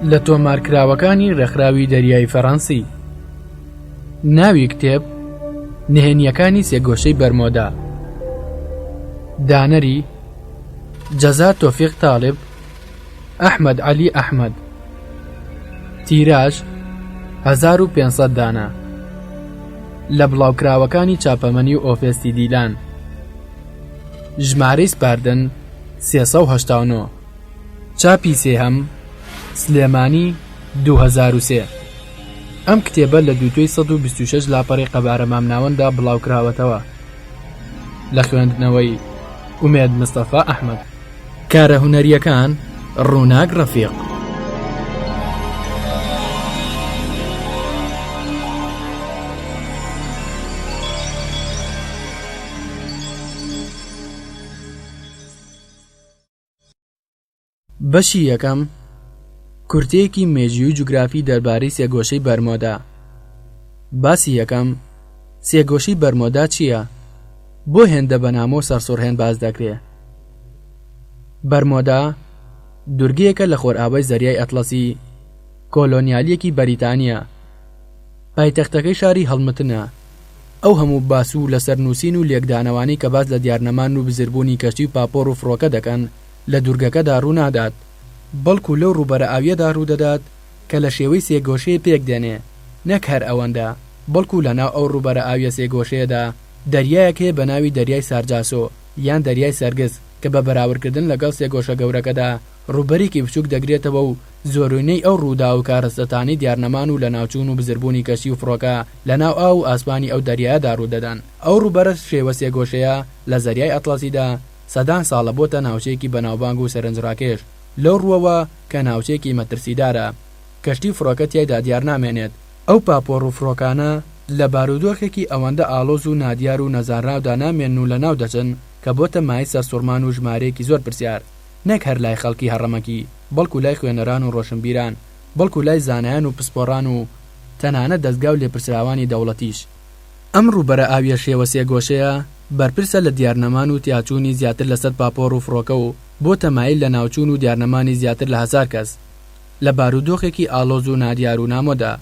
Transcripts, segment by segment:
لە تۆمارکراوەکانی ڕێکخراوی دەریای فەڕەنسی. ناوی کتێب، نهێنییەکانی سێگۆشەی بەرمۆدا. دانەری، جەزا تۆفیق تاڵب، ئەحمەد عەلی ئەحمەد. تیراژ، 1500 دانە. لە بڵاوکراوەکانی چاپەمەنی و ئۆفێستی دیلان. ژمارەی سپاردن، 389. چاپی سێهەم، سلێمانی، 2003. ئەم کتێبە لە دووتوێی 126 لاپەڕەی قەبارە مامناوەنددا بڵاوکراوەتەوە. لە خوێندنەوەی، ئومێد مستەفا ئەحمەد. کارە هونەرییەکان، ڕووناک ڕەفیق. بەشی یەکەم، کورتەیەکی مێژووی و جوگرافی دەربارەی سێگۆشەی بەرمۆدا. باسی یەکەم، سێگۆشەی بەرمۆدا چییە؟ بۆ هێندە بە نامۆ و سەرسوڕهێن باس دەکرێ؟ بەرمۆدا دورگەیەکە لە خۆرئاوای زەریای ئەتڵەسی، کۆلۆنیالییەکی بەریتانییە. پایتەختەکەی شاری هەڵمتنە. ئەو هەموو باس و لەسەر نووسین و لێکدانەوانەی کە باس لە دیارنەمان و بزربوونی کەشتی و پاپۆڕ و فڕۆکە دەکەن، لە دوورگەکەدا ڕوونادات، بەڵکو لەو ڕووبەرە ئاوییەدا ڕوودەدات کە لە شێوەی سێگۆشەیە پێکدێنێ، نەک هەر ئەوەندە، بەڵکو لەناو ئەو ڕووبەرە ئاوییە سێگۆشەیەدا دەریایەک هەیە بە ناوی دەریای سارجاسۆ یان دەریای سەرگز کە بە بەراوردکردن لەگەڵ سێگۆشە گەورەکەدا ڕووبەرێکی بچووک دەگرێتەوە و زۆرینەی ئەو ڕووداو و کارەسەتانەی دیارنەمان و لەناوچوون و بزربوونی کەشتی و فڕۆکە لەناو ئاو و ئاسمانی ئەو دەریایەدا ڕوودەدەن. ئەو ڕووبەرە شێوە سێگۆشەیە لە زەریای ئەتڵەسیدا سەدان ساڵە بۆتە ناوچەیەکی بەناوبانگ و سەرنجڕاکێش لەو ڕووەوە کە ناوچەیەکی مەترسیدارە کەشتی و فڕۆکە تیایدا دیار نامێنێت. ئەو پاپۆڕ و فڕۆکانە لە بارودۆخێکی ئەوەندە ئاڵۆز و نادیار و نەزانراودا نامێنن و لەناو دەچن کە بۆتە مایەی سەرسوڕمان و ژمارەیەکی زۆر پرسیار نەک هەر لای خەڵکی هەڕەمەکی بەڵکو لای خوێنەران و ڕۆشنبیران بەڵکو لای زانایان و پسپۆڕان و تەنانەت دەزگا و لێپرسراوانی دەوڵەتیش. ئەم ڕووبەرە ئاوییە شێوە سێگۆشەیە بەرپرسە لە دیارنەمان و تیاچوونی زیاتر لە سەد پاپۆڕ و فڕۆکە و بۆتە مایەی لەناوچوون و دیارنەمانی زیاتر لە هەزار کەس لە بارودۆخێکی ئاڵۆز و نادیار و نامۆدا.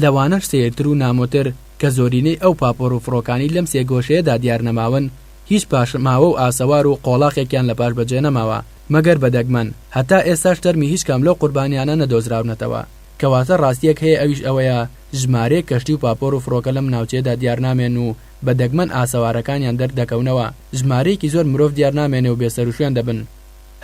لەوانەش سەیرتر و نامۆتر کە زۆرینەی ئەو پاپۆڕ و فڕۆکانەی لەم سێگۆشەیەدا دیارنەماون هیچ پاشماوە و ئاسەوار و قۆڵاخێکیان لە پاش بەجێنەماوە مەگەر بە دەگمەن هەتا ئێستاش تەرمی هیچ کام لەو قوربانیانە نەدۆزراونەتەوە. کەواتە ڕاستییەک هەیە ئەویش ئەوەیە ژمارەیەک کەشتی و پاپۆر و فڕۆکە لەم ناوچەیەدا دیارنامێن و بە دەگمەن ئاسەوارەکانیان دەردەکەونەوە، ژمارەیەکی زۆر مرۆڤ دیارنامێنێ و بێسەروشوێن دەبن.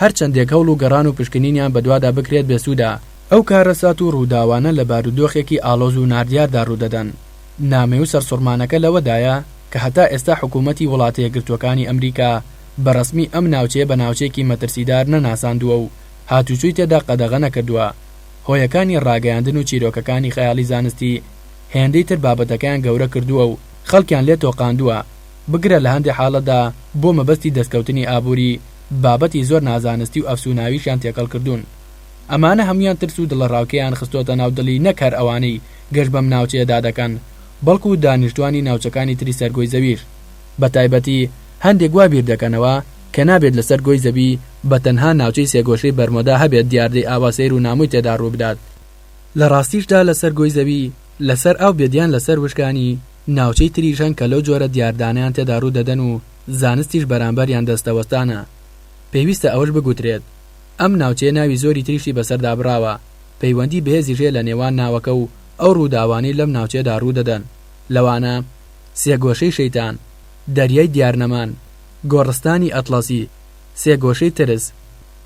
هەرچەندێک هەوڵ و گەڕان و پشکنینیان بەدوادا بکرێت بێسوودە. ئەو کارەسات و ڕووداوانە لە بارودۆخێکی ئاڵۆز و نادیاردا ڕوودەدەن. نامۆیی و سەرسوڕمانەکە لەوەدایە کە هەتا ئێستا حکوومەتی وڵاتەیەکگرتووەکانی ئەمریکا بە ڕەسمی ئەم ناوچەیە بە ناوچەیەکی مەترسیدار نەناساندووە و هاتوچۆی تێدا قەدەغە نەکردووە. هۆیەکانی ڕاگەیاندن و چیرۆکەکانی خەیاڵی زانستی هێندەی تر بابەتەکەیان گەورە کردووە و خەڵکیان لێ تۆقاندووە، بگرە لە هەندێ حاڵەتدا بۆ مەبەستی دەستکەوتنی ئابووری بابەتی زۆر نازانستی و ئەفسووناویشیان تێکەڵ کردوون. ئەمانە هەموویان ترس و دڵەڕاوکێیان خستۆتە ناو دڵی نەک هەر ئەوانەی گەشت بەم ناوچەیەدا دەکەن، بەڵکو دانیشتوانی ناوچەکانی تری سەر گۆی زەویش. بە تایبەتی هەندێک وا بیر دەکەنەوە کە نابێت لەسەر گۆی زەوی بە تەنها ناوچەی سێگۆشەی بەرمۆدا هەبێت دیاردەی ئاوا سەیر و نامۆی تێدا ڕووبدات. لە ڕاستیشدا لەسەر گۆی زەوی، لەسەر ئاو بێت یان لەسەر وشکانی، ناوچەی تریش هەن کە لەو جۆرە دیاردانەیان تێدا ڕوو دەدەن و زانستیش بەرامبەریان دەستەوەستانە. پێویستە ئەوەش بگوترێت ئەم ناوچەیە ناوی زۆری تریشی بەسەردا بڕاوە، پەیوەندی بەهێزیش هەیە لە نێوان ناوەکە و ئەو ڕووداوانەی لەم ناوچەیەدا ڕوو دەدەن، لەوانە، سێگۆشەی شەیتان، دەریای دیارنەمان، گۆڕستانی ئەتڵەسی، سێگۆشەی ترس،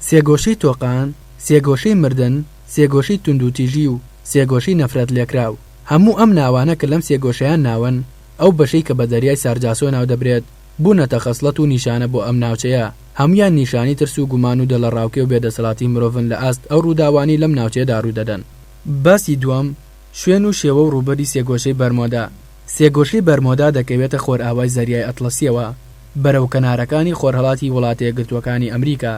سێگۆشەی تۆقان، سێگۆشەی مردن، سێگۆشەی توندوتیژی و سێگۆشەی نەفرەتلێکراو. هەموو ئەم ناوانە کە لەم سێگۆشەیان ناون، ئەو بەشەی کە بە دەریای سارجاسۆ ناودەبرێت، بوونەتە خەسڵەت و نیشانە بۆ ئەم ناوچەیە، هەموویان نیشانەی ترس و گومان و دڵەڕاوکێ و بێدەسەڵاتی مرۆڤن لە ئاست ئەو ڕووداوانەی لەم ناوچەیەدا ڕوودەدەن. باسی دووەم، شوێن و شێوە و ڕووبەری سێگۆشەی بەرمۆدا. سێگۆشەی بەرمۆدا دەکەوێتە خۆرئاوای زەریای ئەتڵەسییەوە، بەرەو کەنارەکانی خۆرهەڵاتی وڵاتەیەکگرتووەکانی ئەمریکا،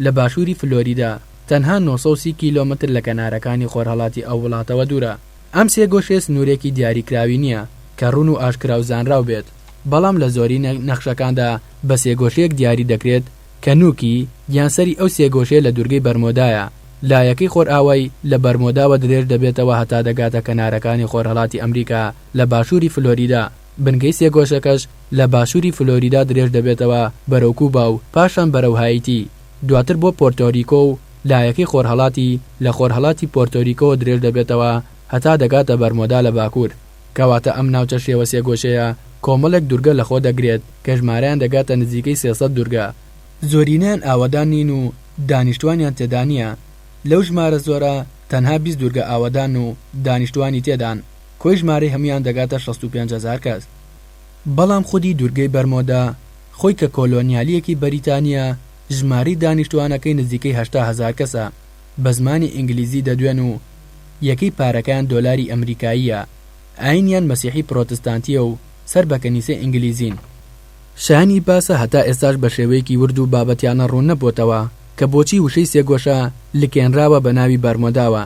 لە باشووری فلۆریدا، تەنها 930 کیلۆمەتر لە کەنارەکانی خۆرهەڵاتی ئەو وڵاتەوە دوورە. ئەم سێگۆشەیە سنوورێکی دیاریکراوی نییە کە ڕوون و ئاشکرا و زانراو بێت، بەڵام لە زۆری نەخشەکاندا بە سێگۆشەیەک دیاری دەکرێت کە نووکی یان سەری ئەو سێگۆشەیە لە دوورگەی بەرمۆدایە. لایەکەی خۆرئاوای لە بەرمۆداوە درێژ دەبێتەوە هەتا دەگاتە کەنارەکانی خۆرهەڵاتی ئەمریکا لە باشووری فلۆریدا، بنکەی سێگۆشەکەش لە باشووری فلۆریدا درێژ دەبێتەوە بەرەو کوبا و پاشان بەرەو هایتی، دواتر بۆ پۆرتۆریکۆ و لایەکەی خۆرهەڵاتی لە خۆرهەڵاتی پۆرتۆریکۆوە درێژ دەبێتەوە هەتا دەگاتە بەرمۆدا لە باکوور. کەواتە ئەم ناوچە شێوە سێگۆشەیە کۆمەڵێک دورگە لەخۆ دەگرێت کە ژمارەیان دەگاتە نزیکەی 300 دورگە. زۆرینەیان ئاوەدان نین و دانیشتوانیان تێدا نییە، لەو ژمارە زۆرە تەنها 20 دورگە ئاوەدان و دانیشتوانی تێدان، کۆی ژمارەی هەموویان دەگاتە 65 هەزار کەس. بەڵام خودی دورگەی بەرمۆدا خۆی کە کۆلۆنیالییەکی بەریتانییە ژمارەی دانیشتوانەکەی نزیکەی 80 هەزار کەسە، بە زمانی ئینگلیزی دەدوێن و یەکەی پارەکەیان دۆلاری ئەمریکاییە، ئایینیان مەسیحی پرۆتستانتییە و سەر بە کەنیسەی ئینگلیزین. شایانی باسە هەتا ئێستاش بە شێوەیەکی ورد و بابەتیانە ڕوون نەبۆتەوە کە بۆچی وشەی سێگۆشە لکێنراوە بە ناوی بەرمۆداوە،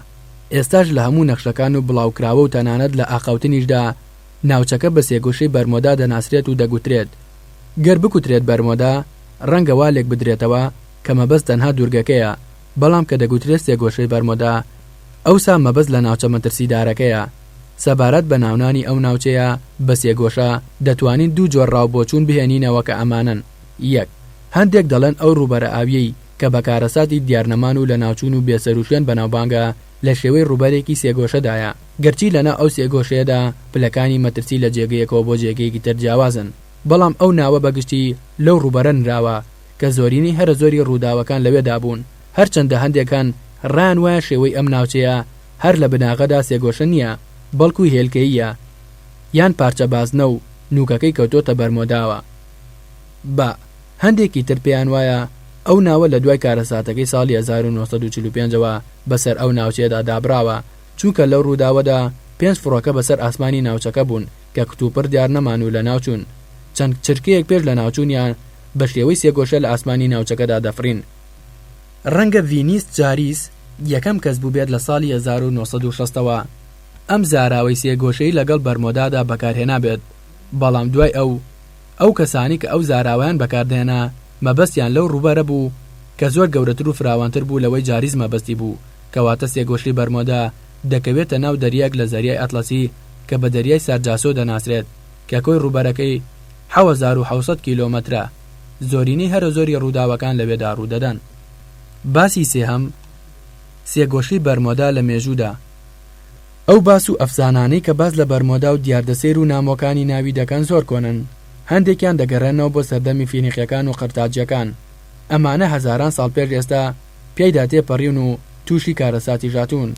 ئێستاش لە هەموو نەخشەکان و بڵاوکراوە و تەنانەت لە ئاخاوتنیشدا ناوچەکە بە سێگۆشەی بەرمۆدا دەناسرێت و دەگوترێت. گەر بگوترێت بەرمۆدا ڕەنگە وا لێکبدرێتەوە کە مەبەست تەنها دوورگەکەیە، بەڵام کە دەگوترێت سێگۆشەی بەرمۆدا ئەوسا مەبەست لە ناوچە مەترسیدارەکەیە. سەبارەت بە ناونانی ئەو ناوچەیە بە سێگۆشە، دەتوانین دوو جۆر ڕاوبۆچوون بهێنینەوە کە ئەمانەن، یەک. هەندێک دەڵێن ئەو ڕووبەرە ئاوییەی کە بە کارەساتی دیارنەمان و لەناوچوون و بێسەروشوێن بەناوبانگە لە شێوەی ڕووبەرێکی سێگۆشەدایە، گەرچی لەناو ئەو سێگۆشەیەدا پلەکانی مەترسی لە جێگەیەکەوە بۆ جێگەیەکی تر جیاوازن، بەڵام ئەو ناوە بە گشتی لەو ڕووبەرە نراوە کە زۆرینەی هەرە زۆری ڕووداوەکان لەوێدا بوون، هەرچەندە هەندێک هەن ڕایان وایە شێوەی ئەم ناوچەیە هەر لە بناغەدا سێگۆشە نییە، بەڵکو هێلکەییە یان پارچە بازنە و نووکەکەی کەوتۆتە بەرمۆداوە. با. هەندێکی تر پێیان وایە ئەو ناوە لە دوای کارەساتەکەی ساڵی 1945 ەوە بەسەر ئەو ناوچەیەدا دابراوە، چونکە لەو ڕووداوەدا پێنج فڕۆکە بەسەر ئاسمانی ناوچەکە بوون کە کتوپڕ دیارنەمان و لەناوچوون. چەند چرکەیەک پێش لەناوچوونیان بە شێوەی سێگۆشە لە ئاسمانی ناوچەکەدا دەفڕین. ڕەنگە ڤینیس جاریس یەکەم کەس بووبێت لە ساڵی 1960 ەوە ئەم زاراوەی سێگۆشەی لەگەڵ بەرمۆدادا بەکارهێنابێت، بەڵام دوای ئەو، ئەو کەسانەی کە ئەو زاراوەیان بەکاردەهێنا مەبەستیان لەو ڕووبەرە بوو کە زۆر گەورەتر و فراوانتر بوو لەوەی جاریس مەبەستی بوو، کەواتە سێگۆشەی بەرمۆدا دەکەوێتە ناو دەریایەک لە زەریای ئەتڵەسی کە بە دەریای سارجاسۆ دەناسرێت کە کۆی ڕووبەرەکەی 7700 کیلۆمەترە. زۆرینەی هەرە زۆری ڕووداوەکان لەوێدا ڕوودەدەن. باسی سێهەم، سێگۆشەی بەرمۆدا لە مێژوودا. ئەو باس و ئەفسانانەی کە باس لە بەرمۆدا و دیاردە سەیر و نامۆکانی ناوی دەکەن زۆر کۆنن، هەندێکیان دەگەڕێنەوە بۆ سەردەمی فینیقیەکان و قرتاجیەکان. ئەمانە هەزاران ساڵ پێش ئێستا پیایدا تێپەڕیون و تووشی کارەساتیش هاتوون،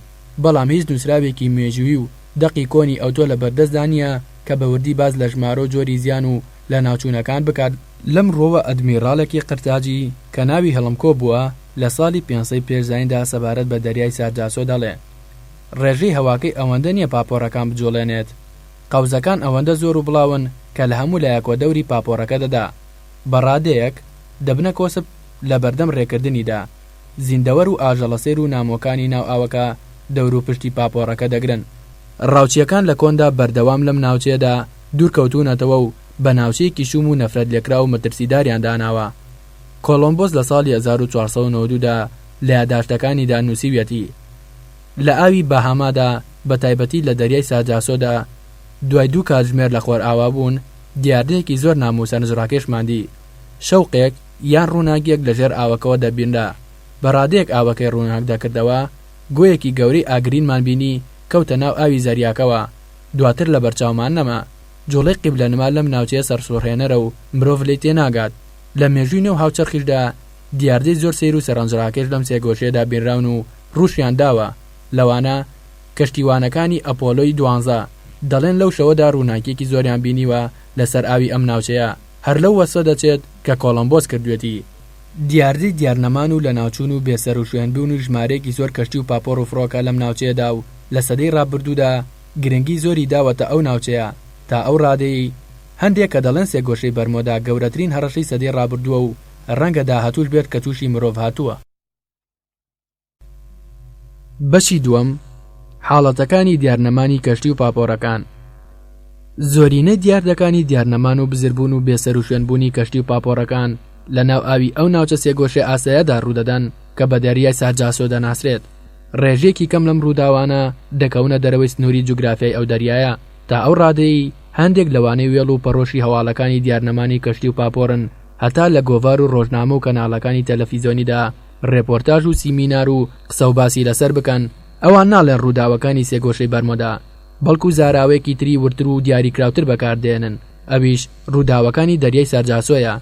بەڵام هیچ نووسراوێکی مێژووی و دەقی کۆنی ئەوتۆ لە بەردەستدا نییە کە بە وردی باس لە ژمارە و جۆری زیان و لەناوچوونەکان بکات. لەم ڕووەوە ئەدمیڕاڵێکی قرتاجی کە ناوی هڵمکۆ بووە لە ساڵی پێنج سەد پێش زاییندا سەبارەت بە دەریای سارجاسۆ دەڵێ، ڕێژەی هەواکەی ئەوەندە نییە پاپۆڕەکان بجوڵێنێت. قەوزەکان ئەوەندە زۆر و بڵاون کە لە هەموو لایەکەوە دەوری پاپۆڕەکە دەدا. بە ڕادەیەک دەبنە کۆسپ لە بەردەم ڕێکردنیدا. زیندەوەر و ئاژەڵە سەیر و نامۆکانی ناو ئاوەکە دەوروپشتی پاپۆڕەکە دەگرن. ڕاوچییەکان لە کۆندا بەردەوام لەم ناوچەیەدا دوورکەوتوونەتەوە و بە ناوچەیەکی شوم و نەفرەتلێکراو و مەترسیداریان داناوە. کۆڵۆمبۆس لە ساڵی 1492 دا لە یاداشتەکانیدا نووسیویەتی، لە ئاوی باهامادا، بە تایبەتی لە دەریای سارجاسۆدا، دوای دوو کاتژمێر لە خۆرئاوابوون، دیاردەیەکی زۆر نامۆ و سەرنجڕاکێشمان دی. شەوقێک یان ڕووناکییەک لە ژێر ئاوەکەوە دەبینرا. بە ڕادەیەک ئاوەکەی ڕووناک دەکردەوە، گۆیەکی گەورەی ئاگرینمان بینی کەوتە ناو ئاوی زەریاکەوە. دواتر لەبەرچاومان نەما. جوڵەی قیبلەنما لەم ناوچەیە سەرسوڕهێنەرە و مرۆڤ لێی تێناگات. لە مێژووی نێو هاوچەرخیشدا دیاردەی زۆر سەیر و سەرنجڕاکێش لەم سێگۆشەیەدا بینراون و ڕووشیان داوە، لەوانە، کەشتیوانەکانی ئەپۆلۆی دوانزە دەڵێن لەو شەوەدا ڕووناکییەکی زۆریان بینیوە لەسەر ئاوی ئەم ناوچەیە، هەر لەو وەسفە دەچێت کە کۆڵۆمبۆس کردوێتی. دیاردەی دیارنەمان و لەناوچوون و بێسەروشوێنبوونی ژمارەیەکی زۆر کەشتی و پاپۆڕ و فڕۆکە لەم ناوچەیەدا و لە سەدەی ڕابردوودا گرنگی زۆری داوەتە ئەو ناوچەیە تا ئەو ڕادەیەی هەندێک کە دەڵێن سێگۆشەی بەرمۆدا گەورەترین هەڕەشەی سەدەی ڕابردووە و ڕەنگە داهاتووش بێت کە تووشی مرۆڤ هاتووە. بەشی دووەم، حاڵەتەکانی دیارنەمانی کەشتی و پاپۆڕەکان زۆرینەی دیاردەکانی دیارنەمان و بزربوون و بێسەروشوێنبوونی کەشتی و پاپۆڕەکان لە ناو ئاوی ئەو ناوچە سێگۆشەی ئاسایەدا ڕوودەدەن. کە بە دەریای سارجاسۆ دەناسرێت. ڕێژەیەکی کەم لەم ڕووداوانە دەکەونە دەرەوەی سنووری جوگرافیای ئەو دەریایە، تا ئەو ڕادەیەی هەندێک لەوانەی وێڵ و پەڕۆشی هەواڵەکانی دیارنەمانی کەشتی و پاپۆڕن هەتا لە گۆڤار و ڕۆژنامە و کەناڵەکانی تەلەفیزۆنیدا ڕێپۆرتاژ و سیمینار و قسەوباسی لەسەر بکەن، ئەوان ناڵێن ڕووداوەکانی سێگۆشەی بەرمۆدا، بەڵکو زاراوەیەکی تری وردتر و دیاریکراوتر بەکاردێنن، ئەویش ڕووداوەکانی دەریای سارجاسۆیە.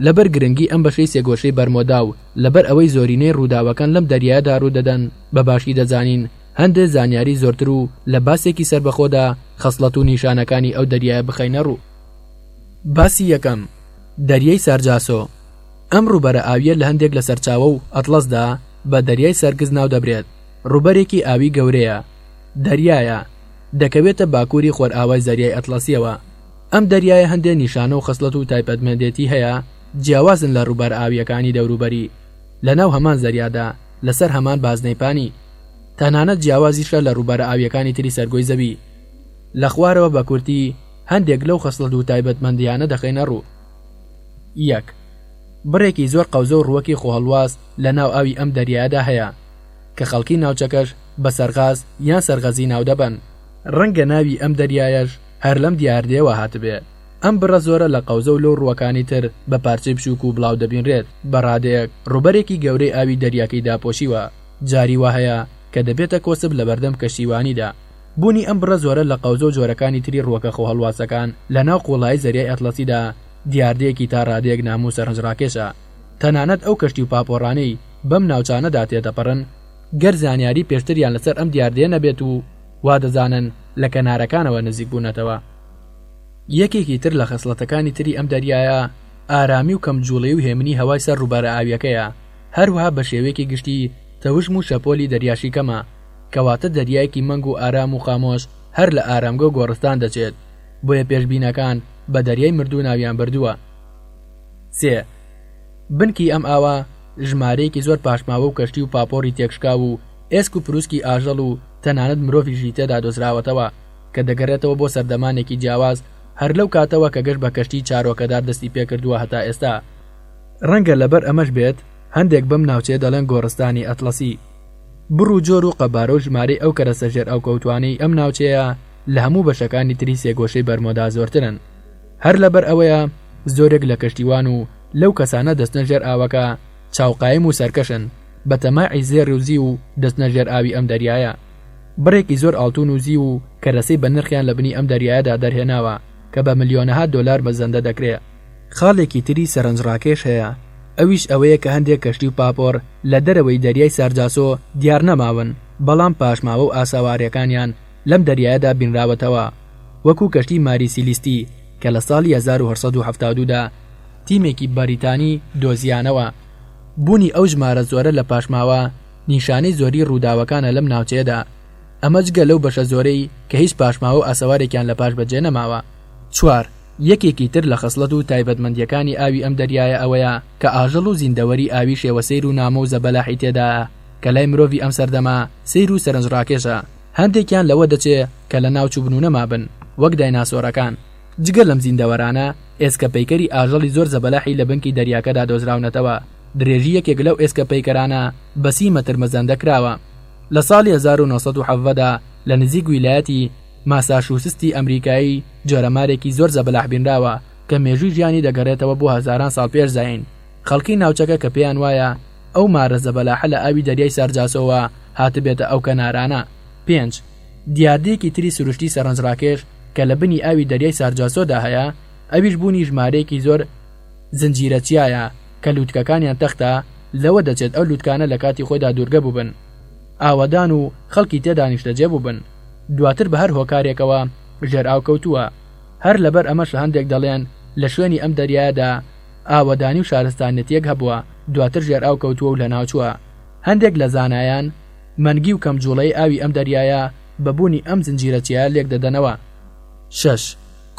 لەبەر گرنگی ئەم بەشەی سێگۆشەی بەرمۆدا و لەبەر ئەوەی زۆرینەی ڕووداوەکان لەم دەریایەدا ڕوودەدەن، بە باشی دەزانین هەندێ زانیاری زۆرتر و لە باسێکی سەربەخۆدا خەسڵەت و نیشانەکانی ئەو دەریایە بخەینە ڕوو. باسی یەکەم، دەریای سارجاسۆ. ئەم ڕووبەرە ئاوییە لە هەندێک لە سەرچاوە و ئەتڵەسدا بە دەریای سەرگز ناودەبرێت، ڕووبەرێکی ئاوی گەورەیە، دەریایە، دەکەوێتە باکووری خۆرئاوای زەریای ئەتڵەسییەوە. ئەم دەریایە هەندێ نیشانە و خەسڵەت و تایبەتمەندێتی هەیە جیاوازن لە ڕووبارە ئاوییەکانی دەوروبەری لەناو هەمان زەریادا لەسەر هەمان بازنەی پانی. تەنانەت جیاوازیشە لە ڕووبارە ئاوییەکانی تری سەرگۆی زەوی. لە خوارەوە بە کورتی هەندێک لەو خەسڵەت و تایبەتمەندییانە دەخەینە ڕوو. یەک. بڕێکی زۆر قەوزە و ڕووەکی خۆهەڵواس لە ناو ئاوی ئەم دەریایەدا هەیە کە خەڵکی ناوچەکەش بە سەرغاز یان سەرغەزی ناودەبەن. ڕەنگە ناوی ئەم دەریایەش هەر لەم دیاردەیەوە هاتبێ. ئەم بڕە زۆرە لە قەوزە و لەو ڕووەکانی تر بە پارچەی بچووک و بڵاو دەبینرێت، بە ڕادەیەک ڕووبەرێکی گەورەی ئاوی دەریاکەی داپۆشیوە، جاری وا هەیە کە دەبێتە کۆسپ لەبەردەم کەشتیوانیدا. بوونی ئەم بڕە زۆرە لە قەوزە و جۆرەکانی تری ڕووەکە خۆهەڵواسەکان لە ناو قووڵایی زەریای ئەتڵەسیدا دیاردەیەکی تا ڕادەیەک نامۆ و سەرنجڕاکێشە. تەنانەت ئەو کەشتی و پاپۆڕانەی بەم ناوچانەدا تێدەپەڕن، گەر زانیاری پێشتریان لەسەر ئەم دیاردەیە نەبێت و وا دەزانن لە کەنارەکانەوە نزیک بوونەتەوە. یەکێکی تر لە خەسڵەتەکانی تری ئەم دەریایە ئارامی و کەم جووڵەی و هێمنی هەوای سەر ڕووبارە ئاوییەکەیە، هەروەها بە شێوەیەکی گشتی تەوژم و شەپۆلی دەریاشی کەمە، کەواتە دەریایەکی مەنگ و ئارام و خامۆش هەر لە ئارامگە و گۆڕستان دەچێت، بۆیە پێشبینەکان بە دەریای مردوو ناویان بردووە. سێ. بنکی ئەم ئاوە ژمارەیەکی زۆر پاشماوە و کەشتی و پاپۆڕی تێکشکاو و ئێسک و پروسکی ئاژەڵ و تەنانەت مرۆڤیشی تێدا دۆزراوەتەوە کە دەگەرێتەوە بۆ سەردەمانێکی جیاواز هەر لەو کاتەوە کە گەشت بە کەشتی چارۆکەدار دەستی پێکردووە هەتا ئێستا. ڕەنگە لەبەر ئەمەش بێت هەندێک بەم ناوچەیە دەڵێن گۆڕستانی ئەتڵەسی. بڕ و جۆر و قەبارە و ژمارەی ئەو کەرەسە ژێرئاوکەوتووانەی ئەم ناوچەیە لە هەموو بەشەکانی تری سێگۆشەی بەرمۆدا زۆرترن. هەر لەبەر ئەوەیە زۆرێک لە کەشتیوان و لەو کەسانە دەچنە ژێر ئاوەکە چاوقایم و سەرکەشن، بە تەماعی زێڕ و زیو و دەچنە ژێر ئاوی ئەم دەریایە. بڕێکی زۆر ئاڵتون و زیو و کەرەسەی بە نرخیان لە بنی ئەم دەریایەدا دەرهێناوە کە بە ملیۆنەها دۆلار مەزەندە دەکرێ. خاڵێکی تری سەرنجڕاکێش هەیە، ئەویش ئەوەیە کە هەندێک کەشتی و پاپۆڕ لە دەرەوەی دەریای سارجاسۆ دیار نەماون، بەڵام پاشماوە و ئاسەوارەکانیان لەم دەریایەدا بینراوەتەوە، وەکو کەشتی ماری سیلیستی کە لە ساڵی 1872 دا تیمێکی بەریتانی دۆزیانەوە. بوونی ئەو ژمارە زۆرە لە پاشماوە نیشانەی زۆری ڕووداوەکانە لەم ناوچەیەدا، ئەمە جگە لەو بەشە زۆرەی کە هیچ پاشماوە و ئاسەوارێکیان لە پاش بەجێ نەماوە. چوار، یەکێکی تر لە خەسڵەت و تایبەتمەندییەکانی ئاوی ئەم دەریایە ئەوەیە کە ئاژەڵ و زیندەوەری ئاوی شێوە سەیر و نامۆ و زەبەلاحی تێدایە کە لای مرۆڤی ئەم سەردەمە سەیر و سەرنجڕاکێشە، هەندێکیان لەوە دەچێ کە لە ناو چووبن و نەمابن وەک دایناسۆرەکان. جگە لەم زیندەوەرانە ئێسکە پەیکەری ئاژەڵی زۆر زەبەلاحی لە بنکی دەریاکەدا دۆزراونەتەوە، درێژی یەکێک لەو ئێسکە پەیکەرانە بە سی مەتر مەزەندە کراوە. لە ساڵی 1917 دا لە نزیک ویلایەتی ماساشوسستی ئەمریکایی جۆرە مارێکی زۆر زەبەلاح بینراوە کە مێژووی ژیانی دەگەڕێتەوە بۆ هەزاران ساڵ پێش زایین. خەڵکی ناوچەکە کە پێیان وایە ئەو مارە زەبەلاحە لە ئاوی دەریای سارجاسۆوە هاتبێتە ئەو کەنارانە. پێنج. دیاردەیەکی تری سروشتی سەرنجڕاکێش کە لە بنی ئاوی دەریای سارجاسۆدا هەیە ئەویش بوونی ژمارەیەکی زۆر زنجیرە چیایە کە لوتکەکانیان تەختە، لەوە دەچێت ئەو لوتکانە لە کاتی خۆیدا دوورگە بووبن ئاوەدان و خەڵکی تێدا نیشتەجێ بووبن دواتر بە هەر هۆکارێکەوە ژێرئاو کەوتووە هەر لەبەر ئەمەشە هەندێک دەڵێن لە شوێنی ئەم دەریایەدا ئاوەدانی و شارستانیەتیەک هەبووە دواتر ژێرئاو کەوتووە و لەناوچووە هەندێک لە زانایان مەنگی و کەم جوڵەی ئاوی ئەم دەریایە بە بوونی ئەم زنجیرە چیایە لێکدەدەنەوە. شەش،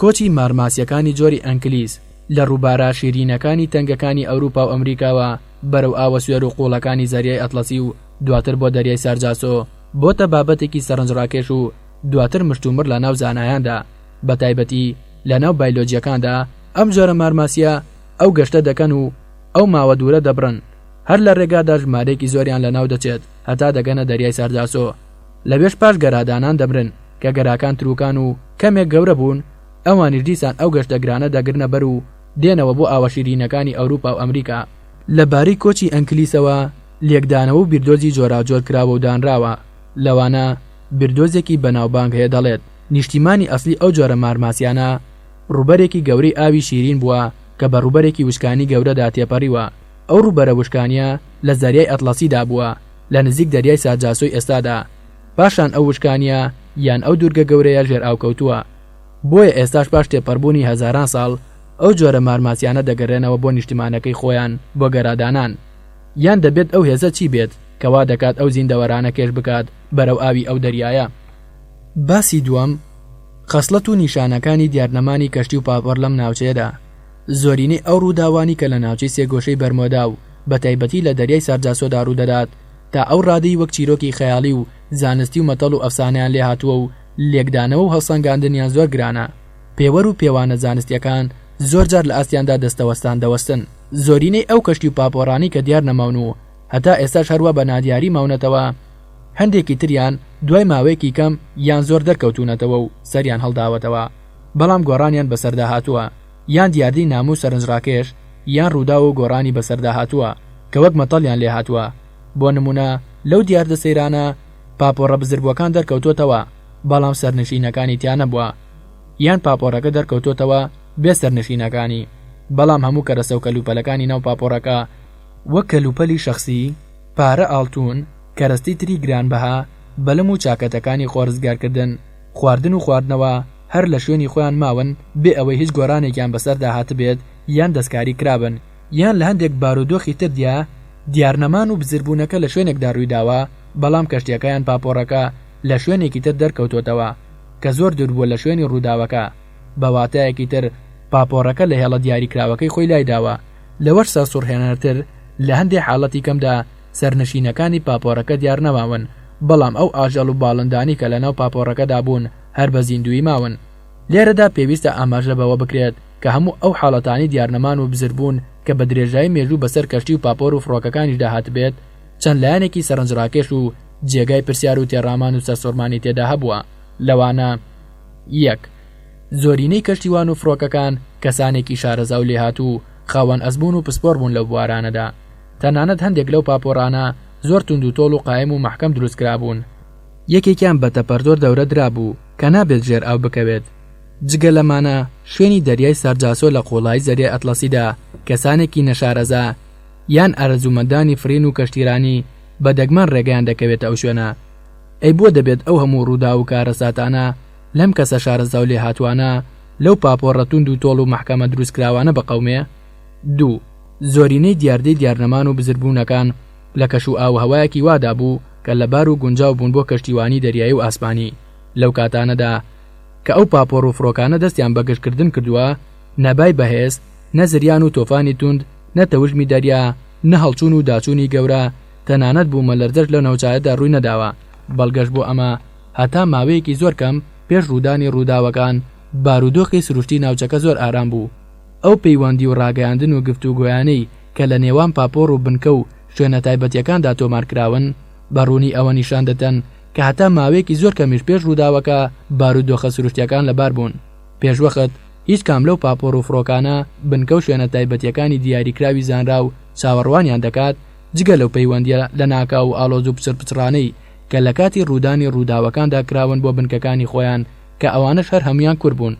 کۆچی مارماسییەکانی جۆری ئەنکلیس لە ڕووبارە شیرینەکانی تەنگەکانی ئەوروپا و ئەمریکاوە بەرەو ئاوە سوێر و قووڵەکانی زەریای ئەتڵەسی و دواتر بۆ دەریای سارجاسۆ بۆتە بابەتێکی سەرنجڕاکێش و دواتر مشتومڕ لە ناو زانایاندا بەتایبەتی لە ناو بایلۆجییەکاندا ئەم جۆرە مارماسییە ئەو گەشتە دەکەن و ئەو ماوە دوورە دەبڕن. هەر لە ڕێگادا ژمارەیەکی زۆریان لەناو دەچێت هەتا دەگەنە دەریای سارجاسۆ. لەوێش پاش گەرادانان دەمرن، کە گەراکان تروکان و کەمێک گەورە بوون، ئەوانیش دیسان ئەو گەشتە گرانە دەگرنە بەر و دێنەوە بۆ ئاوە شیرینەکانی ئەوروپا و ئەمریکا. لە بارەی کۆچی ئەنکلیسەوە لێکدانەوە و بیردۆزی جۆراوجۆر کراوە و دانراوە، لەوانە بیردۆزێکی بەناوبانگ هەیە دەڵێت، نیشتیمانی ئەسڵی ئەو جۆرە مارماسیانە ڕووبەرێکی گەورەی ئاوی شیرین بووە کە بە ڕووبەرێکی وشکانی گەورەدا تێپەڕیوە، ئەو ڕووبەرە وشکانییە لە زەریای ئەتڵەسیدا بووە لە نزیک دەریای سارجاسۆی ئێستادا، پاشان ئەو وشکانییە یان ئەو دوورگە گەورەیە ژێرئاوکەوتووە. بۆیە ئێستاش پاش تێپەڕبوونی هەزاران ساڵ ئەو جۆرە مارماسیانە دەگەرێنەوە بۆ نیشتمانەکەی خۆیان بۆ گەرادانان. یان دەبێت ئەو هێزە چی بێت کە وا دەکات ئەو زیندەوەرانە کێش بکات بەرەو ئاوی ئەو دەریایە؟ باسی دووەم، خەسڵەت و نیشانەکانی دیارنەمانی کەشتی و پاپۆر لەم ناوچەیەدا. زۆرینەی ئەو ڕووداوانی کە لە ناوچەی سێگۆشەی بەرمۆدا و بەتایبەتی لە دەریای سارجاسۆدا ڕوودەدات تا ئەو ڕادەی وەک چیرۆکی خەیاڵی و زانستی و مەتەڵ و ئەفسانەیان لێهاتووە و لێکدانەوە و هەڵسەنگاندنیان زۆر گرانە. پێوەر و پێوانە زانستییەکان زۆر جار لە ئاستیاندا دەستەوەستان دەوەستن. زۆرینەی ئەو کەشتی و پاپۆڕانەی کە دیار نەماون و هەتا ئێستاش هەروا بە نادیاری ماونەتەوە، هەندێکی تریان دوای ماوەیەکی کەم یان زۆر دەرکەوتوونەتەوە و سەریان هەڵداوەتەوە، بەڵام گۆڕانیان بەسەردا هاتووە، یان دیاردەی نامۆ و سەرنجڕاکێش یان ڕووداو و گۆڕانی بەسەردا هاتووە کە وەک مەتەڵیان لێ هاتووە. بۆ نموونە لەو دیاردە سەیرانە پاپۆڕە بزربووەکان دەرکەوتۆتەوە بەڵام سەرنشینەکانی تیا نەبووە یان پاپۆڕەکە دەرکەوتۆتەوە بێ سەرنشینەکانی بەڵام هەموو کەرەسە و کەلوپەلەکانی ناو پاپۆڕەکە وەک کەلوپەلی شەخسی، پارە ئاڵتوون، کەرەستەی تری گرانبەها، بەلەم و چاکەتەکانی خۆڕزگارکردن، خواردن و خواردنەوە هەر لە شوێنی خۆیان ماون بێ ئەوەی هیچ گۆڕانێکیان بەسەردا هاتبێت یان دەستکاری کرابن. یان لە هەندێک بارودۆخی تردیا دیارنەمان و بزربوونەکە لە شوێنێکدا ڕوویداوە بەڵام کەشتیەکە یان پاپۆڕەکە لە شوێنێکی تر دەرکەوتۆتەوە کە زۆر دوور بووە لە شوێنی ڕووداوەکە بە واتایەکی تر پاپۆڕەکە لە هێڵە دیاریکراوەکەی خۆی لایداوە لەوەش سەرسوڕهێنەرتر لە هەندێ حاڵەتی کەمدا سەرنشینەکانی پاپۆڕەکە دیارنەماون بەڵام ئەو ئاژەڵ و باڵندانەی کە لەناو پاپۆڕەکەدا بوون هەر بە زیندوویی ماون. لێرەدا پێویستە ئاماژە بەوە بکرێت کە هەموو ئەو حاڵەتانەی دیارنەمان و بزربوون کە بە درێژایی مێژوو بەسەر کەشتی و پاپۆر و فڕۆکەکانیشدا هاتبێت، چەند لایەنێکی سەرنجڕاکێش و جێگای پرسیار و تێڕامان و سەرسوڕمانی تێدا هەبووە، لەوانە، یەک. زۆرینەی کەشتیوان و فڕۆکەکان کەسانێکی شارەزا و لێهاتوو و خاوەن ئەزموون و پسپۆڕ بوون لەو بوارانەدا. تەنانەت هەندێک لەو پاپۆڕانە زۆر توندوتۆڵ و قایم و مەحکەم دروستکرابوون. یەکێکیان بە تەپەرتۆر دەورە درابوو کە نابێت ژێر ئاو بکەوێت. جگە لەمانە شوێنی دەریای سارجاسۆ لە قووڵایی زەریای ئەتڵەسیدا کەسانێکی نەشارەزا یان ئارەزوومەندانی فڕین و کەشتیرانی بە دەگمەن ڕێگەیان دەکەوێتە ئەو شوێنە. ئەی بۆ دەبێت ئەو هەموو ڕووداو و کارەساتانە لەم کەسە شارەزا و لێهاتووانە لەو پاپۆڕە توند و تۆڵ و مەحکەمە دروستکراوانە بقەومێ؟ دوو. زۆرینەی دیاردەی دیارنەمان و بزربوونەکان لە کەش و ئاووهەوایەکی وادا بوو کە لەبار و گونجاو بوون بۆ کەشتیوانی دەریایی و ئاسمانی لەو کاتانەدا کە ئەو پاپۆڕ و فڕۆکانە دەستیان بە گەشتکردن کردووە نە بای بەهێز نە زریان و تۆفانی توند نە تەوژمی دەریا نە هەڵچوون و داچوونی گەورە تەنانەت بوومەلەرزەش لەو ناوچایەدا ڕووی نەداوە بەڵگەش بۆ ئەمە هەتا ماوەیەکی زۆر کەم پێش ڕوودانی ڕووداوەکان بارودۆخی سروشتی ناوچەکە زۆر ئارام بوو ئەو پەیوەندی و ڕاگەیاندن و گفتوگۆیانەی کە لە نێوان پاپۆڕ و بنکە و شوێنە تایبەتییەکاندا تۆمارکراون، بە ڕوونی ئەوە نیشان دەدەن کە هەتا ماوەیەکی زۆر کەمیش پێش ڕووداوەکە بارودۆخە سروشتییەکان لەبار بوون. پێشوەخت هیچ کام لەو پاپۆڕ و فڕۆکانە بنکە و شوێنە تایبەتییەکانی دیاریکراوی زانراو چاوەڕوانیان دەکات، جگە لەو پەیوەندییە لەناکاو و ئاڵۆز و پچڕپچڕانەی کە لە کاتی ڕوودانی ڕووداوەکاندا کراون بۆ بنکەکانی خۆیان کە ئەوانەش هەر هەموویان کور بوون،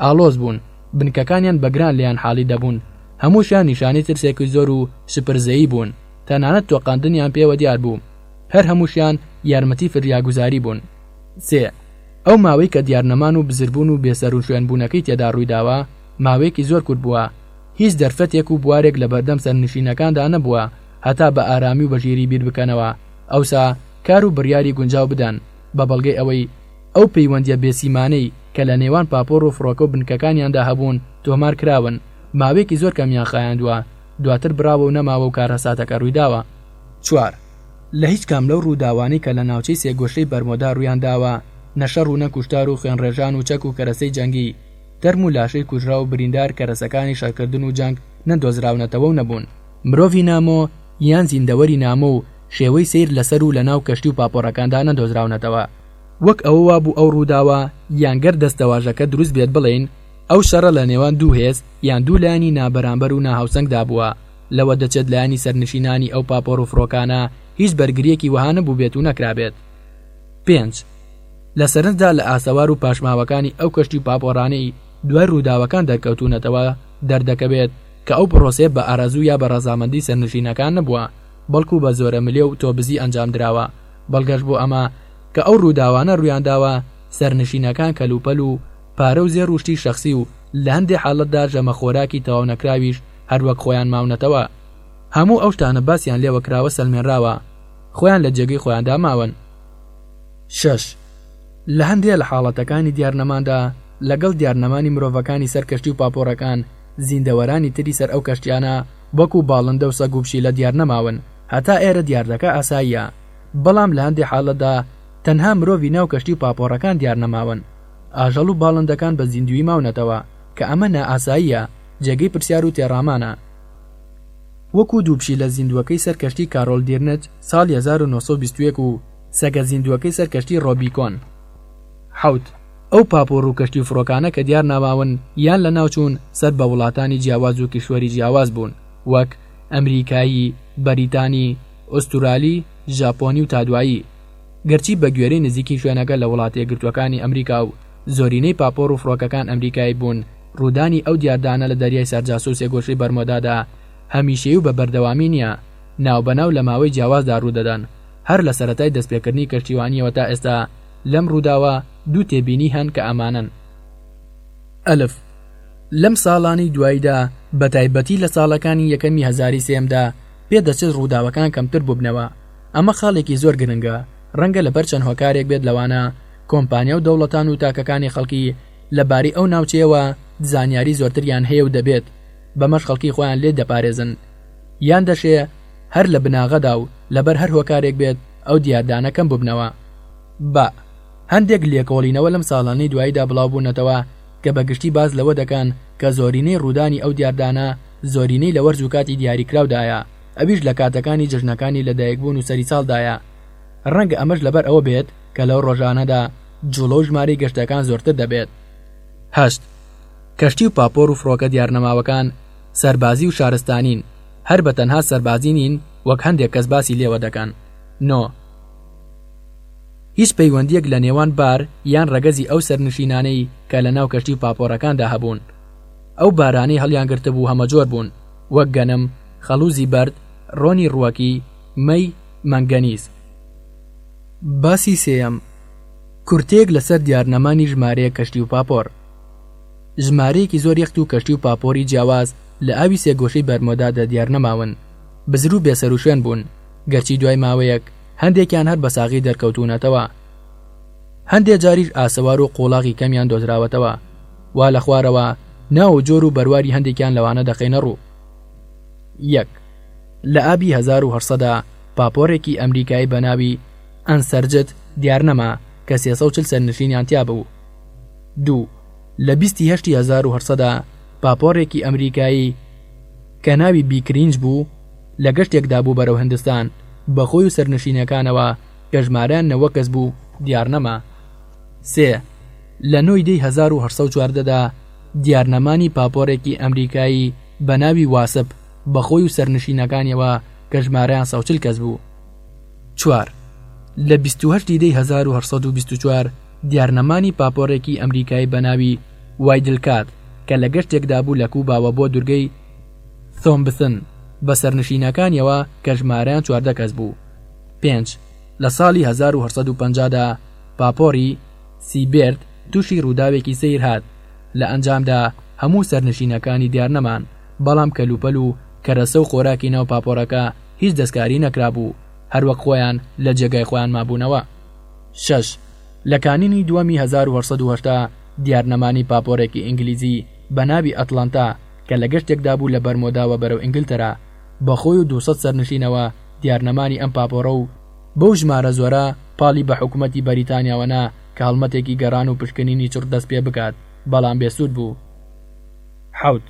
ئاڵۆز بوون، بنکەکانیان بە گران لێیان حاڵی دەبوون. هەمووشیان نیشانەی ترسێکی زۆر و شپرزەیی بوون، تەنانەت تۆقاندنیان پێوە دیار بوو. هەر هەمووشیان یارمەتی فریاگوزاری بوون. سێ، ئەو ماوەی کە دیارنەمان و بزربوون و بێسەروشوێنبوونەکەی تێدا ڕوویداوە، ماوەیەکی زۆر کورت بووە. هیچ دەرفەتێک و بوارێک لەبەردەم سەرنشینەکاندا نەبووە هەتا بە ئارامی و بە ژیری بیر بکەنەوە، ئەوسا کار و بڕیاری گونجاو بدەن، بە بەڵگەی ئەوەی ئەو پەیوەندییە بێسیمانەی کە لە نێوان پاپۆڕ و فڕۆکە و بنکەکانیاندا هەبوون تۆمار کراون، ماوەیەکی زۆر کەمیان خایاندووە، دواتر براوە و نەماوە و کارەساتەکە ڕوویداوە. چوار، لە هیچ کام لەو ڕووداوانەی کە لە ناوچەی سێگۆشەی بەرمۆدا ڕوویان داوە، نە شەڕ و نە کوشتار و خوێنڕێژان و چەک و کەرەسەی جەنگی، تەرم و لاشەی کوژراو و بریندار کەرەسەکانی شەڕکردن و جەنگ نەدۆزراونەتەوە و نەبوون. مرۆڤی نامۆ. یان زیندەوەری نامۆ و شێوەی سەیر لەسەر و لەناو کەشتی و پاپۆڕەکاندا نەدۆزراونەتەوە. وەک ئەوە وابوو ئەو ڕووداوە یان گەر دەستەواژەکە دروست بێت بڵێین ئەو شەڕە لە نێوان دوو هێز یان دوو لایەنی نابەرامبەر و ناهاوسەنگدا بووە، لەوە دەچێت لایەنی سەرنشینانی ئەو پاپۆڕ و فڕۆکانە هیچ بەرگرییەکی وەها نەبووبێت و نەکرابێت. پێنج. لە سەرنجدا لە ئاسەوار و پاشماوەکانی ئەو کەشتی و پاپۆڕانەی دوای ڕووداوەکان دەرکەوتوونەتەوە دەردەکەوێت کە ئەو پڕۆسەیە بە ئارەزوو یا بە ڕەزامەندی سەرنشینەکان نەبووە بەڵکو بە زۆرەملێ و تۆبزی ئەنجامدراوە بەڵگەش بۆ ئەمە کە ئەو ڕووداوانە ڕوویانداوە سەرنشینەکان کەلوپەل و پارە و زێڕ و شتی شەخسی و لە هەندێ حاڵەتدا ژەمە خۆراکی تەواونەکراویش هەروەک خۆیان ماونەتەوە. هەموو ئەو شتانە باسیان لێوە کراوە سەلمێنراوە خۆیان لە جێگەی خۆیاندا ماون. شەش، لە هەندێ لە حاڵەتەکانی دیارنەماندا لەگەڵ دیارنەمانی مرۆڤەکانی سەر کەشتی و پاپۆڕەکان زیندەوەرانی تری سەر ئەو کەشتیانە وەکو باڵندە و سەگ و پشیلە دیارنەماون هەتا ئێرە دیاردەکە ئاساییە بەڵام لە هەندێ حاڵەتدا تەنها مرۆڤی ناو کەشتی و پاپۆڕەکان دیارنەماون ئاژەڵ و باڵندەکان بە زیندوویی ماونەتەوە کە ئەمە نائاساییە جێگەی پرسیار و تێڕامانە. وەکو دوو پشیلە زیندووەکەی سەر کەشتی کارۆل دیرنچ ساڵی 1921 و سەگە زیندووەکەی سەر کەشتی ڕۆبیکۆن. حەوت، ئەو پاپۆڕ و کەشتی و فڕۆکانە کە دیار نەماون یان لەناوچوون سەر بە وڵاتانی جیاواز و کیشوەری جیاواز بوون وەک، ئەمریکایی، بەریتانی، ئوستورالی، ژاپۆنی و تا دوایی. گەرچی بە گوێرەی نزیکی شوێنەکە لە وڵاتە یەکگرتووەکانی ئەمریکا و زۆرینەی پاپۆڕ و فڕۆکەکان ئەمریکایی بوون، ڕوودانی ئەو دیاردانە لە دەریای سەرجاسۆ و سێگۆشەی بەرمۆدادا هەمیشەیی و بە بەردەوامی نییە، ناوبەناو لە ماوەی جیاوازدا ڕوودەدەن، هەر لە سەرەتای دەستپێکردنی کەشتیوانییەوە تا ئێستا لەم ڕووداوە دوو تێبینی هەن کە ئەمانەن. ئەلف، لەم ساڵانەی دواییدا بەتایبەتی لە ساڵەکانی یەکەمی هەزاری سێیەمدا پێدەچێت ڕووداوەکان کەمتر بووبنەوە، ئەمە خاڵێکی زۆر گرنگە، ڕەنگە لەبەر چەند هۆکارێک بێت لەوانە کۆمپانیا و دەوڵەتان و تاکەکانی خەڵکی لە بارەی ئەو ناوچەیەوە زانیاری زۆرتریان هەیە و دەبێت بەمەش خەڵکی خۆیان لێ دەپارێزن یان دەشێ هەر لە بناغەدا و لەبەر هەر هۆکارێک بێت ئەو دیاردانە کەم ببنەوە. با. هەندێک لێکۆڵینەوە لەم ساڵانەی دواییدا بڵاوبوونەتەوە کە بە گشتی باس لەوە دەکەن کە زۆرینەی ڕوودانی ئەو دیاردانە زۆرینەی لە وەرز و کاتی دیاریکراودایە ئەویش لە کاتەکانی جەژنەکانی لەدایکبوون و سەری ساڵدایە ڕەنگە ئەمەش لەبەر ئەوە بێت کە لەو ڕۆژانەدا جوڵە و ژمارەی گەشتەکان زۆرتر دەبێت. هەشت، کەشتی و پاپۆر و فڕۆکە دیارنەماوەکان سەربازی و شارستانین، هەر بە تەنها سەربازی نین وەک هەندێک کەس باسی لێوە دەکەن. نۆ. هیچ پەیوەندییەک لە نێوان بار یان ڕەگەزی ئەو سەرنشینانەی کە لە ناو کەشتی و پاپۆڕەکاندا هەبوون. ئەو بارانەی هەڵیانگرتبوو هەمەجۆر بوون، وەک گەنم، خەڵووزی بەرد، ڕۆنی ڕووەکی، مەی، مەنگەنیز. باسی سێیەم، کورتەیەک لەسەر دیارنەمانی ژمارەیەک کەشتی و پاپۆڕ. ژمارەیەکی زۆر یەخت و کەشتی و پاپۆری جیاواز لە ئاوی سێگۆشەی بەرمۆدادا دیارنەماون، بزر و بێسەروشوێن بوون، گەرچی دوای ماوەیەک هەندێکیان هەر بە ساغی دەرکەوتوونەتەوە. هەندێ جاریش ئاسەوار و قوڵاغی کەمیان دۆزراوەتەوە. وا لە خوارەوە ناو و جۆر و بەرواری هەندێکیان لەوانە دەخەینە ڕوو. یەک. لە ئابی 1800 دا پاپۆرێکی ئەمریکایی بە ناوی ئەنسەرجت دیارنەما کە 340 سەرنشینیان تیا بوو. دوو. لە بیستی هەشتی 1800 دا پاپۆرێکی ئەمریکایی کە ناوی بیکرینج بوو لە گەشتێکدا بوو بەرەو هندستان بە خۆی و سەرنشینەکانەوە کە ژمارەیان 90 کەس بوو دیارنەما. سێ. لە نۆی دەی 1814 دا دیارنەمانی پاپۆرێکی ئەمریکایی بە ناوی واسپ بە خۆی و سەرنشینەکانیەوە کە ژمارەیان 140 کەس بوو. چوار. لە 28 ی دەی 1824 دیارنەمانی پاپۆرێکی ئەمریکایی بە ناوی وایدلکات کە لە گەشتێکدا بوو لە کوباوە بۆ دورگەی ثۆمبثن بە سەرنشینەکانیەوە کە ژمارەیان 14 کەس بوو. پێنج. لە ساڵی 1850 دا پاپۆری سیبێرد تووشی ڕووداوێکی سەیر هات، لە ئەنجامدا هەموو سەرنشینەکانی دیارنەمان، بەڵام کەلوپەل و کەرەسە و خۆراکی ناو پاپۆڕەکە هیچ دەستکاری نەکرابوو، هەروەک خۆیان لە جێگای خۆیان مابوونەوە. شەش، لە کانینی دووەمی 1880 دیارنەمانی پاپۆرێکی ئینگلیزی بە ناوی ئەتڵانتا کە لە گەشتێکدا بوو لە بەرمۆداوە بەرەو ئینگلتەرا بە خۆی و 200 سەرنشینەوە دیارنەمانی ئەم پاپۆڕە و بەو ژمارە زۆرە پاڵی بە حکومەتی بەریتانیاوە نا کە هەڵمەتێکی گەڕان و پشکنینی چڕ دەست پێ بکات، بەڵام بێ سوود بوو. حەوت،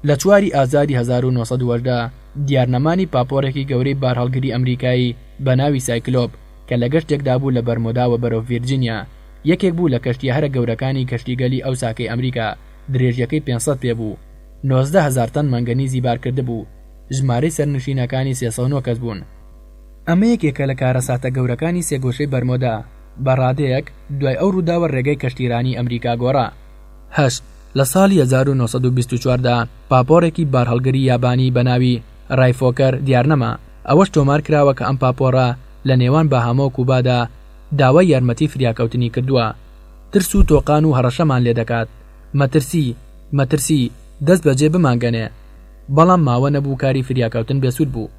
لە چواری ئازاری 1918. دیارنەمانی پاپۆڕێکی گەورەی بارهەڵگری ئەمریکایی بە ناوی سایکلۆپ کە لە گەشتێکدا بوو لە بەرمۆداوە بەرەو ڤیرجینیا، یەکێک بوو لە کەشتییە هەرە گەورەکانی کەشتیگەلی ئەوساکەی ئەمریکا، درێژییەکەی 500 پێ بوو، 19 هەزار تەن مەنگەنیزی بارکردبوو، ژمارەی سەرنشینەکانی 309 کەس بوون. ئەمە یەکێکە لە کارەساتە گەورەکانی سێگۆشەی بەرمۆدا، بە ڕادەیەک دوای ئەو ڕووداوە ڕێگای کەشتیرانیی ئەمریکا گۆڕا. هەشت، لە ساڵی 1924 دا پاپۆڕێکی بارهەڵگری یابانی بە ناوی ڕایفۆکەر دیارنەما، ئەوەش تۆمار کراوە کە ئەم پاپۆڕە لە نێوان باهاما و کوبادا داوای یارمەتی فریاکەوتنی کردووە. ترس و تۆقان و هەڕەشەمان لێ دەکات. مەترسی، مەترسی، دەست بەجێ بمانگەنێ. بەڵام ماوە نەبوو کاری فریاکەوتن بێسوود بوو.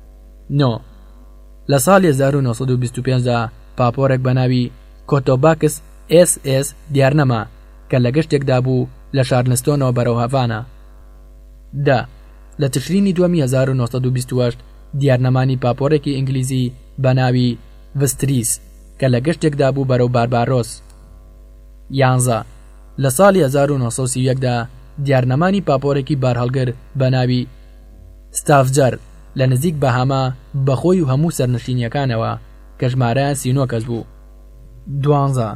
نۆ. لە ساڵی 1925 دا پاپۆڕێک بە ناوی کۆتۆباکس ئێس ئێس دیارنەما کە لە گەشتێکدا بوو لە شارلستۆنەوە بەرەو هەڤانا. دە. لە تشرینی دووەمی 1928 دیارنەمانی پاپۆڕێکی ئینگلیزی بە ناوی ڤستریس کە لە گەشتێکدا بوو بەرەو باربارۆس. یانزە. لە ساڵی 1931 دا دیارنەمانی پاپۆڕێکی بارهەڵگر بە ناوی ستافجەر لە نزیک باهاما بە خۆی و هەموو سەرنشینیەکانەوە کە ژمارەیان 39 کەس بوو. دوانزە.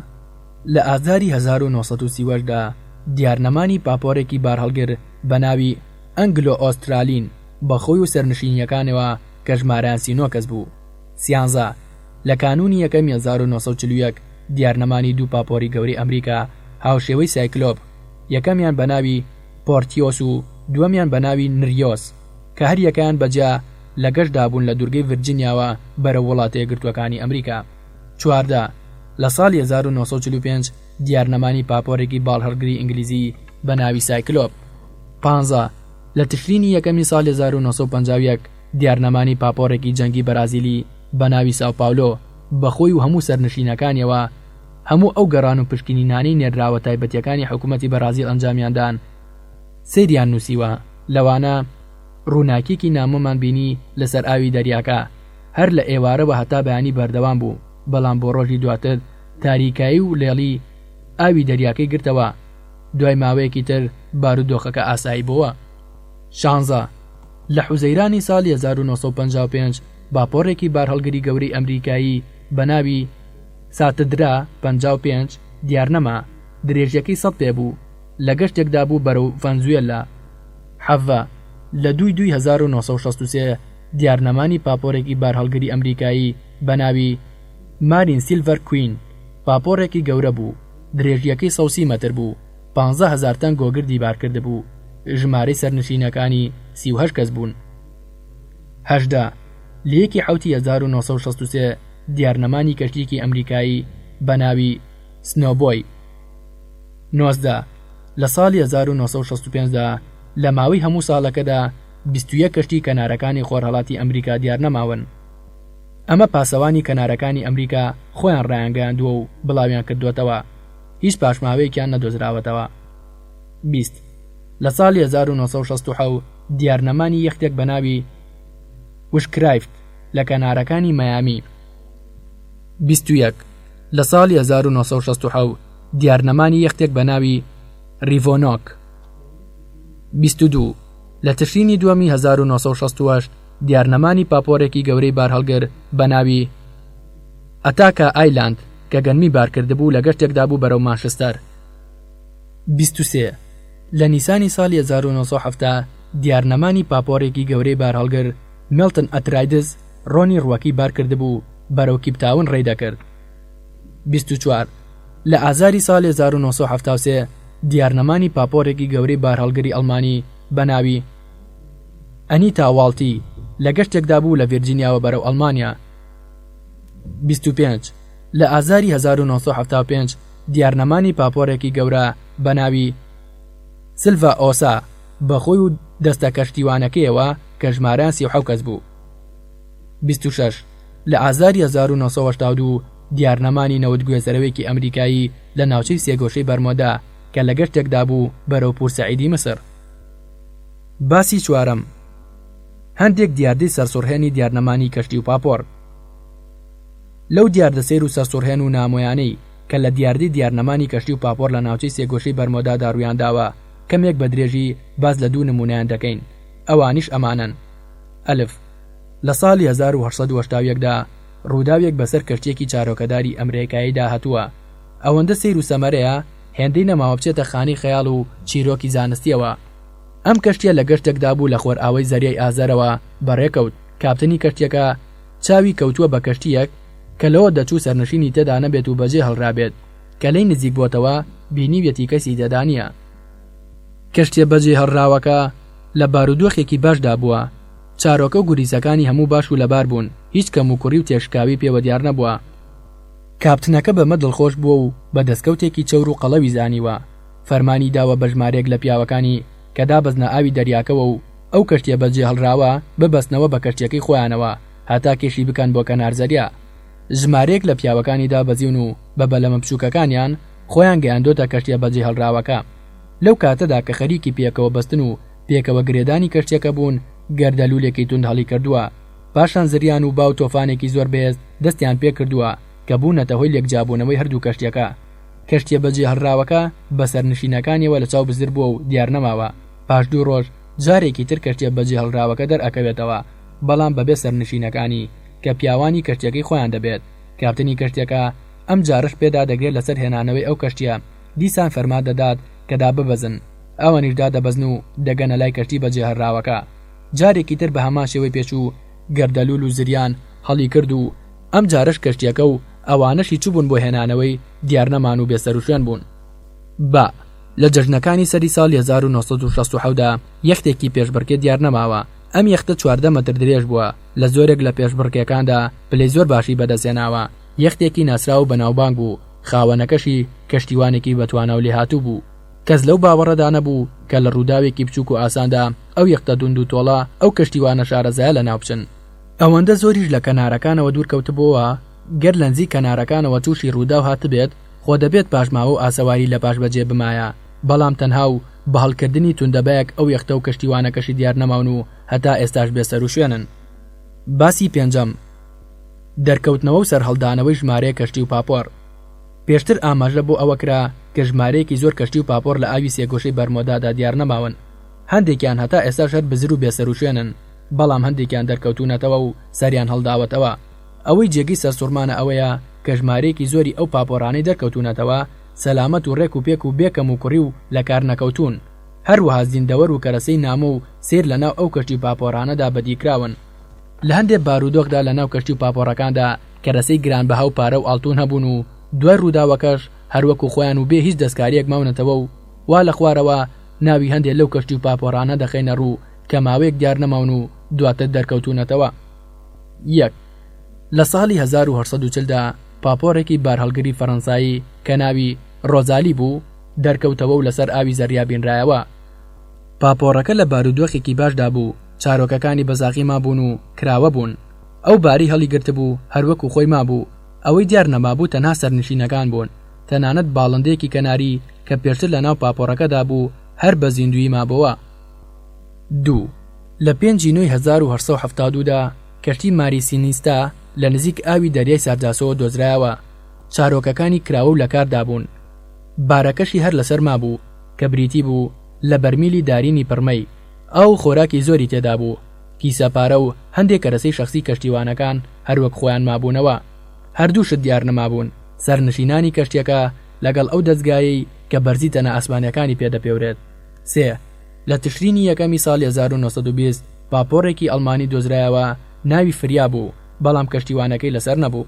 لە ئازاری 1938 دا دیارنەمانی پاپۆرێکی بارهەڵگر بە ناوی ئەنگلۆ ئۆسترالین بە خۆی و سەرنشینیەکانەوە کە ژمارەیان 39 کەس بوو. سیانزە. لە کانوونی یەکەمی 1941 دیارنەمانی دوو پاپۆری گەورەی ئەمریکا هاوشێوەی سایکلۆپ، یەکەمیان بە ناوی پۆرتیۆس و دووەمیان بە ناوی نریۆس کە هەریەکەیان بە جیا لە گەشتدا بوون لە دوورگەی ڤرجینیاوە بەرەو وڵاتە یەکگرتووەکانی ئەمریکا. 14. لە ساڵی 1945 دیارنەمانی پاپۆرێکی باڵهەڵگری ئینگلیزی بە ناوی سایکلۆپ. 15. لە تشرینی یەکەمی ساڵی 1951 دیارنەمانی پاپۆرێکی جەنگی بەرازیلی بە ناوی ساوپاولۆ بە خۆی و هەموو سەرنشینەکانیەوە هەموو ئەو گەڕان و پشکنینانەی نێرراوە تایبەتیەکانی حکوومەتی بەرازیل ئەنجامیاندان سەیریان نووسیوە لەوانە ڕووناکیەکی نامۆمان بینی لەسەر ئاوی دەریاکە هەر لە ئێوارەوە هەتا بەیانی بەردەوام بوو بەڵام بۆ ڕۆژی دواتر تاریکایی و لێڵی ئاوی دەریاکەی گرتەوە دوای ماوەیەکی تر بارودۆخەکە ئاسایی بۆوە. شانزە. لە حوزەیرانی ساڵی 1955 باپۆڕێکی بارهەڵگری گەورەی ئەمریکایی بە ناوی ساتدرا 55 دیارنەما، درێژیەکەی 100 پێ بوو، لە گەشتێکدا بوو بەرەو ڤەنزوێلا. حەڤە. لە دووی دووی 1963 دیارنەمانی پاپۆرێکی بارهەڵگری ئەمریکایی بە ناوی مارین سیلڤەر کوین، پاپۆڕێکی گەورە بوو، درێژییەکەی 130 مەتر بوو، 15 هەزار تەن گۆگردی بارکردبوو، ژمارەی سەرنشینەکانی 38 کەس بوون. 18. لە یەکی حەوتی 1963 دیارنەمانی کەشتییەکی ئەمریکایی بە ناوی سنۆبۆی. 19. لە ساڵی 1965 دا لە ماوەی هەموو ساڵەکەدا 21 کەشتی کەنارەکانی خۆرهەڵاتی ئەمریکا دیارنەماون. ئەمە پاسەوانی کەنارەکانی ئەمریکا خۆیان ڕایانگەیاندووە و بڵاویان کردووەتەوە، هیچ پاشماوەیەکیان نەدۆزراوەتەوە. 20. لە ساڵی 1967 دیارنەمانی یەختێک بە ناوی وشکرایفت لە کەنارەکانی مەیامی. 21. لە ساڵی 1967 دیارنەمانی یەختێک بە ناوی ریڤۆنۆک. 22. لە تشرینی دووەمی 1968 دیارنەمانی پاپۆرێکی گەورەی بارهەڵگر بە ناوی ئەتاکا ئایلاند کە گەنمی بارکردبوو لە گەشتێکدا بوو بەرەو مانشستەر. 23. لە نیسانی ساڵی 1970 دیارنەمانی پاپۆرێکی گەورەی بارهەڵگر مێڵتن ئەترایدز ڕۆنی ڕووەکی بارکردبوو بەرەو کیپتاون ڕێی دەکرد. 24. لە ئازاری ساڵی 1973 دیارنەمانی پاپۆرێکی گەورەی بارهەڵگری ئەڵمانی بە ناوی ئەنیتا واڵتی لە گەشتێکدا بوو لە ڤێرجینیاوە بەرەو ئەڵمانیا. 25. لە ئازاری 1975 دیارنەمانی پاپۆرێکی گەورە بە ناوی سلڤا ئۆسا بە خۆی و دەستە کەشتیوانەکەیەوە کە ژمارەیان 37 کەس بوو. 26. لە ئازاری 1982 دیارنەمانی نەوتگوێزەرەوەیەکی ئەمریکایی لە ناوچەی سێگۆشەی بەرمۆدا کە لە گەشتێکدا بوو بەرەو پورسەعیدی میسر. باسی چوارەم، هەندێک دیاردەی سەرسوڕهێنی دیارنەمانی کەشتی و پاپۆڕ. لەو دیاردە سەیر و سەرسوڕهێن و نامۆیانەی کە لە دیاردەی دیارنەمانی کەشتی و پاپۆڕ لە ناوچەی سێگۆشەی بەرمۆدادا ڕوویانداوە، کەمێک بە درێژی باس لە دوو نموونەیان دەکەین، ئەوانیش ئەمانەن. ئەلف. لە ساڵی 1881 دا ڕووداوێک بەسەر کەشتییەکی چارۆکەداری ئەمرێکاییدا هاتووە، ئەوەندە سەیر و سەمەرەیە، هێندەی نەماوە بچێتە خانەی خەیاڵ و چیرۆکی زانستییەوە. ئەم کەشتییە لە گەشتێکدا بوو لە خۆرئاوای زەریای ئازەرەوە بەڕێکەوت، کاپتنی کەشتییەکە چاوی کەوتووە بە کەشتییەک کە لەوە دەچوو سەرنشینی تێدا نەبێت و بەجێ هێڵرابێت، کە لێی نزیک بۆتەوە بینیویەتی کەسی تێدا نییە. کەشتییە بەجێهێڵراوەکە لە بارودۆخێکی باشدا بووە، چارۆکە و گوریسەکانی هەموو باش و لەبار بوون، هیچ کەموکوڕی و تێکشکاوی پێوە دیار نەبووە. کاپتنەکە بەمە دڵخۆش بووە و بە دەستکەوتێکی چەور و قەڵەوی زانیوە، فەرمانی داوە بە ژمارەیەک لە پیاوەکانی کە دابەزنە ئاوی دەریاکەوە و ئەو کەشتییە بەجێهێڵراوە ببەستنەوە بە کەشتییەکەی خۆیانەوە هەتا کێشی بکەن بۆ کەنار زەریا. ژمارەیەک لە پیاوەکانی دابەزیون و بە بەلەمە بچووکەکانیان خۆیان گەیاندۆتە کەشتییە بەجێهێڵراوەکە. لەو کاتەدا کە خەریکی پێکەوە بەستن و پێکەوە گرێدانی کەشتییەکە بوون، گەردەلوولێکی توند هەڵیکردووە. پاشان زریان و با و تۆفانێکی زۆر بەهێز دەستیان پێکردووە کە بوونەتە هۆی لێکجیابوونەوەی هەردوو کەشتییەکە. کەشتییە بەجێهێڵراوەکە بە سەرنشینەکانیەوە لە چاو بزر بووە و دیار نەماوە. پاش دوو ڕۆژ جارێکی تر کەشتییە بەجێهێڵراوەکە دەرئەکەوێتەوە، بەڵام بەبێ سەرنشینەکانی کە پیاوانی کەشتییەکەی خۆیان دەبێت. کاپتنی کەشتییەکە ئەم جارەش پێدادەگرێت لەسەر هێنانەوەی ئەو کەشتییە، دیسان فەرمان دەدات کە داببەزن، ئەوانیش دادەبەزن و دەگەنە لای کەشتی بەجێهێڵراوەکە. جارێکی تر بە هەمان شێوەی پێشوو گەردەلوول و زریان هەڵیکرد و ئەم جارەش کەشتییەکە و ئەوانەشی چووبوون بۆ هێنانەوەی دیارنەمان و بێسەروشوێن بوون. با، لە جەژنەکانی سەری ساڵی 1967 دا یەختێکی پێشبڕکێ دیارنەماوە، ئەم یەختە 14 مەتر درێژ بووە، لە زۆرێک لە پێشبڕکێکاندا پلەی زۆر باشی بەدەستهێناوە، یەختێکی ناسراو و بەناوبانگ بوو، خاوەنەکەشی کەشتیوانێکی بەتوانا و لێهاتوو بوو. کەس لەو باوەڕەدا نەبوو کە لە ڕووداوێکی بچووک و ئاساندا ئەو یەختە توند و تۆڵە ئەو کەشتیوانە شارەزایە لەناوبچن. ئەوەندە زۆریش لە کەنارەکانەوە دوور کەوتبۆوە، گەر لەنزیک کەنارەکانەوە تووشی ڕووداو هاتبێت، خۆ دەبێت پاشماوە و ئاسەواری لەپاش بەجێ بمایە، بەڵام تەنها و بە هەڵکردنی توندەبایەک ئەو یەختە و کەشتیوانەکەشی دیار نەماون و هەتا ئێستاش بێسەروشوێنن. باسی پێنجەم، دەرکەوتنەوە و سەرهەڵدانەوەی ژمارەیەک کەشتی و پاپۆڕ. پێشتر ئاماژە بۆ ئەوە کرا کە ژمارەیەکی زۆر کەشتی و پاپۆڕ لە ئاوی سێگۆشەی بەرمۆدادا دیار نەماون. هەندێکیان هەتا ئێستاش هەر بزر و بێسەروشوێنن، بەڵام هەندێکیان دەرکەوتوونەتەوە و سەریان هەڵداوەتەوە. ئەوەی جێگەی سەرسوڕمانە ئەوەیە کە ژمارەیەکی زۆری ئەو پاپۆڕانەی دەرکەوتوونەتەوە سەلامەت و ڕێک و پێک و بێ کەموکوڕی و لەکارنەکەوتوون. هەروەها زیندەوەر و کەرەسەی نامۆ و سەیر لەناو ئەو کەشتی و پاپۆڕانەدا بەدیکراون. لە هەندێ بارودۆخدا لە ناو کەشتی و پاپۆڕەکاندا کەرەسەی گرانبەها و پارە و ئاڵتون هەبوون و دوای ڕووداوەکەش هەر وەکو خۆیان و بێ هیچ دەستکارییەک ماونەتەوە و وا لە خوارەوە ناوی هەندێ لەو کەشتی و پاپۆڕانە دەخەینە ڕوو کە ماوەیەک دیار نەماون و دواتر دەرکەوتوونەتەوە. یەک. لە ساڵی 1840 دا پاپۆڕێکی بارهەڵگری فەرەنسایی کە ناوی، ڕۆزالی، بوو، دەرکەوتەوە و لەسەر ئاوی زەریا بینرایەوە. پاپۆڕەکە لە بارودۆخێکی باشدا بوو، چارۆکەکانی بە زاغی مابوون و کراوە بوون. ئەو بارەی هەڵیگرتبوو هەر وەکو خۆی مابوو. ئەوەی دیار نەمابوو تەنها سەرنشینەکان بوون. تەنانەت باڵندەیەکی کەناری کە پێشتر لەناو پاپۆڕەکەدا بوو هەر بە زیندوویی مابۆوە. دوو. لە پێنج ی نۆی 1872 دا کەشتی ماری سینیستا لە نزیک ئاوی دەریای سارجاسۆوە دۆزرایەوە. چارۆکەکانی کراوە و لەکاردا بوون. بارەکەشی هەر لەسەر مابوو کە بریتی بوو لە بەرمیلی دارینی پڕمەی. ئاو و خۆراکی زۆری تێدا بوو، کیسە پارە و هەندێ کەرەسەی شەخسی کەشتیوانەکان هەر وەک خۆیان مابوونەوە. هەر دوو شت دیار نەمابوون، سەرنشینانی کەشتییەکە لەگەڵ ئەو دەزگایەی کە بەرزی تەنە ئاسمانییەکانی پێ دەپێورێت. سێ. لە تشرینی یەکەمی ساڵی 1920 پاپۆڕێکی ئەڵمانی دۆزرایەوە ناوی فریا بوو، بەڵام کەشتیوانەکەی لەسەر نەبوو.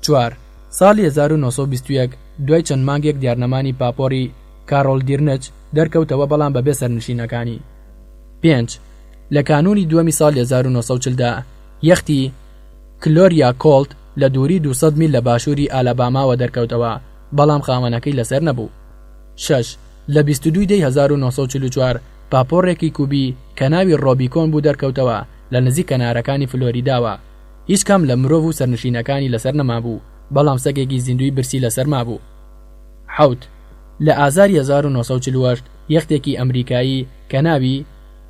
چوار. ساڵی 1921 دوای چەند مانگێک دیارنەمانی پاپۆڕی کارۆل دیرنچ دەرکەوتەوە بەڵام بەبێ سەرنشینەکانی. پێنج. لە کانوونی دووەمی ساڵی 1940 دا یەختی کلۆریا کۆڵت لە دووری 200 میل لە باشووری ئالاباماوە دەرکەوتەوە بەڵام خاوەنەکەی لەسەر نەبوو. شەش. لە 22 دەی 1944 پاپۆڕێکی کوبی کە ناوی ڕۆبیکۆن بوو دەرکەوتەوە لە نزیک کەنارەکانی فلۆریداوە. هیچ کام لە مرۆڤ و سەرنشینەکانی لەسەر نەمابوو بەڵام سەگێکی زیندووی برسی لەسەر مابوو. حەوت. لە ئازاری 1948 یەختێکی ئەمریکایی کە ناوی،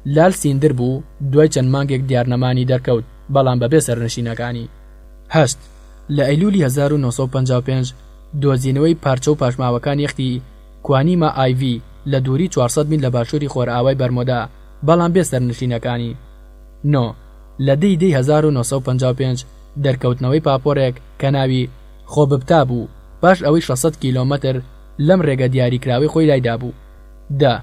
لال سیندر، بوو، دوای چەند مانگێک دیارنەمانی دەرکەوت، بەڵام بەبێ سەرنشینەکانی. هەشت. لە ئەیلولی 1955 دۆزینەوەی پارچە و پاشماوەکانی یەختی، کوانیما ئایڤی، لە دووری 400 میل لە باشووری خۆرئاوای بەرمۆدا، بەڵام بێ سەرنشینەکانی. نۆ. لە دە ی دەی 1955 دەرکەوتنەوەی پاپۆرێک کە ناوی خۆببتا بوو پاش ئەوەی 600 کیلۆمەتر لەم رێگە دیاریکراوەی خۆی لایدابوو. دە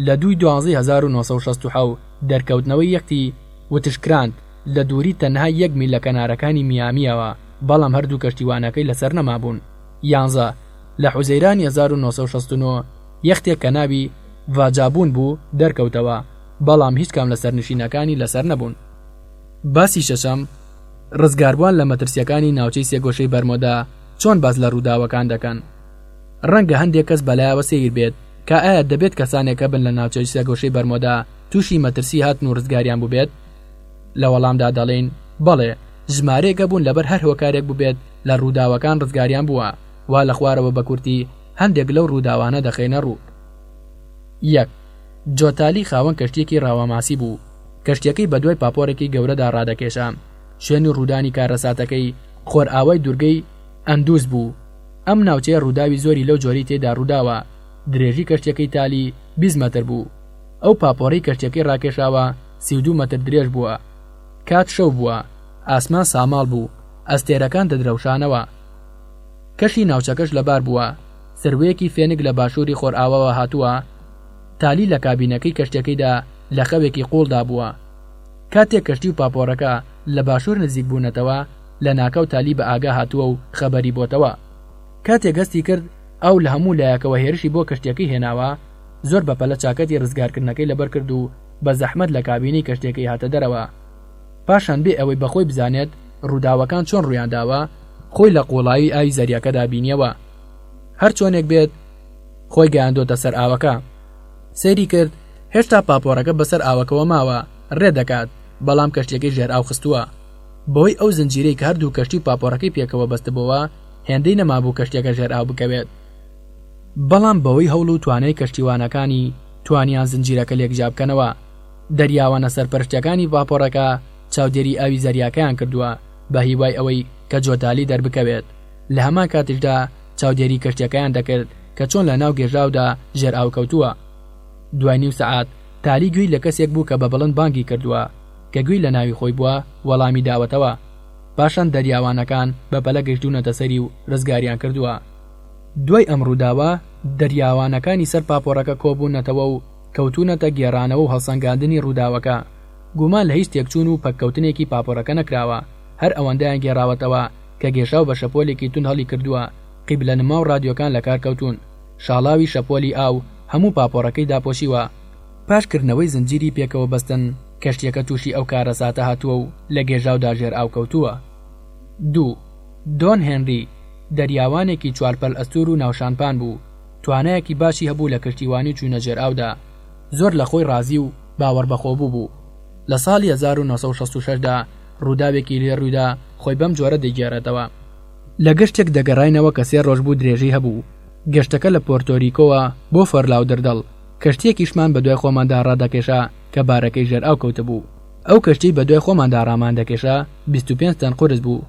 لە دووی دوانزەی 1967 دەرکەوتنەوەی یەختی وتشکراند لە دووری تەنها یەک میل لە کەنارەکانی میامییەوە بەڵام هەردوو کەشتیوانەکەی لەسەر نەمابوون. یانزە لە حوزەیرانی 1969 یەختێک کە ناوی ڤاجابوون بوو دەرکەوتەوە بەڵام هیچ کام لە سەرنشینەکانی لەسەر نەبوون. باسی شەشەم، ڕزگاربووان لە مەترسییەکانی ناوچەی سێگۆشەی بەرمۆدا چۆن باس لە ڕووداوەکان دەکەن؟ ڕەنگە هەندێک کەس بەلایەوە سەیر بێت کە ئایا دەبێت کەسانێک هەبن لە ناوچەی سێگۆشەی بەرمۆدا تووشی مەترسی هاتن و ڕزگاریان بووبێت؟ لە وەڵامدا دەڵێین بەڵێ، ژمارەیەک هەبوون لەبەر هەر هۆکارێک بووبێت لە ڕووداوەکان ڕزگاریان بووە، وا لە خوارەوە بە کورتی هەندێک لەو ڕووداوانە دەخەینە ڕوو. یەک. جۆتالی خاوەن کەشتییەکی ڕاوەماسی بوو، کەشتییەکەی بەدوای پاپۆڕێکی گەورەدا ڕادەکێشا، شوێنی ڕوودانی کارەساتەکەی خۆرئاوای دوورگەی ئەندوس بوو، ئەم ناوچەیە ڕووداوی زۆری لەو جۆرەی تێدا ڕووداوە، درێژی کەشتییەکەی تالی 20 مەتر بوو، ئەو پاپۆڕەی کەشتییەکەی ڕاکێشاوە 32 مەتر درێژ بووە. کات شەو بووە، ئاسمان ساماڵ بوو، ئەستێرەکان دەدرەوشانەوە. کەشی ناوچەکەش لەبار بووە، سروەیەکی فێنک لە باشووری خۆرئاواوە هاتووە، تالی لە کابینەکەی کەشتیەکەیدا لە خەوێکی قووڵدا بووە. کاتێک کەشتی و پاپۆڕەکە لە باشوور نزیک بوونەتەوە، لەناکاو تالی بە ئاگا هاتووە و خەبەری بۆتەوە. کاتێک هەستی کرد ئاو لە هەموو لایەکەوە هێرشی بۆ کەشتیەکەی هێناوە، زۆر بەپەلە چاکەتی ڕزگارکردنەکەی لەبەر کرد و بە زەحمەت لە کابینەی کەشتیەکەی هاتە دەرەوە. پاشان بێ ئەوەی بە خۆی بزانێت ڕووداوەکان چۆن ڕوویانداوە، خۆی لە قووڵایی ئاوی زەریاکەدا بینیەوە. هەرچۆنێک بێت خۆی گەیاندۆتە سەر ئاوەکە. سەیری کرد هێشتا پاپۆڕەکە بەسەر ئاوەکەوە ماوە، ڕێ دەکات، بەڵام کەشتیەکەی ژێر ئاو خستووە. بەهۆی ئەو زنجیرەی کە هەردوو کەشتی و پاپۆڕەکەی پێکەوە بەستبۆوە، هێندەی نەمابوو کەشتیەکە ژێر ئاو بکەوێت. بەڵام بەهۆی هەوڵ و توانای کەشتیوانەکانی توانیان زنجیرەکە لێک جیا بکەنەوە. دەریاوانە سەرپەرشتیەکانی ڤاپۆڕەکە چاودێری ئاوی زەریاکەیان کردووە بە هیوای ئەوەی کە جۆتالی دەربکەوێت. لە هەمان کاتیشدا چاودێری کەشتیەکەیان دەکرد کە چۆن لە ناو گێژاودا ژێر ئاو کەوتووە. دوای نیو سەعات تالی گوێی لە کەسێک بوو کە بە بڵند بانگی کردووە. کە گوێی لە ناوی خۆی بووە وەڵامی داوەتەوە. پاشان دەریاوانەکان بە پەلە گەیشتوونەتە سەری و ڕزگاریان کردووە. دوای ئەم ڕووداوە دەریاوانەکانی سەر پاپۆڕەکە کۆبوونەتەوە و کەوتوونەتە گێڕانەوە و هەڵسەنگاندنی ڕووداوەکە. گومان لە هیچ تێکچوون و پەککەوتنێکی پاپۆڕەکە نەکراوە، هەر ئەوەندەیان گێڕاوەتەوە کە گێژاو بە شەپۆلێکی توند هەڵیکردووە، قیبلەنما و ڕادیۆکان لەکار کەوتوون، شاڵاوی شەپۆلی ئاو هەموو پاپۆڕەکەی داپۆشیوە. پاش کردنەوەی زنجیری پێکەوە بەستن، کەشتییەکە تووشی ئەو کارەساتە هاتووە و لە گێژاودا ژێرئاو کەوتووە. دوو. دۆن هێنری، دەریاوانێکی چوارپەل ئەستوور و ناوشانپان بوو، توانایەکی باشی هەبوو لە کەشتیوانی و چوونە ژێرئاودا، زۆر لە خۆی ڕازی و باوەڕبەخۆبوو بوو. لە ساڵی 1966 دا ڕووداوێکی لێ ڕوویدا خۆی بەم جۆرە دەیگێڕێتەوە. لە گەشتێک دەگەڕاینەوە کە سێ ڕۆژ بوو درێژەی هەبوو، گەشتەکە لە پۆرتۆریکۆوە بۆ فۆرلاودردڵ، کەشتییەکیشمان بەدوای خۆماندا ڕادەکێشا کە بارەکەی ژێرئاو کەوتبوو. ئەو کەشتیەی بەدوای خۆماندا ڕاماندەکێشا 25 تەن قورس بوو.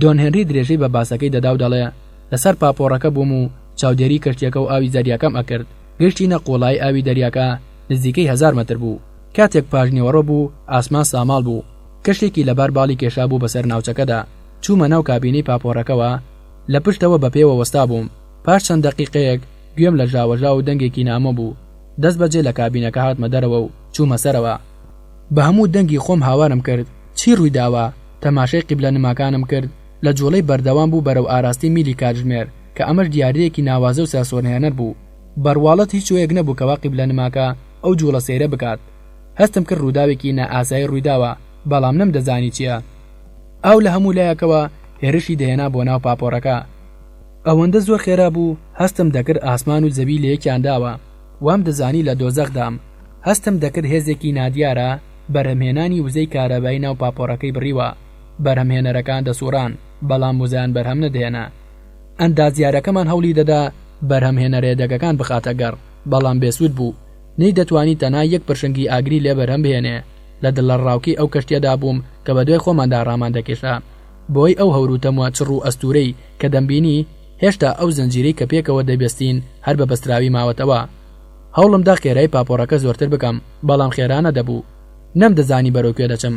دۆن هێنری درێژەی بە باسەکەی دەدا و دەڵێ، لەسەر پاپۆڕەکە بووم و چاودێری کەشتیەکە و ئاوی زەریاکەم ئەکرد، گەشتینە قووڵایی ئاوی دەریاکە نزیکەی هەزار مەتر بوو. کاتێک پاشنیوەڕۆ بوو ئاسمان ساماڵ بوو، کەشتێکی لەبار باڵی کێشابوو بەسەر ناوچەکەدا. چوومە ناو کابینەی پاپۆڕەکەوە، لە پشتەوە بە پێوە وەستابووم. پاش چەند دەقیقەیەک گوێم لە ژاوەژاو و دەنگێکی نامۆ بوو. دەست بەجێ لە کابینەکە هاتمە دەرەوە و چوومە سەرەوە. بە هەموو دەنگی خۆم هاوارم کرد، چی ڕووی داوە؟ تەماشای قیبلە نماکانم کرد، لە جووڵەی بەردەوام بوو بەرەو ئاراستەی میلی کاتژمێر، کە ئەمەش دیاردەیەکی ناوازە و سەرسوڕهێنەر بوو. بە ڕواڵەت هیچ هۆیەک نەبوو کەوا قیبلە نماکە ئەو جووڵە سەیرە بکات. هەستم کرد ڕووداوێکی نائاسایی ڕوویداوە، بەڵام نەمدەزانی چییە. ئاو لە هەموو لایەکەوە هێرشی دەهێنا بۆ ناو پاپۆڕەکە. ئەوەندە زۆر خێرا بوو، هەستم دەکرد ئاسمان و زەوی لە یەکیان داوە. وام دەزانی لە دۆزەخدام. هەستم دەکرد هێزێکی نادیارە بەرهەمهێنانی وزەی کارەبایی ناو پاپۆڕەکەی بڕیوە. بەرهەمهێنەرەکان دەسووڕان، بەڵام وزەیان بەرهەم نەدەهێنا. ئەندازیارەکەمان هەوڵی دەدا بەرهەمهێنەرە یەدەگەکان بخاتە گەڕ، بەڵام بێسوود بوو. نەیدەتوانی تەنها یەک پرشنگی ئاگری لێ بەرهەم بهێنێ. لە دڵەڕاوکێی ئەو کەشتییەدا بووم کە بەدوای خۆماندا ڕاماندەکێشا. بەهۆی ئەو هەور و تەمە چڕ و ئەستوورەی کە دەمبینی، هێشتا ئەو زنجیرەی کە پێکەوە دەیبەستین هەر بە بەستراوی ماوەتەوە. هەوڵم دا خێرایی پاپۆڕەکە زۆرتر بکەم، بەڵام خێرا نەدەبوو. نەمدەزانی بەرەو کوێ دەچم.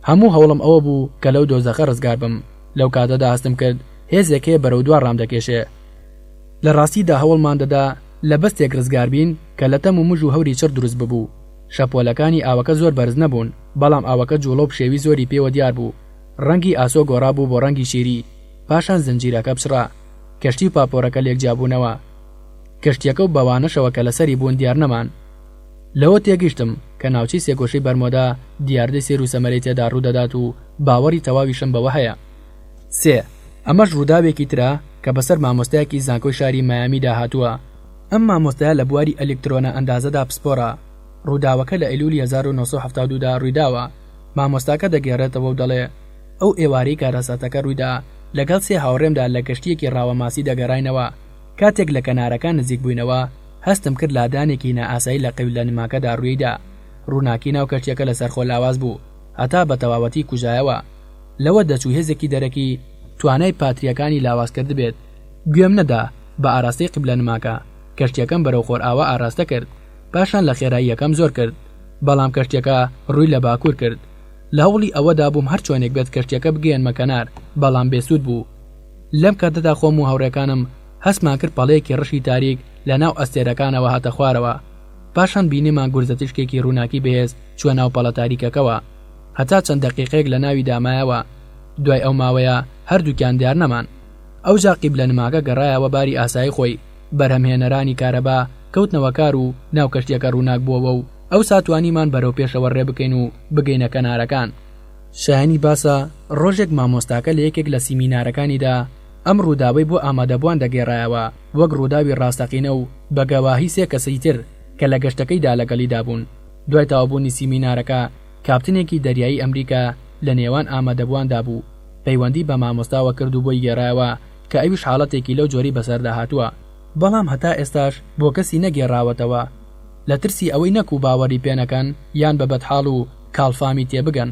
هەموو هەوڵم ئەوە بوو کە لەو دۆزەخە ڕزگار بم. لەو کاتەدا هەستم کرد هێزێک هەیە بەرەو دوا ڕامدەکێشێ. لە ڕاستیدا هەوڵمان دەدا لە بەستێک ڕزگار بین کە لە تەم و مژ و هەوری چڕ دروست ببوو. شەپۆلەکانی ئاوەکە زۆر بەرز نەبوون، بەڵام ئاوەکە جووڵە و پشێوی زۆری پێوە دیار بوو. ڕەنگی ئاسۆ گۆڕابوو بۆ ڕەنگی شیری. پاشان زنجیرەکە پچڕا. کەشتی و پاپۆرەکە لێک جیابوونەوە. کەشتییەکە و بەوانەشەوە کە لەسەری بوون دیار نەمان. لەوە تێگەیشتم کە ناوچەی سێگۆشەی بەرمۆدا دیاردەی سەیر و سەمەرەی تێدا ڕوودەدات و باوەڕی تەواویشم بەوە هەیە. سێ، ئەمەش ڕووداوێکی ترە کە بەسەر مامۆستایەکی زانکۆی شاری مایامیدا هاتووە. ئەم مامۆستایە لە بواری ئەلیکترۆنە ئەندازەدا پسپۆڕە. ڕووداوەکە لە ئەیلولی 1972 دا ڕوویداوە. مامۆستاکە دەگێڕێتەوە و دەڵێ، ئەو ئێوارەی کارەساتەکە ڕوویدا، لەگەڵ سێ هاوڕێمدا لە کەشتییەکی ڕاوەماسی دەگەڕاینەوە. کاتێک لە کەنارەکان نزیک بووینەوە، هەستم کرد لادانێکی نائاسایی لە قیبلەنماکەدا ڕوویدا. ڕووناکی ناو کەشتییەکە لەسەرخۆ لاواز بوو، هەتا بە تەواوەتی کوژایەوە. لەوە دەچوو هێزێکی دەرەکی توانای پاترییەکانی لاواز کردبێت. گوێم نەدا، بە ئاراستەی قیبلەنماکە، کەشتییەکەم بەرەو خۆرئاوا ئاراستە کرد. پاشان لە خێراییەکەم زۆر کرد. بەڵام کەشتییەکە ڕووی لە باکوور کرد. لە هەوڵی ئەوەدا بووم هەر چۆنێک بێت کەشتییەکە بگەیەنمە کەنار، بەڵام بێسوود بوو. لەم کاتەدا خۆم و هاوڕێکانم هەستمان کرد پەڵەیەکی ڕەشی تاریک لە ناو ئەستێرەکانەوە هاتە خوارەوە. پاشان بینیمان گورزە تیشکێکی ڕووناکی بەهێز چووە ناو پەڵە تاریکەکەوە. هەتا چەند دەقیقەیەک لە ناویدا مایەوە. دوای ئەو ماوەیە هەردووکیان دیار نەمان. ئەوجا قیبلەنماکە گەڕایەوە باری ئاسایی خۆی. بەرهەمهێنەرانی کارەبا کەوتنەوە کار و ناو کەشتییەکە ڕووناک بووەوە و ئەوسا توانیمان بەرەو پێشەوە ڕێ بکەین و بگەینە کەنارەکان. شایانی باسە ڕۆژێک مامۆستاکە لە یەکێک لە سیمینارەکانیدا ئەم ڕووداوەی بۆ ئامادەبووان دەگێڕایەوە وەک ڕووداوی ڕاستەقینە و بە گەواهی سێ کەسی تر کە لە گەشتەکەیدا لەگەڵیدا بوون. دوای تەواوبوونی سیمینارەکە کاپتنێکی دەریایی ئەمریکا لە نێوان ئامادەبوواندا بوو پەیوەندی بە مامۆستاوە کرد و بۆی گێڕایەوە کە ئەویش حاڵەتێکی لەو جۆرەی بەسەردا هاتووە بەڵام هەتا ئێستاش بۆ کەسی نەگێڕاوەتەوە لە ترسی ئەوەی نەکوو باوەڕی پێ نەکەن یان بە بەدحاڵ و کاڵفامی تێبگەن.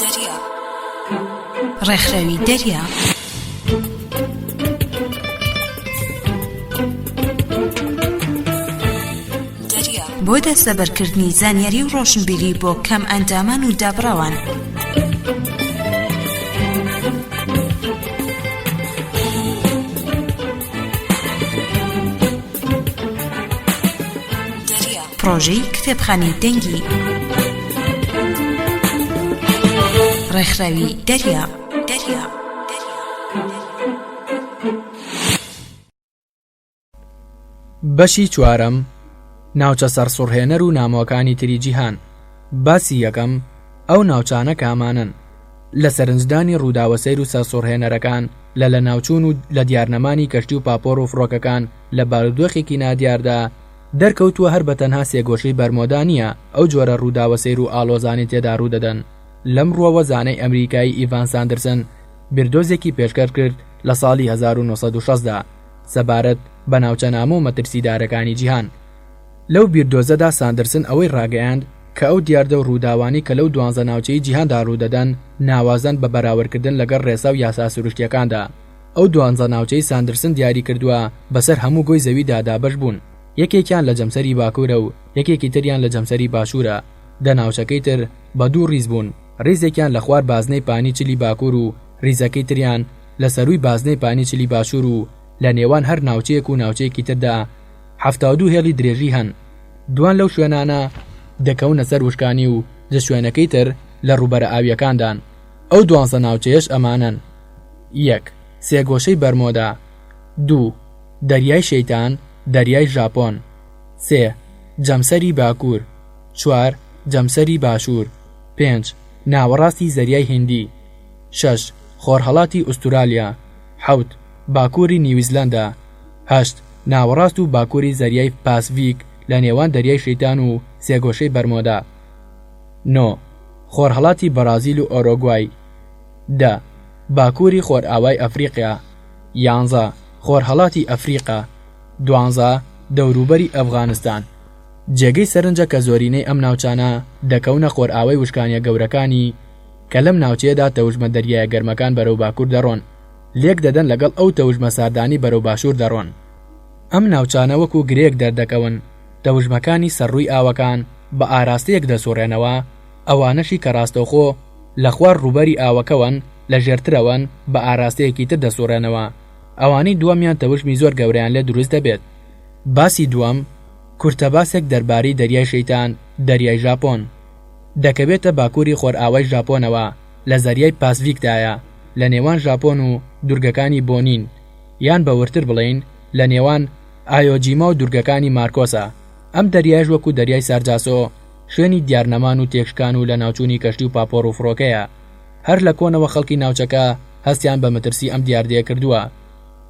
دەریا ڕێکخراوی دەریا. بۆ دەستەبەرکردنی زانیاری و ڕۆشنبیری بۆ کەم ئەندامان و دابڕاوان. پڕۆژەی کتێبخانەی دەنگی ڕێکخراوی دەریا دەریا. بەشی چوارەم، ناوچە سەرسوڕهێنەر و نامۆکانی تری جیهان باسی یەکەم، ئەو ناوچانە کامانەن؟ لە سەرنجدانی ڕووداوە سەیر و سەرسوڕهێنەرەکان لە لەناوچوون و لە دیارنەمانی کەشتی و پاپۆڕ و فڕۆکەکان لە بارودۆخێکی نادیاردا، دەرکەوتووە هەر بە تەنها سێگۆشەی بەرمۆدا نییە ئەو جۆرە ڕووداوە سەیر و ئاڵۆزانەی تێدا ڕوودەدەن. لەم ڕووەوە زانای ئەمریکایی ئیڤان ساندرسن بیردۆزێکی پێشکەش کرد لە ساڵی 1960 دا سەبارەت بە ناوچە نامۆ و مەترسیدارەکانی جیهان. لەو بیردۆزەدا ساندرسن ئەوەی ڕاگەیاند کە ئەو دیاردە و ڕووداوانەی کە لەو دوانزە ناوچەی جیهاندا ڕوودەدەن ناوازەن بە بەراوردکردن لەگەڵ ڕێسا و یاسا سروشتییەکاندا. ئەو دوانزە ناوچەی ساندرسن دیاری کردووە بەسەر هەموو گۆی زەویدا دابەش بوون، یەکێکیان لە جەمسەری باکوورە و یەکێکی تریان لە جەمسەری باشوورە، دە ناوچەکەی تر بە دوو ڕیز بوون، ڕیزێکیان لە خوار بازنەی پانی چلی باکوور و ڕیزەکەی تریان لە سەرووی بازنەی پانی چلی باشوور و لە نێوان هەر ناوچەیەک و ناوچەیەکی تردا 72 هێڵی درێژی هەن، دوان لەو شوێنانە دەکەونە سەر وشکانی و دە شوێنەکەی تر لە ڕووبەرە ئاوییەکاندان، ئەو دوانزە ناوچەیەش ئەمانەن. یەک، سێگۆشەی بەرمۆدا. دوو، دەریای شەیتان، دەریای ژاپۆن. سێ، جەمسەری باکوور. چوار، جەمسەری باشوور. پێنج، ناوەڕاستی زەریای هیندی. شەش، خۆرهەڵاتی ئوسترالیا. حەوت، باکووری نیوزلەندا. هەشت، ناوەڕاست و باکووری زەریای پاسڤیک لە نێوان دەریای شەیتان و سێگۆشەی بەرمۆدا. نۆ، خۆرهەڵاتی بەرازیل و ئۆرۆگوای. دە، باکووری خۆرئاوای ئەفریقیا. یانزە، خۆرهەڵاتی ئەفریقا. دوانزە، دەوروبەری ئەفغانستان. جێگەی سەرنجە کە زۆرینەی ئەم ناوچانە دەکەونە خۆرئاوای وشکانییە گەورەکانی کە لەم ناوچەیەدا تەوژمە دەریایە گەرمەکان بەرەو باکوور دەڕۆن لێک دەدەن لەگەڵ ئەو تەوژمە ساردانەی بەرەو باشوور دەڕۆن. ئەم ناوچانە وەکوو گرێیەک دەردەکەون، تەوژمەکانی سەر ڕووی ئاوەکان. بە ئاراستەیەک دەسوڕێنەوە، ئەوانەشی کە ڕاستەوخۆ لە خوار ڕووبەری ئاوەکەوەن لە ژێرترەوەن بە ئاراستەیەکی تر دەسوڕێنەوە، ئەوانەی دووەمیان تەوژمی زۆر گەورەیان لێ دروست دەبێت. باسی دووەم، کورتە باسێک دەربارەی دەریای شەیتان، دەریای ژاپۆن. دەکەوێتە باکووری خۆرئاوای ژاپۆنەوە، لە زەریای پاسڤیکدایە، لە نێوان ژاپۆن و دورگەکانی بۆنین، یان بە وردتر بڵێین لە نێوان ئایۆجیما و دورگەکانی مارکۆسە. ئەم دەریایەش وەکو دەریای سارجاسۆ شوێنی دیارنەمان و تێکشکان و لەناوچوونی کەشتی و پاپۆڕ و فڕۆکەیە. هەر لە کۆنەوە خەڵکی ناوچەکە هەستیان بە مەترسی ئەم دیاردەیە کردووە.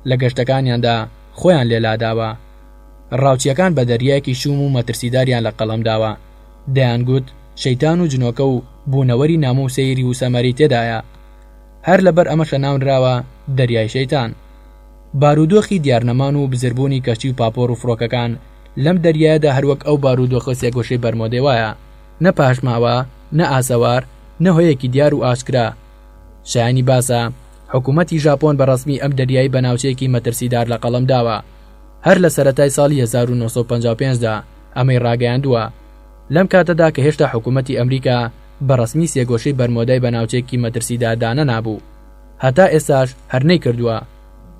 لە گەشتەکانیاندا خۆیان لێ لاداوە. ڕاوچییەکان بە دەریایەکی شووم و مەترسیداریان لە قەڵەم داوە. دەیانگوت شەیتان و جنۆکە و بوونەوەری نامۆ و سەیر و سەمەرەی تێدایە. هەر لەبەر ئەمەشە ناونراوە دەریای شەیتان. بارودۆخی دیارنەمان و بزربوونی کەشتی و پاپۆڕ و فڕۆکەکان لەم دەریایەدا هەروەک ئەو بارودۆخە سێگۆشەی بەرمۆدەی وایە، نە پاشماوە، نە ئاسەوار، نە هۆیەکی دیار و ئاشکرا. شایانی باسە، حکوومەتی ژاپۆن بە ڕەسمی ئەم دەریای بە ناوچەیەکی مەترسیدار لە قەڵەم داوە. هەر لە سەرەتای ساڵی 1955 دا ئەمەی ڕاگەیاندووە. لەم کاتەدا کە هێشتا حکوومەتی ئەمریکا بە ڕەسمی سێگۆشەی بەرمۆدای بە ناوچەیەکی مەترسیدار دانەنابوو. هەتا ئێستاش هەر نەیکردووە.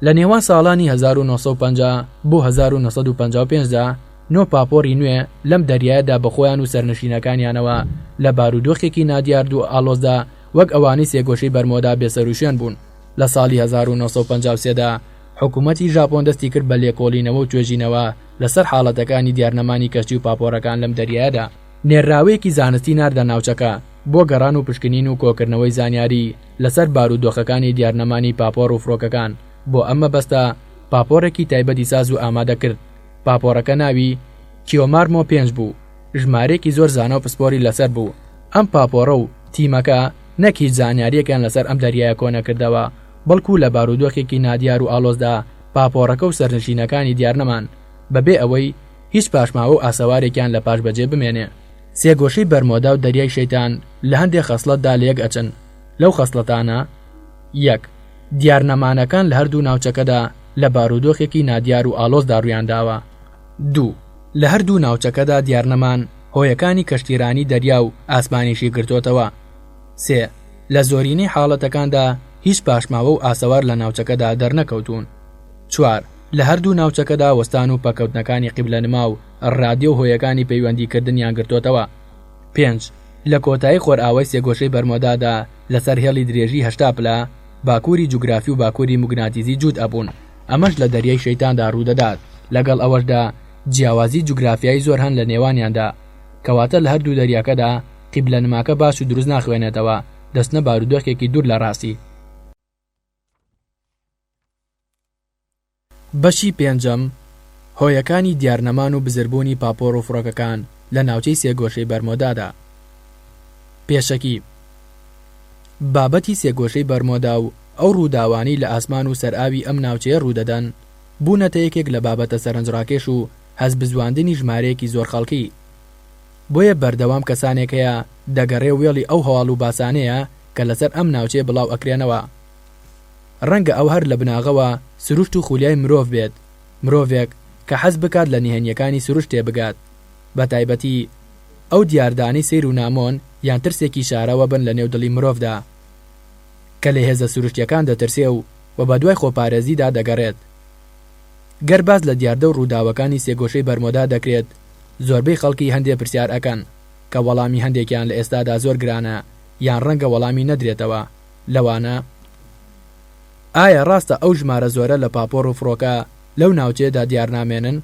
لە نێوان ساڵانی 1950 بۆ 1955 دا نۆ پاپۆڕی نوێ لەم دەریایەدا بە خۆیان و سەرنشینەکانیانەوە لە بارودۆخێکی نادیارد و ئاڵۆزدا وەک ئەوانەی سێگۆشەی بەرمۆدا بێسەروشوێن بوون. لە ساڵی 1953 دا حکوومەتی ژاپۆن دەستی کرد بە لێکۆڵینەوە و توێژینەوە لەسەر حاڵەتەکانی دیارنەمانی کەشتی و پاپۆڕەکان لەم دەریایەدا. نێرراوەیەکی زانستی ناردە ناوچەکە بۆ گەڕان و پشکنین و کۆکردنەوەی زانیاری لەسەر بارودۆخەکانی دیارنەمانی پاپۆڕ و فڕۆکەکان، بۆ ئەم مەبەستە پاپۆڕێکی تایبەتی ساز و ئامادە کرد، پاپۆڕەکە ناوی، کیۆمارمۆ پێنج، بوو، ژمارەیەکی زۆر زانا و پسپۆری لەسەر بوو، ئەم پاپۆڕە و تیمەکە نەک هیچ زانیارییەکیان لەسەر ئەم دەریایە کۆنەکردەوە، بەڵکو لە بارودۆخێکی نادیار و ئاڵۆزدا پاپۆڕەکە و سەرنشینەکانی دیارنەمان، بەبێ ئەوەی هیچ پاشماوە و ئاسەوارێکیان لە پاش بەجێ بمێنێ. سێگۆشەی بەرمۆدا و دەریای شەیتان لە هەندێ خەسڵەتدا لەیەک ئەچن، لەو خەسڵەتانە، یەک. دیارنەمانەکان لە هەردوو ناوچەکەدا لە بارودۆخێکی نادیار و ئاڵۆزدا ڕوویانداوە. دوو. لە هەردوو ناوچەکەدا دیارنەمان هۆیەکانی کەشتیرانی دەریا و ئاسمانیشی گرتۆتەوە. سێ. لە زۆرینەی حاڵەتەکاندا هیچ پاشماوە و ئاسەوار لە ناوچەکەدا دەرنەکەوتوون. چوار. لە هەردوو ناوچەکەدا وەستان و پەککەوتنەکانی قیبلەنما و ڕادیۆ و هۆیەکانی پەیوەندیکردنیان گرتۆتەوە. پێنج. لە کۆتایی خۆرئاوای سێگۆشەی بەرمۆدادا لەسەر هێڵی درێژی 80 پلە، باکووری جوگرافی و باکووری موگناتیزی جووت ئەبوون، ئەمەش لە دەریای شەیتاندا ڕوودەدات، لەگەڵ ئەوەشدا جیاوازی جوگرافیایی زۆر هەن لە نێوانیاندا، کەواتە لە هەردوو دەریاکەدا قیبلەنماکە باش و دروست ناخوێنێتەوە، دەچنە بارودۆخێکی دوور لە ڕاستی. بەشی پێنجەم، هۆیەکانی دیارنەمان و بزربوونی پاپۆڕ و فڕۆکەکان لە ناوچەی سێگۆشەی بەرمۆدادا. پێشەکی، بابەتی سێگۆشەی بەرمۆدا و ئەو ڕووداوانەی لە ئاسمان و سەرئاوی ئەم ناوچەیە ڕوودەدەن، بوونەتە یەکێک لە بابەتە سەرنجڕاکێش و هەستبزواندنی ژمارەیەکی زۆر خەڵکی. بۆیە بەردەوام کەسانێک هەیە دەگەڕێ و وێڵی ئەو هەواڵ و باسانەیە کە لەسەر ئەم ناوچەیە بڵاو ئەکرێنەوە. ڕەنگە ئەو هەر لە بناغەوە سروشت و خولیای مرۆڤ بێت، مرۆڤێک کە حەز بکات لە نهێنییەکانی سروشت تێبگات، بە تایبەتی ئەو دیاردانەی سەیر و نامۆن یان ترسێکی شاراوە بن لە نێو دڵی مرۆڤدا کە لە هێزە سروشتییەکان دەترسێ و و بەدوای خۆپارێزیدا دەگەڕێت. گەر باس لە دیاردە و ڕووداوەکانی سێگۆشەی بەرمۆدا دەکرێت، زۆربەی خەڵکی هەندێ پرسیار ئەکەن کە وەڵامی هەندێکیان لە ئێستادا زۆر گرانە یان ڕەنگە وەڵامی نەدرێتەوە، لەوانە، ئایا ڕاستە ئەو ژمارە زۆرە لە پاپۆڕ و فڕۆکە لەو ناوچەیەدا دیارنامێنن؟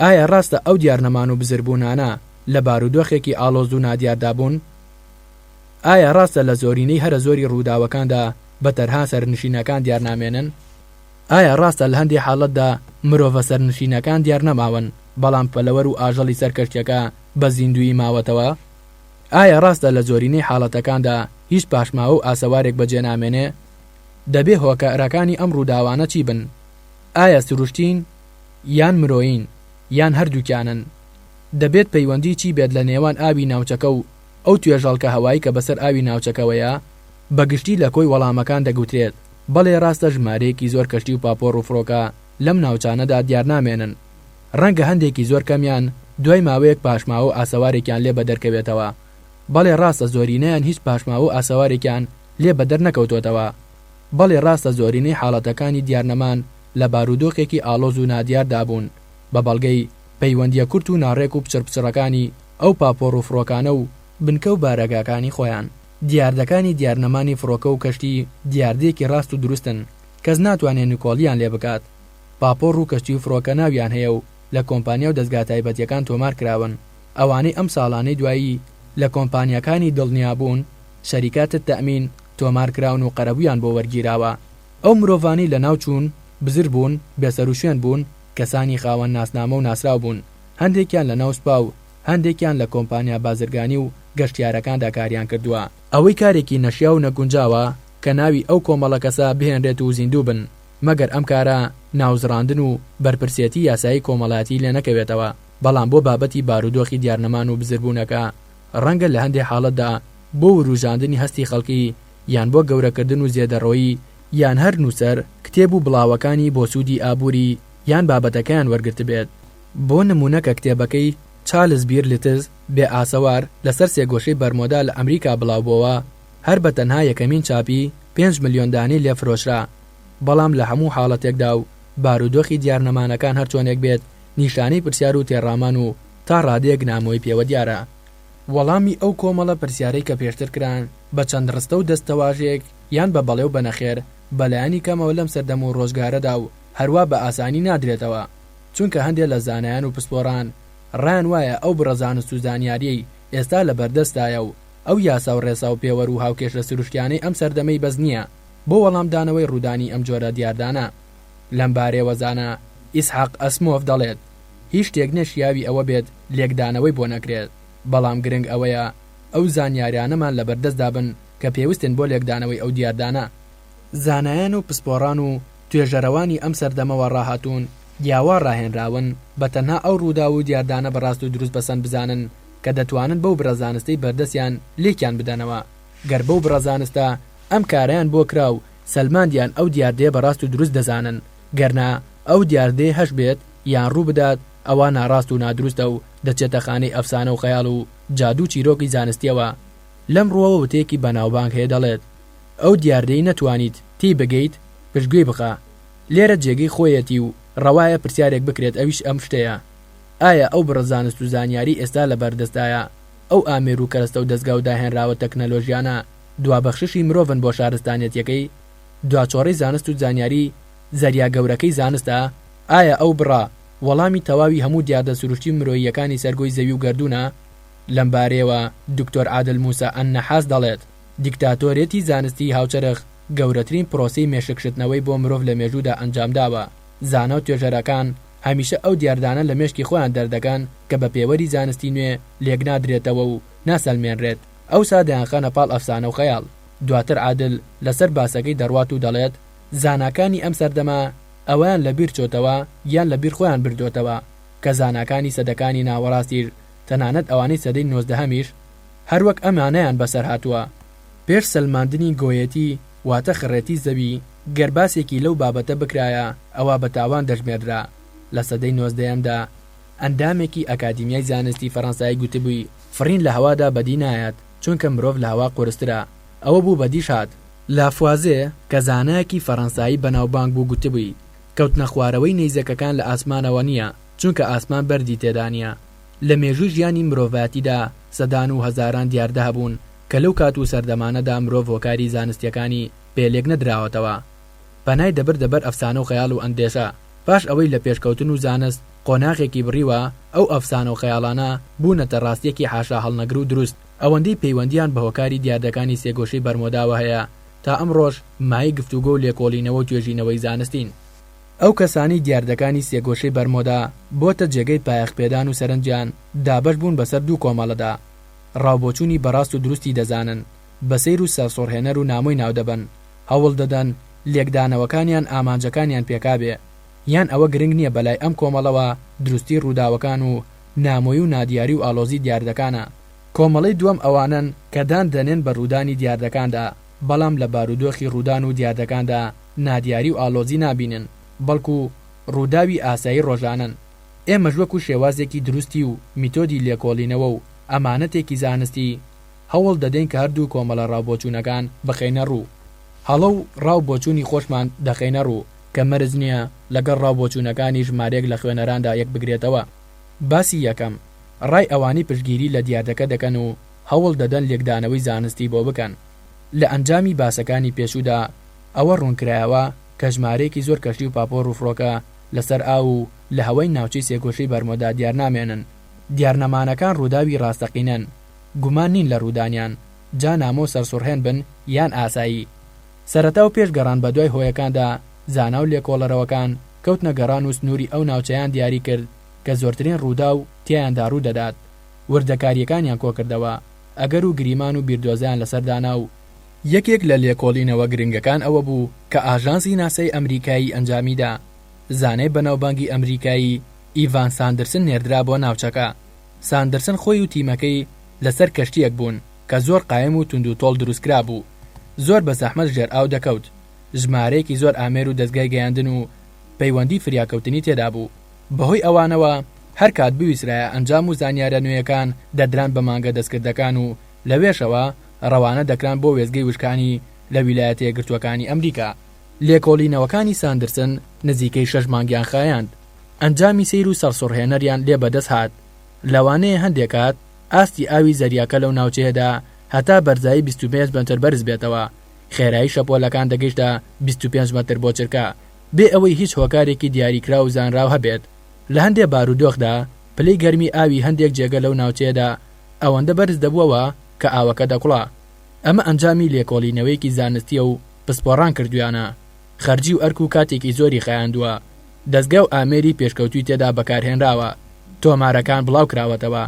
ئایا ڕاستە ئەو دیارنەمان و بزربوونانە لە بارودۆخێکی ئاڵۆز و نادیاردا بوون؟ ئایا ڕاستە لە زۆرینەی هەرە زۆری ڕووداوەکاندا بە تەنها سەرنشینەکان دیارنامێنن؟ ئایا ڕاستە لە هەندێ حاڵەتدا مرۆڤە سەرنشینەکان دیارنەماون بەڵام پەلەوەر و ئاژەڵی سەر کەشتیەکە بە زیندوویی ماوەتەوە؟ ئایا ڕاستە لە زۆرینەی حاڵەتەکاندا هیچ پاشماوە و ئاسەوارێک بەجێنامێنێ؟ دەبێ هۆکارەکانی ئەم ڕووداوانە چی بن؟ ئایا سروشتین یان مرۆیین یان هەردووکیانن؟ دەبێت پەیوەندی چی بێت لە نێوان ئاوی ناوچەکە و ئەو توێژەڵکە هەوایی کە بەسەر ئاوی ناوچەکەوەیە؟ بە گشتی لە کۆی وەڵامەکان دەگوترێت بەڵێ ڕاستە ژمارەیەکی زۆر کەشتی و پاپۆڕ و فڕۆکە لەم ناوچانەدا دیارنامێنن. ڕەنگە هەندێکی زۆر کەمیان. دوای ماوەیەک پاشماوە و ئاسەوارێکیان لێ بەدەرکەوێتەوە. بەڵێ ڕاستە زۆرینەیان هیچ پاشماوە و ئاسەوارێکیان لێ بەدەر نەکەوتۆتەوە. بەڵێ ڕاستە زۆرینەی حاڵەتەکانی دیارنەمان لە بارودۆخێکی ئاڵۆز و نادیاردا بوون، بە بەڵگەی پەیوەندییە کورت و ناڕێک و پچڕپچڕەکانی ئەو پاپۆڕ و فڕۆکانە و بنکە و بارەگاکانی خۆیان. دیاردەکانی دیارنەمانی فڕۆکە و کەشتی دیاردەیەکی ڕاست و دروستن، کەس ناتوانێ نکۆڵییان لێ بکات. پاپۆڕ و کەشتی و فڕۆکە ناویان هەیە و لە کۆمپانیا و دەزگا تایبەتییەکان تۆمار کراون. ئەوانەی ئەم ساڵانەی دوایی لە کۆمپانیاکانی دڵنیابوون، شەریکات التامین، تۆمار کراون و قەرەبوویان بۆ وەرگیراوە. ئەو مرۆڤانەی لەناو چوون، بزر بوون، بێسەروشوێن بوون، کەسانی خاوەن ناسنامە و ناسراو بوون. هەندێکیان لەناو سوپا و هەندێکیان لە کۆمپانیا بازرگانی و گەشتیارەکاندا کاریان کردووە. ئەوەی کارێکی نەشیاو و نەگونجاوە کە ناوی ئەو کۆمەڵە کەسە بهێنرێت و زیندوو بن، مەگەر ئەم کارە ناوزڕاندن و بەرپرسێتی یاسایی کۆمەڵایەتی لێ نەکەوێتەوە، بەڵام بۆ بابەتی بارودۆخی دیارنەمان و بزربوونەکە ڕەنگە لە هەندێ حاڵەتدا بۆ وروژاندنی هەستی خەڵکی یان بۆ گەورەکردن و زێدەڕۆیی یان هەر نووسەر کتێب و بڵاوەکانی بۆ سوودی ئابووری یان بابەتەکەیان وەرگرتبێت. بۆ نموونە کە کتێبەکەی، چارلز بیرلیتز، بێ ئاسەوار، لەسەر سێگۆشەی بەرمۆدا لە ئەمریکا بڵاوبۆوە، هەر بە تەنها یەکەمین چاپی 5 ملیۆن دانەی لێ فرۆشرا. بەڵام لە هەموو حاڵەتێکدا و بارودۆخی دیارنەمانەکان هەرچۆنێک بێت نیشانەی پرسیار و تێڕامان و تا ڕادەیەک نامۆیی پێوە دیارە. وەڵامی ئەو کۆمەڵە پرسیارەی کە پێشتر کران بە چەند ڕستە و دەستەواژەیەک یان بە بەڵێ و بە نەخێر بەلایەنی کەمەوە لەم سەردەم و ڕۆژگارەدا و هەروا بە ئاسانی نادرێتەوە چونکە هەندێ لە زانایان و پسپۆڕان ڕایان وایە ئەو بڕە زانست و زانیاریەی ئێستا لە بەردەستدایە و ئەو یاسا و ڕێسا و پێوەر و هاوکێشە سروشتیانەی ئەم سەردەمەی بەس نییە بۆ وەڵامدانەوەی ڕوودانی ئەم جۆرە دیاردانە. لەم بارەیەوە زانا ئیسحاق ئەسمۆف دەڵێت، هیچ شتێک نیە شیاوی ئەوە بێت لێکدانەوەی بۆ نەکرێت، بەڵام گرنگ ئەوەیە ئەو زانیاریانەمان لەبەردەستدا بن کە پێوستن بۆ لێکدانەوەی ئەو دیاردانە. زانایان و پسپۆڕان و توێژەرەوانی ئەم سەردەمەوە ڕاهاتوون یا وا ڕاهێنراون بە تەنها ئەو ڕووداو و دیاردانە بە ڕاست و دروست پەسەند بزانن کە دەتوانن بەو بڕە زانستەی بەردەستیان لێکیان بدەنەوە. گەر بەو بڕە زانستە ئەم کارەیان بۆ کرا و سەلماندیان ئەو دیاردەیە بە ڕاست و دروست دەزانن، گەرنا ئەو دیاردەیە هەش بێت یان ڕوو بدات ئەوا ناڕاست و نادروستە و دەچێتە خانەی ئەفسانە و خەیاڵ و جادوو و چیرۆکی زانستیەوە. لەم ڕووەوە وتەیەکی بەناوبانگ هەیە دەڵێت، ئەو دیاردەی نەتوانیت تێی بگەیت پشتگوێی بخە. لێرە جێگەی خۆیەتی و ڕەوایە پرسیارێک بکرێت ئەویش ئەم شتەیە، ئایا ئەو بڕە زانست و زانیاری ئێستا لەبەردەستدایە، ئەو ئامێر و کەرەستە و دەزگا و داهێنراوە تەکنەلۆژیانە دوا بەخششی مرۆڤن بۆ شارستانیەتیەکەی؟ دواچۆڕەی زانست و زانیاری زەریا گەورەکەی زانستە؟ ئایا ئەو بڕە وەڵامی تەواوی هەموو دیاردە سروشتی و مرۆییەکانی سەر گۆی زەوی و گەردوونە؟ لەم بارەیەوە دکتۆر عادل موسا ئەلنەحاس دەڵێت، دیکتاتۆریەتی زانستیی هاوچەرخ گەورەترین پرۆسەی مێشک شتنەوەی بۆ مرۆڤ لە مێژوودا ئەنجامداوە، زانا و توێژەرەکان هەمیشە ئەو دیاردانە لە مێشکی خۆیان دەردەکەن کە بە پێوەری زانستی نوێ لێکنادرێتەوە و ناسەلمێنرێت، ئەوسا دەیانخەنە پاڵ ئەفسانە و خەیاڵ. دواتر عادل لەسەر باسەکەی دەڕوات و دەڵێت، زاناکانی ئەم سەردەمە ئەوەیان لە بیر چۆتەوە یان لە بیر خۆیان بردۆتەوە کە زاناکانی سەدەکانی ناوەڕاستیش تەنانەت ئەوانەی سەدەی نۆزدەهەمیش هەروەک ئەمانەیان بەسەر هاتووە. پێش سەلماندنی گۆیەتی واتە خڕێتی زەوی گەر باسێکی لەو بابەتە بکرایە ئەوا بە تاوان دەژمێردرا. لە سەدەی نۆزدەیەمدا ئەندامێکی ئەکادیمیای زانستی فەرەنسایی گوتبووی فڕین لە هەوادا بەدی نایەت چونکە مرۆڤ لە هەوا قورسترە. ئەوە بوو بەدیش هات. لافوازێ کە زانایەکی فەرەنسایی بەناوبانگ بوو گوتبووی کەوتنەخوارەوەی نەیزەکەکان لە ئاسمانەوە نییە چونکە ئاسمان بەردی تێدا نییە. لە مێژووی ژیانی مرۆڤایەتیدا سەدان و هەزاران دیاردە هەبوون کە لەو کات و سەردەمانەدا مرۆڤ هۆکاری زانستییەکانی پێ لێک نەدراوەتەوە. پەنای دەبردە بەر ئەفسانە و خەیاڵ و ئەندێشە. پاش ئەوەی لە پێشکەوتن و زانست قۆناغێکی بڕیوە، ئەو ئەفسانە و خەیاڵانە بوونەتە ڕاستییەکی حاشاهەڵنەگر و دروست. ئەوەندەی پەیوەندییان بە هۆکاری دیاردەکانی سێگۆشەی بەرمۆداوە هەیە، تا ئەمڕۆش مایەی گفتوگۆ و لێکۆڵینەوە و توێژینەوەی زانستین. ئەو کەسانەی دیاردەکانی سێگۆشەی بەرمۆدا بۆتە جێگەی پایەخپێدان و سەرنجیان، دابەش بوون بەسەر دوو کۆمەڵەدا. ڕاوبۆچوونی بە ڕاست و دروستی دەزانن، بە سەیر و سەرسوڕهێنەر و نامۆی ناودەبەن، هەوڵ دەدەن لێکدانەوەکانیان ئامانجەکانیان پێکابێ، یان ئەوە گرنگ نییە بەلای ئەم کۆمەڵەوە دروستی ڕووداوەکان و نامۆیی و نادیاری و ئاڵۆزی دیاردەکانە. کۆمەڵەی دووەم ئەوانەن کە دان دەنێن بە ڕوودانی دیاردەکاندا، بەڵام لە بارودۆخی ڕوودان و دیاردەکاندا نادیاری و ئاڵۆزی نابینن، بەڵکو ڕووداوی ئاسایی ڕۆژانەن. ئێمەش وەکو شێوازێکی دروستی و میتۆدی لێکۆڵینەوە و ئەمانەتێکی زانستی، هەوڵ دەدەین کە هەردوو کۆمەڵە ڕاوبۆچوونەکان بخەینە ڕوو. هەڵە و ڕاو بۆچوونی خۆشمان دەخەینە ڕوو کە مەرج نییە لەگەڵ ڕاو بۆچوونەکانی ژمارەیەک لە خوێنەراندا یەکبگرێتەوە. باسی یەکەم، ڕای ئەوانەی پشتگیری لە دیاردەکە دەکەن و هەوڵ دەدەن لێکدانەوەی زانستی بۆ بکەن. لە ئەنجامی باسەکانی پێشوودا ئەوە ڕوونکرایەوە کە ژمارەیەکی زۆر کەشتی و پاپۆڕ و فڕۆکە لەسەر ئاو و لە هەوای ناوچەی سێگۆشەی بەرمۆدا دیارنامێنن. دیارنەمانەکان ڕووداوی ڕاستەقینەن، گومان نین لە ڕوودانیان، جا نامۆ و سەرسوڕهێن بن یان ئاسایی. سەرەتا و پێش گەڕان بەدوای هۆیەکاندا زانا و لێکۆڵەرەوەکان کەوتنە گەڕان و سنووری ئەو ناوچەیان دیاری کرد کە زۆرترین ڕووداو تیایاندا ڕوو دەدات، وردەکارییەکانیان کۆکردەوە، ئەگەر و گریمان و بیردۆزەیان لەسەر دانا و، یەکێک لە لێکۆڵینەوە گرنگەکان ئەوە بوو کە ئاژانسی ناسای ئەمریکایی ئەنجامی دا، زانای بەناوبانگی ئەمریکایی ئیڤان ساندرسن نێردرا بۆ ناوچەکە. ساندرسن خۆی و تیمەکەی لەسەر کەشتییەک بوون کە زۆر قایم و توندوتۆڵ دروستکرابوو، زۆر بە زەحمەت ژێر ئاو دەکەوت، ژمارەیەکی زۆر ئامێر و دەزگای گەیاندن و پەیوەندی فریاکەوتنی تێدابوو. بەهۆی ئەوانەوە هەر کات بویسترایە ئەنجام و زانیارە نوێیەکان دەدران بە مانگە دەستکردەکان و لەوێشەوە ڕەوانە دەکران بۆ وێستگەی وشکانی لە ویلایەتە یەکگرتووەکانی ئەمریکا. لێکۆڵینەوەکانی ساندرسن نزیکەی شەش مانگیان خایاند. ئەنجامی سەیر و سەرسوڕهێنەریان لێ بەدەست هات. لەوانەیە هەندێ کات ئاستی ئاوی زەریاکە لەو ناوچەیەدا هەتا بەرزایی 25 مەتر بەرز بێتەوە، خێرایی شەپۆلەکان دەگەیشتە 25 مەتر بۆ چرکە، بێ ئەوەی هیچ هۆکارێکی دیاریکراو و زانراو هەبێت. لە هەندێ بارودۆخدا پلەی گەرمی ئاوی هەندێک جێگە لەو ناوچەیەدا ئەوەندە بەرز دەبووەوە کە ئاوەکە دەکوڵا. ئەمە ئەنجامی لێکۆڵینەوەیەکی زانستییە و پسپۆڕان کردوویانە. خەرجی و ئەرک و کاتێکی زۆری خایاندووە. دەزگا و ئامێری پێشکەوتووی تێدا بەکارهێنراوە. تۆمارەکان بڵاوکراوەتەوە.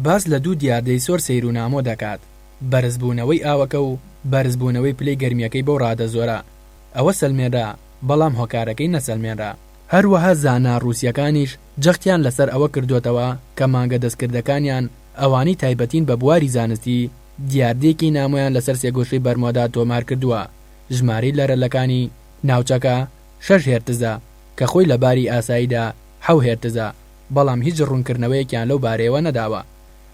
باس لە دوو دیاردەی زۆر سەیر و نامۆ دەکات، بەرزبوونەوەی ئاوەکە و بەرزبوونەوەی پلەی گەرمییەکەی بەو ڕادە زۆرە. ئەوە سەلمێنرا، بەڵام هۆکارەکەی نەسەلمێنرا. هەروەها زانا ڕووسییەکانیش جەختیان لەسەر ئەوە کردۆتەوە کە مانگە دەستکردەکانیان ئەوانەی تایبەتین بە بواری زانستی، دیاردەیەکی نامۆیان لەسەر سێگۆشەی بەرمۆدا تۆمار کردووە، ژمارەی لەرەلەکانی ناوچەکە شەش هێرتزە، کە خۆی لە باری ئاساییدا حەو هێرتزە، بەڵام هیچ ڕوونکردنەوەیەکیان لەو بارەیەوە نەداوە.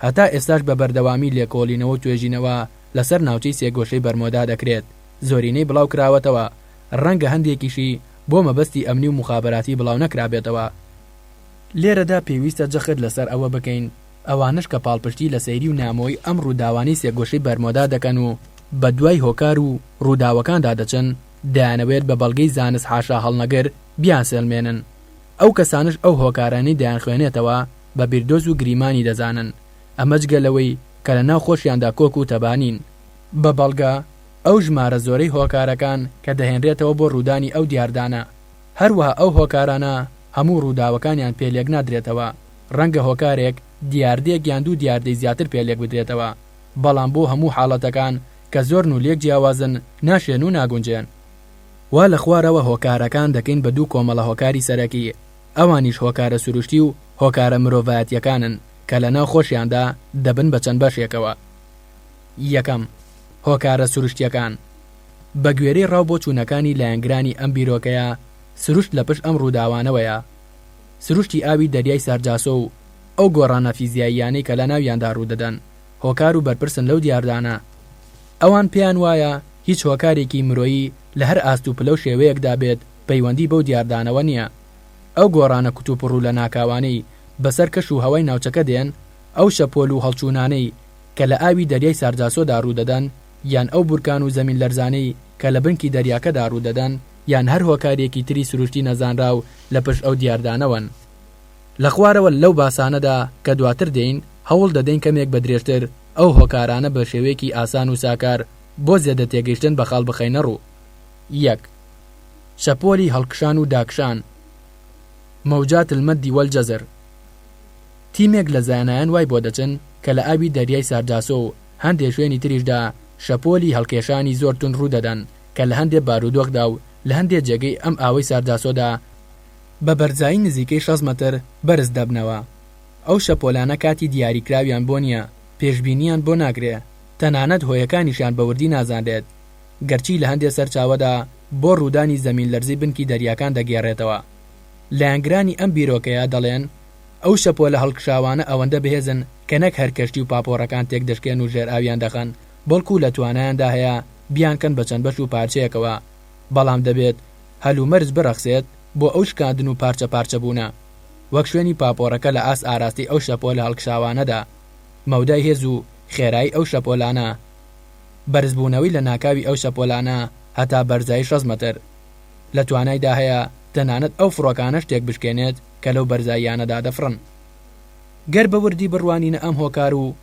هەتا ئێستاش بە بەردەوامی لێکۆڵینەوە و توێژینەوە لەسەر ناوچەی سێگۆشەی بەرمۆدا دەکرێت، زۆرینەی بڵاو کراوەتەوە، ڕەنگە هەندێکیشی بۆ مەبەستی ئەمنی و موخابەراتی بڵاو نەکرابێتەوە. لێرەدا پێویستە جەخت لەسەر ئەوە بکەین، ئەوانەش کە پاڵپشتی لە سەیری و نامۆیی ئەم ڕووداوانەی سێگۆشەی بەرمۆدا دەکەن و بە دوای هۆکار و ڕووداوەکاندا دەچن، دەیانەوێت بە بەڵگەی زانست حاشا هەڵنەگر بیانسەلمێنن. ئەو کەسانەش ئەو هۆکارانەی دەیانخوێنێتەوە بە بیردۆز و گریمانی دەزانن، ئەمە جگە لەوەی کە لە ناو خۆشیاندا کۆک و تەبا نین. بە بەڵگە ئەو ژمارە زۆرەی هۆکارەکان کە دەهێنرێتەوە بۆ ڕوودانی ئەو دیاردانە، هەروەها ئەو هۆکارانە هەموو ڕووداوەکانیان پێ لێکنادرێتەوە، ڕەنگە هۆکارێک، دیاردەیەک یان دوو دیاردەی زیاتر پێ لێکبدرێتەوە، بەڵام بۆ هەموو حاڵەتەکان کە زۆرن و لێک جیاوازن ناشێن و ناگونجێن. وا لە خوارەوە هۆکارەکان دەکەین بە دوو کۆمەڵە هۆکاری سەرەکی، ئەوانیش هۆکارە سروشتی و هۆکارە مرۆڤایەتییەکانن کە لەناو خۆشیاندا دەبن بە چەند بەشێکەوە. یەکەم، هۆکارە سروشتییەکان، بە گوێرەی ڕا و بۆچوونەکانی لایەنگرانی ئەم بیرۆکەیە، سروشت لە پشت ئەم ڕووداوانەوەیە. سروشتی ئاوی دەریای سارجاسۆ و ئەو گۆڕانە فیزیاییانەی کە لەناویاندا ڕوودەدەن، هۆکار و بەرپرسن لەو دیاردانە. ئەوان پێیان وایە هیچ هۆکارێکی مرۆیی لە هەر ئاست و پلە و شێوەیەکدا بێت پەیوەندی بەو دیاردانەوە نییە. ئەو گۆڕانە کوتوپڕ و لەناکاوانەی بەسەر کەش و هەوای ناوچەکە دێن، ئەو شەپۆل و هەڵچوونانەی کە لە ئاوی دەریای سارجاسۆدا ڕوودەدەن، یان ئەو بورکان و زەمین لەرزانەی کە لە بنکی دەریاکەدا ڕوودەدەن، یان هەر هۆکارێکی تری سروشتی نەزانراو لە پشت ئەو دیاردانەوەن. لە خوارەوە لەو باسانەدا کە دواتر دێین، هەوڵ دەدەین کەمێک بە درێژتر ئەو هۆکارانە بە شێوەیەکی ئاسان و ساکار بۆ زێدە تێگەیشتن بە خاڵ بخەینە ڕوو. یەک. شەپۆلی هەڵکشان و داکشان، موجات المد والجزر، تیمێک لە زانایان وای بۆ دەچن کە لە ئاوی دەریای سارجاسۆ و هەندێ شوێنی تریشدا شەپۆلی هەڵکێشانی زۆر توند ڕوودەدەن کە لە هەندێ بارودۆخدا و لە هەندێ جێگەی ئەم ئاوەی سارجاسۆدا بە بەرزایی نزیکەی 60 مەتر بەرز دەبنەوە. ئەو شەپۆلانە کاتی دیاریکراویان بۆ نییە، پێشبینییان بۆ ناکرێ، تەنانەت هۆیەکانیشیان بە وردی نازانرێت، گەرچی لە هەندێ سەرچاوەدا بۆ ڕوودانی زەمینلەرزەی بنکی دەریاکان دەگێڕێتەوە. لایەنگرانی ئەم بیرۆکەیە دەڵێن ئەو شەپۆلە هەڵکشاوانە ئەوەندە بەهێزن کە نەک هەر کەشتی و پاپۆڕەکان تێکدەشکێن و ژێرئاویان دەخەن، بەڵکو لە توانایاندا هەیە بیانکەن بە چەند بەش و پارچەیەکەوە، بەڵام دەبێت هەلومەرج بڕەخسێت بۆ ئەو شکاندن و پارچە پارچەبوونە، وەک شوێنی پاپۆڕەکە لە ئاست ئاراستەی ئەو شەپۆلە هەڵکشاوانەدا، مەودای هێز و خێرایی ئەو شەپۆلانە، بەرزبوونەوەی لەناکاوی ئەو شەپۆلانە هەتا بەرزایی 60 مەتر. لە توانایدا هەیە تەنانەت ئەو فڕۆکانەش تێکبشکێنێت کە لەو بەرزاییانەدا دەفڕن. گەر بە وردی بڕوانینە ئەم هۆکار و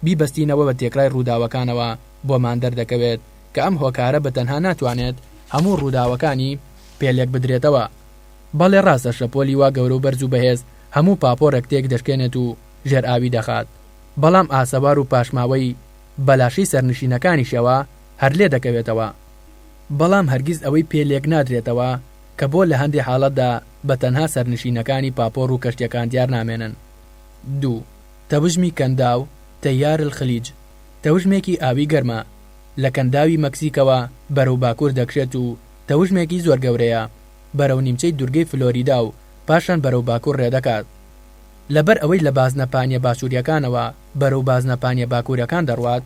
بیبەستینەوە بە تێکرای ڕووداوەکانەوە بۆمان دەردەکەوێت کە ئەم هۆکارە بە تەنها ناتوانێت هەموو ڕووداوەکانی پێ لێکبدرێتەوە. بەڵێ ڕاستە شەپۆلی وا گەورە و بەرز و بەهێز هەموو پاپۆڕێک تێکدەشکێنێت و ژێر ئاوی دەخات، بەڵام ئاسەوار و پاشماوەی بە لاشەی سەرنشینەکانیشەوە هەر لێدەکەوێتەوە. بەڵام هەرگیز ئەوەی پێ لێک نادرێتەوە کە بۆ لە هەندێ حاڵەتدا بە تەنها سەرنشینەکانی پاپۆڕ و کەشتیەکان دیار نامێنن. دوو. تەوژمی کەنداو، تەیار الخلیج، تەوژمێکی ئاوی گەرمە، لە کەنداوی مەکسیکەوە بەرەو باکوور دەکشێت و تەوژمێکی زۆر گەورەیە، بەرەو نیمچەی دورگەی فلۆریدا و پاشان بەرەو باکوور ڕێدەکات. لەبەر ئەوەی لە بازنە پانیە باشووریەکانەوە بەرەو بازنە پانیە باکوورەکان دەڕوات،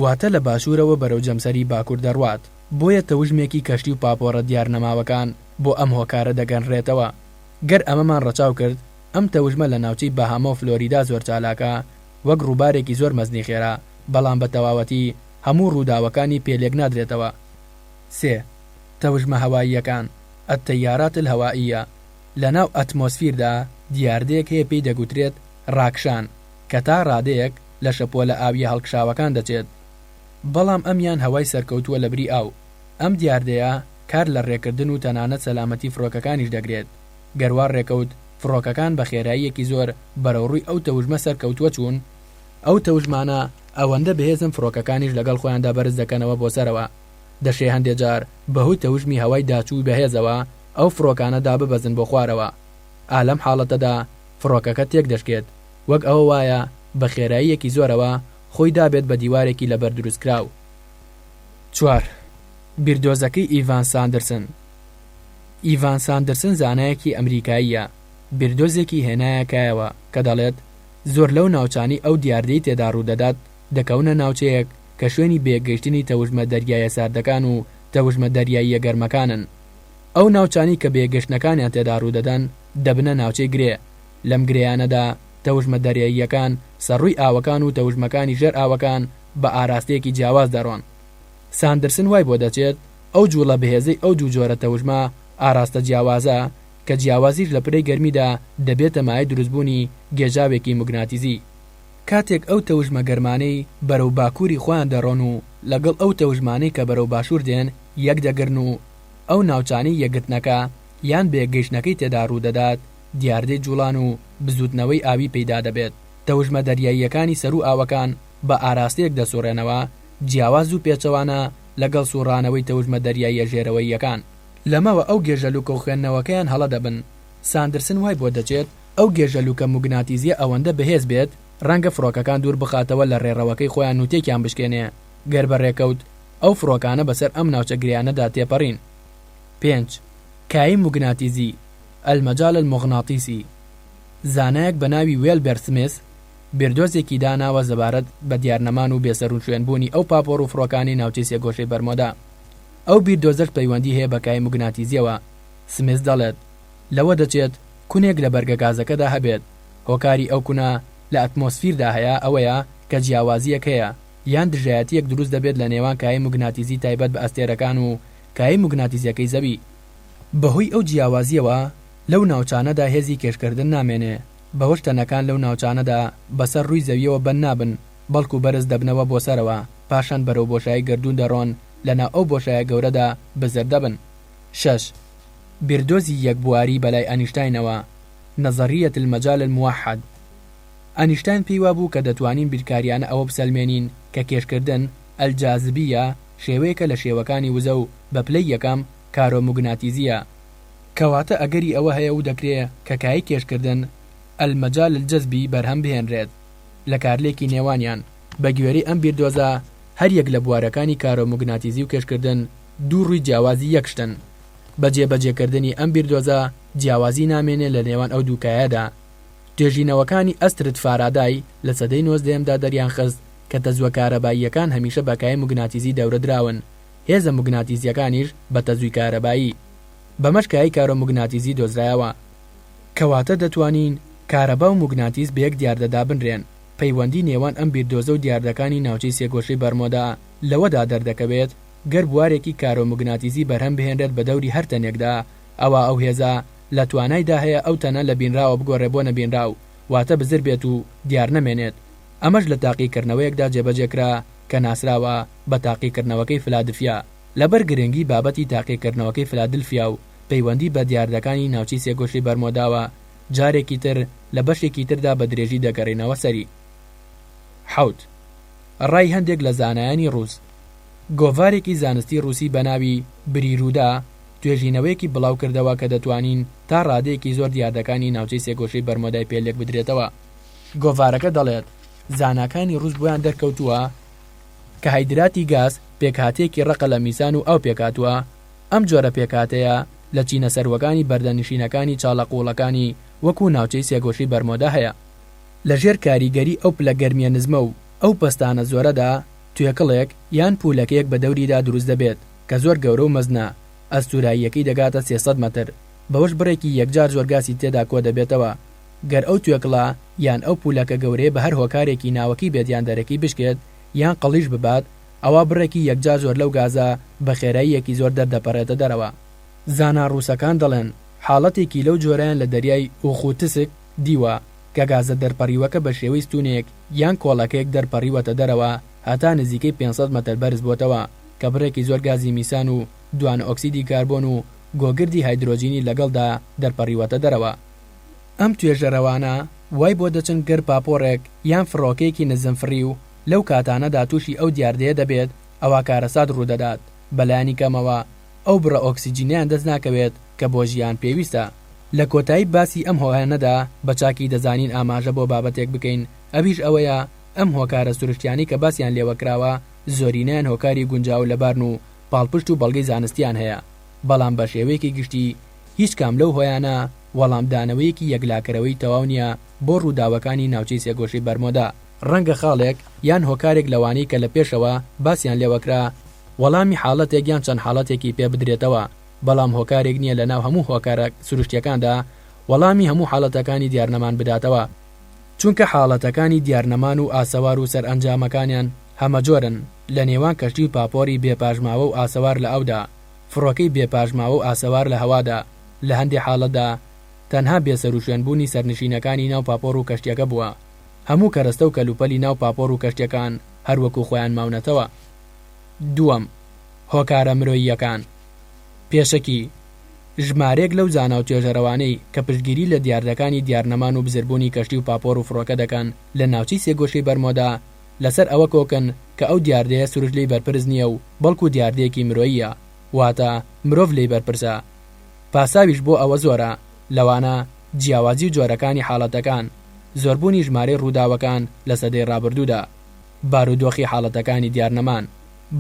واتە لە باشوورەوە بەرەو جەمسەری باکوور دەڕوات، بۆیە تەوژمێکی کەشتی و پاپۆڕە دیارنەماوەکان بۆ ئەم هۆکارە دەگەنڕێتەوە. گەر ئەمەمان ڕەچاو کرد، ئەم تەوژمە لە ناوچەی باهاما و فلۆریدا زۆر چالاکە، وەک ڕووبارێکی زۆر مەزنی خێرا، بەڵام بە تەواوەتی هەموو ڕووداوەکانی پێ لێک نادرێتەوە. سێ. تەوژمە هەواییەکان، التیارات الهوائیە، لەناو ئەتمۆسفیردا دیاردەیەک هەیە پێی دەگوترێت ڕاکشان، کە تا ڕادەیەک لە شەپۆلە ئاوییە هەڵکشاوەکان دەچێت، بەڵام ئەمیان هەوای سەرکەوتووە لەبری ئاو، ئەم دیاردەیە کار لە ڕێکردن و تەنانەت سەلامەتی فڕۆکەکانیش دەگرێت، گەر وا ڕێکەوت فڕۆکەکان بە خێراییەکی زۆر بەرەو ڕووی ئەو تەوژمە سەرکەوتووە چوون، ئەو تەوژمانە ئەوەندە بەهێزن فڕۆکەکانیش لەگەڵ خۆیاندا بەرز دەکەنەوە بۆ سەرەوە، دەشێ هەندێ جار بەهۆی تەوژمی هەوای داچووی بەهێزەوە ئەو فڕۆکانە داببەزن بۆ خوارەوە، ئا لەم حاڵەتەدا فڕۆکەکە تێکدەشکێت، وەک ئەوە وایە بە خێراییەکی زۆرەوە خۆی دابێت بە دیوارێکی لەبەر دروستکراو. چوار، بیردۆزەکەی ئیڤان ساندرسن ئیڤان ساندرسن زانایەکی ئەمریکاییە، بیردۆزێکی هێنایە کایەوە کە دەڵێت زۆر لەو ناوچانەی ئەو دیاردەی تێدا ڕوودەدات دەکەونە ناوچەیەک کە شوێنی بەیەکگەیشتنی تەوژمە دەریایە ساردەکان و تەوژمە دەریاییە گەرمەکانن. ئەو ناوچانەی کە بەیەکگەشتنەکانیان تێدا ڕوودەدەن دەبنە ناوچەی گرێ، لەم گرێیانەدا تەوژمە دەریاییەکان سەر ڕووی ئاوەکان و تەوژمەکانی ژێر ئاوەکان بە ئاراستەیەکی جیاواز دەڕۆن. ساندرسن وای بۆ دەچێت ئەو جووڵە بەهێزەی ئەو دوو جۆرە تەوژمە ئاراستە جیاوازە کە جیاوازیش لە پلەی گەرمیدا دەبێتە مایەی دروستبوونی گێژاوێکی موگناتیزی. کاتێک ئەو تەوژمە گەرمانەی بەرەو باکووری خۆیان دەڕۆن و لەگەڵ ئەو تەوژمانەی کە بەرەو باشوور دێن یەک دەگرن و ئەو ناوچانەی یەکگرتنەکە یان بەیەکگەیشتنەکەی تێدا ڕوودەدات دیاردەی جوڵان و بزووتنەوەی ئاوی پەیدا دەبێت، تەوژمە دەریاییەکانی سەروو ئاوەکان بە ئاراستەیەک دەسوڕێنەوە جیاواز و پێچەوانە لەگەڵ سوڕانەوەی تەوژمە دەریاییە ژێرەوەییەکان. لەمەوە ئەو گێژەلووکە و خوێندنەوەکەیان هەڵە دەبن. ساندرسن وای بۆ دەچێت ئەو گێژەلووکە موگناتیزییە ئەوەندە بەهێز بێت ڕەنگە فڕۆکەکان دوور بخاتەوە لە ڕێڕەوەکەی خۆیان و تێکیان بشکێنێ گەر بە ڕێکەوت ئەو فڕۆکانە بەسەر ئەم ناوچە گرێیانەدا تێپەڕین. پێنج. کایەی موگناتیزی، المجال المغناطیسی، زانایەک بە ناوی وێلبێر سمیس بیردۆزێکی داناوە زەبارەت بە دیارنەمان و بێسەروشوێن بوونی ئەو پاپۆڕ و فڕۆکانەی ناوچەی سێگۆشەی بەرمۆدا. ئەو بیردۆزەش پەیوەندی هەیە بە کایەی موگناتیزیەوە. سمیس دەڵێت، لەوە دەچێت کونێک لە بەرگە گازەکەدا هەبێت، هۆکاری ئەو کونە لە ئەتمۆسفیردا هەیە ئەوەیە کە جیاوازییەک هەیە یان دژایەتییەک دروست دەبێت لە نێوان کایەی موگناتیزی تایبەت بە ئەستێرەکان و کایەی موگناتیزیەکەی زەوی. بەهۆی ئەو جیاوازییەوە لەو ناوچانەدا هێزی کێشکردن نامێنێ، بەوەش تەنەکان لەو ناوچانەدا بەسەر ڕووی زەویەوە بەند نابن، بەڵکو بەرز دەبنەوە بۆ سەرەوە، پاشان بەرەو بۆشایی گەردوون دەڕۆن، لەناو ئەو بۆشایە گەورەدا بزر دەبن. شەش. بیردۆزی یەک بواری بەلای ئەنیشتاینەوە، نظریە المجال الموحد، ئەنیشتاین پێی وابوو کە دەتوانین بیرکاریانە ئەوە بسەلمێنین کە کێشکردن، الجاذبیە، شێوەیەکە لە شێوەکانی وزە و بە پلەی یەکەم کارۆموگناتیزییە. کەواتە ئەگەری ئەوە هەیە و دەکرێ کە کایەی کێشکردن، المجال الجذبی، بەرهەم بهێنرێت لە کارلێکی نێوانیان. بە گوێرەی ئەم بیردۆزە هەر یەک لە بوارەکانی کارۆموگناتیزی و کێشکردن دوو ڕووی جیاوازی یەک شتن. بە جێبەجێکردنی ئەم بیردۆزە جیاوازی نامێنێ لە نێوان ئەو دوو کایەدا. توێژینەوەکانی ئەسترد فارادای لە سەدەی نۆزدەیەمدا دەریانخست کە تەزووە کارەباییەکان هەمیشە بە کایەی موگناتیزی دەورە دراون، هێزە موگناتیزییەکانیش بە تەزووی کارەبایی. بەمەش کایەی کارۆموگناتیزی دۆزرایەوە. کەواتە دەتوانین کارەبا و موگناتیز بە یەک دیاردە دابنرێن. پەیوەندی نێوان ئەم بیردۆزە و دیاردەکانی ناوچەی سێگۆشەی بەرمۆدا لەوەدا دەردەکەوێت گەر بوارێکی کارۆموگناتیزی بەرهەم بهێنرێت بە دەوری هەر تەنێکدا ئەوا ئەو هێزە لە توانایدا هەیە ئەو تەنە لە بینراوە بگۆڕێ بۆ نەبینراو واتە بزر بێت و دیار نەمێنێت ئەمەش لە تاقیکردنەوەیەکدا جێبەجێ کرا کە ناسراوە بە تاقیکردنەوەکەی فلادفیا لەبەر گرنگی بابەتی تاقیکردنەوەکەی فلادلفیا و پەیوەندی بە دیاردەکانی ناوچەی سێگۆشەی بەرمۆداوە جارێکی تر لە بەشێکی تردا بە درێژی دەگەڕێینەوە سەری. حەوت. ڕای هەندێک لە زانایانی ڕووس. گۆڤارێکی زانستی ڕووسی بە ناوی، بریرودا، توێژینەوەیەکی بڵاو کردەوە کە دەتوانین تا ڕادەیەکی زۆر دیاردەکانی ناوچەی سێگۆشەی بەرمۆدای پێ لێک بدرێتەوە. گۆڤارەکە دەڵێت، زاناکانی ڕووس بۆیان دەرکەوتووە کە هایدراتی گاز پێکهاتەیەکی ڕەقە لە میسان و ئاو پێکهاتووە، ئەم جۆرە پێکهاتەیە لە چینە سەرووەکانی بەردەنشینەکانی چاڵە قووڵەکانی وەکوو ناوچەی سێگۆشەی بەرمۆدا هەیە. لە ژێر کاریگەری ئەو پلە گەرمییە نزمە و ئەو پەستانە زۆرەدا توێکڵێک یان پوولەکەیەک بە دەوریدا دروست دەبێت کە زۆر گەورە و مەزنە، ئەستووراییەکەی دەگاتە 300 مەتر، بەوەش بڕێکی یەکجار زۆر گاسی تێدا کۆدەبێتەوە. گەر ئەو توێکڵە یان ئەو پوولەکە گەورەیە بە هەر هۆکارێکی ناوەکی بێت یان دەرەکی بشکێت یان قەڵیش ببات، ئەوا بڕێکی یەکجار زۆر لەو گازە بە خێراییەکی زۆر دەردەپەڕێتە دەرەوە. زانا ڕووسەکان دەڵێن، حاڵەتێکی لەو جۆرەیان لە دەریای ئوخوتسک دیوە، کە گازە دەرپەڕیوەکە بە شێوەی ستوونێک یان کۆڵەکەیەک دەرپەڕیوەتە دەرەوە هەتا نزیکەی 500 مەتر بەرز بۆتەوە کە بڕێکی زۆر گازی میسان و دوانەئۆکسیدی کاربۆن و گۆگردی هایدرۆجینی لەگەڵدا دەرپەڕیوەتە دەرەوە. ئەم توێژەرەوانە وای بۆ دەچن گەر پاپۆڕێک یان فڕۆکەیەکی نزمفڕیو لەو کاتانەدا تووشی ئەو دیاردەیە دەبێت ئەوا کارەسات ڕوودەدات، بەلایەنی کەمەوە ئەو بڕە ئۆکسجینەیان دەست ناکەوێت کە بۆ ژیان پێویستە. لە کۆتایی باسی ئەم هۆیانەدا بە چاکی دەزانین ئاماژە بۆ بابەتێک بکەین ئەویش ئەوەیە ئەم هۆکارە سروشتیانەی کە باسیان لێوە کراوە زۆرینەیان هۆکاری گونجاو و لەبارن و پاڵپشت و بەڵگەی زانستیان هەیە بەڵام بە شێوەیەکی گشتی هیچ کام لەو هۆیانە وەڵامدانەوەیەکی یەکلاکەرەوەی تەواو نییە بۆ ڕووداوەکانی ناوچەی سێگۆشەی بەرمۆدا. ڕەنگە خاڵێک یان هۆکارێک لەوانەی کە لە پێشەوە باسیان لێوەکرا وەڵامی حاڵەتێک یان چەند حاڵەتێکی پێ بدرێتەوە، بەڵام هۆکارێک نییە لەناو هەموو هۆکارە سروشتییەکاندا وەڵامی هەموو حاڵەتەکانی دیارنەمان بداتەوە، چونکە حاڵەتەکانی دیارنەمان و ئاسەوار و سەرئەنجامەکانیان هەمەجۆرن، لە نێوان کەشتی و پاپۆری بێ پاشماوە و ئاسەوار لە ئاودا، فڕۆکەی بێ پاشماوە و ئاسەوار لە هەوادا، لە هەندێ حاڵەتدا تەنها بێسەروشوێنبوونی سەرنشینەکانی ناو پاپۆڕ و کەشتییەکە بووە. هەموو کەرەستە و کەلوپەلی ناو پاپۆڕ و کەشتیەکان هەر وەکو خۆیان ماونەتەوە. دووەم، هۆکارە مرۆییەکان. پێشەکی، ژمارەیەک لەو زانا و توێژەرەوانەی کە پشتگیری لە دیاردەکانی دیارنەمان و بزربوونی کەشتی و پاپۆڕ و فڕۆکە دەکەن لە ناوچەی سێگۆشەی بەرمۆدا لەسەر ئەوە کۆکن کە ئەو دیاردەیە سروشت لێی بەرپرس نییە و بەڵکو دیاردەیەکی مرۆییە واتە مرۆڤ لێی بەرپرسە. پاساویش بۆ ئەوە زۆرە، لەوانە، جیاوازی و جۆرەکانی حاڵەتەکان، زۆربوونی ژمارەی ڕووداوەکان لە سەدەی ڕابردوودا، بارودۆخی حاڵەتەکانی دیارنەمان.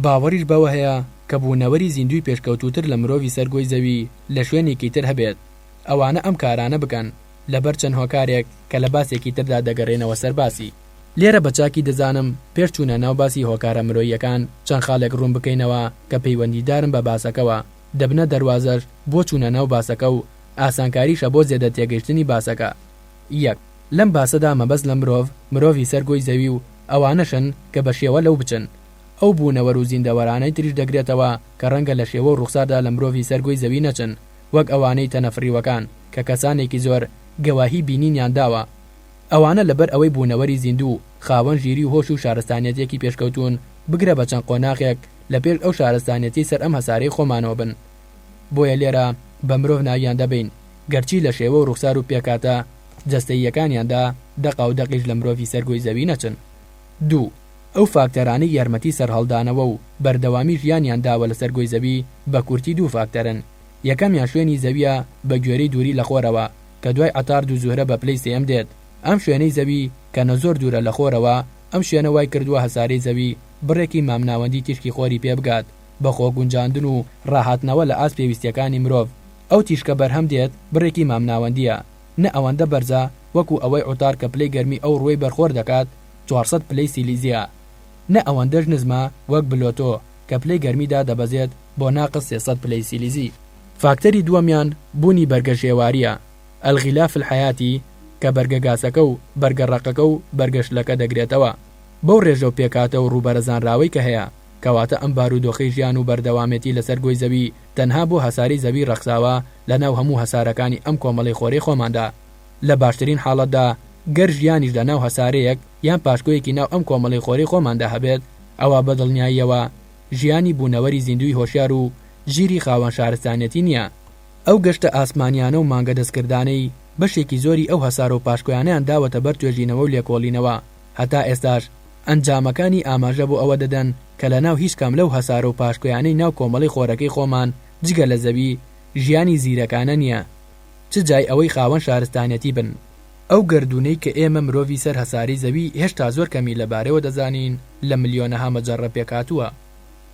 باوەڕیش بەوە هەیە کە بوونەوەری زیندووی پێشکەوتووتر لە مرۆڤی سەر گۆی زەوی لە شوێنێکی تر هەبێت ئەوانە ئەم کارانە بکەن لەبەر چەند هۆکارێک کە لە باسێکی تردا دەگەرێنەوە سەر باسی. لێرە بە چاکی دەزانم پێش چوونە ناو باسی هۆکارە مرۆییەکان چەند خاڵێک ڕوون بکەینەوە کە پەیوەندیدارن بە باسەکەوە دەبنە دەروازەش بۆ چوونە ناو باسەکە و ئاسانکاریشە بۆ زێدە تێگەیشتنی باسەکە. یەک. لەم باسەدا مەبەست لە مرۆڤ، مرۆڤی سەر گۆی زەوی و ئەوانەشن کە بە شێوە لەو بچن. ئەو بوونەوەر و زیندەوەرانەی تریش دەگرێتەوە کە ڕەنگە لە شێوە و ڕوخساردا لە مرۆڤی سەر گۆی زەوی نەچن، وەک ئەوانەی تەنە فڕیوەکان کە کەسانێکی زۆر گەواهی بینینیان داوە. ئەوانە لەبەر ئەوەی بوونەوەری زیندوو و خاوەن ژیری و هۆش و شارستانیەتێکی پێشکەوتوون، بگرە بە چەند قۆناغێک لە پێش ئەو شارستانیەتەی سەر ئەم هەسارەی خۆمانەوە بن. بۆیە لێرە بە مرۆڤ ناویان دەبەین، گەرچی لە شێوە و ڕوخسار و پێکهاتە جەستەییەکانیاندا دەقاودەقیش لە مرۆڤی سەر گۆی زەوی نەچن. دوو. ئەو فاکتەرانەی یارمەتی سەرهەڵدانەوە و بەردەوامی ژیانیان داوە لەسەر گۆی زەوی بە کورتی دوو فاکتەرن، یەکەمیان شوێنی زەویە بە گوێرەی دووری لە خۆرەوە کە دوای عەتارد و زوهرە بە پلەی سێیەم دێت، ئەم شوێنەی زەوی کە نە زۆر دوورە لە خۆرەوە، ئەم شوێنە وای کردووە هەسارەی زەوی بڕێکی مامناوەندی تیشکی خۆری پێ بگات. بە خۆگونجاندن و ڕاهاتنەوە لە ئاست پێویستییەکانی مرۆڤ، ئەو تیشکە بەرهەم دێت بڕێکی مامناوەندییە، نە ئەوەندە بەرزە وەکو ئەوەی عوتار کە پلەی گەرمی ئەو ڕووەی بەر خۆر دەکات 400 پلەی سیلیزییە، نە ئەوەندەش نزمە وەک بلۆتۆ کە پلەی گەرمی دادەبەزێت بۆ ناقس 300 پلەی سیلیزی. فاکتەری دووەمیان بوونی بەرگە ژێوارییە، الغلاف الحیاتی، کە بەرگە گاسەکە و بەرگە ڕەقەکە و بەرگە شلەکە دەگرێتەوە بەو ڕێژە و پێکهاتە و ڕووبەرە زانراوەی کە هەیە، کەواتە ئەم بارودۆخەی ژیان و بەردەوامێتی لەسەر گۆی زەوی تەنها بۆ هەسارەی زەوی ڕەخساوە لەناو هەموو هەسارەکانی ئەم کۆمەڵەی خۆرەی خۆماندا. لە باشترین حاڵەتدا گەر ژیانیش لەناو هەسارەیەک یان پاشکۆیەکی ناو ئەم کۆمەڵەی خۆرەی خۆماندا هەبێت ئەوا بە دڵنیاییەوە ژیانی بوونەوەری زیندووی هۆشیار و ژیری خاوەن شارستانیەتی نییە. ئەو گەشتە ئاسمانیانە و مانگە دەستکردانەی بەشێکی زۆری ئەو هەسارە و پاشکۆیانەیان داوەتە بەر توێژینەوە و لێکۆڵینەوە هەتا ئێستاش ئەنجامەکانی ئاماژە بۆ ئەوە دەدەن کە لەناو هیچ کام لەو هەسارە و پاشکۆیانەی ناو کۆمەڵەی خۆرەکەی خۆمان جگە لە زەوی ژیانی زیرەکانە نییە چ جای ئەوەی خاوەن شارستانیەتی بن. ئەو گەردوونەی کە ئێمە مرۆڤی سەر هەسارەی زەوی هێشتا زۆر کەمی لەبارەیەوە دەزانین لە ملیۆنەها مەجەڕە پێکهاتووە.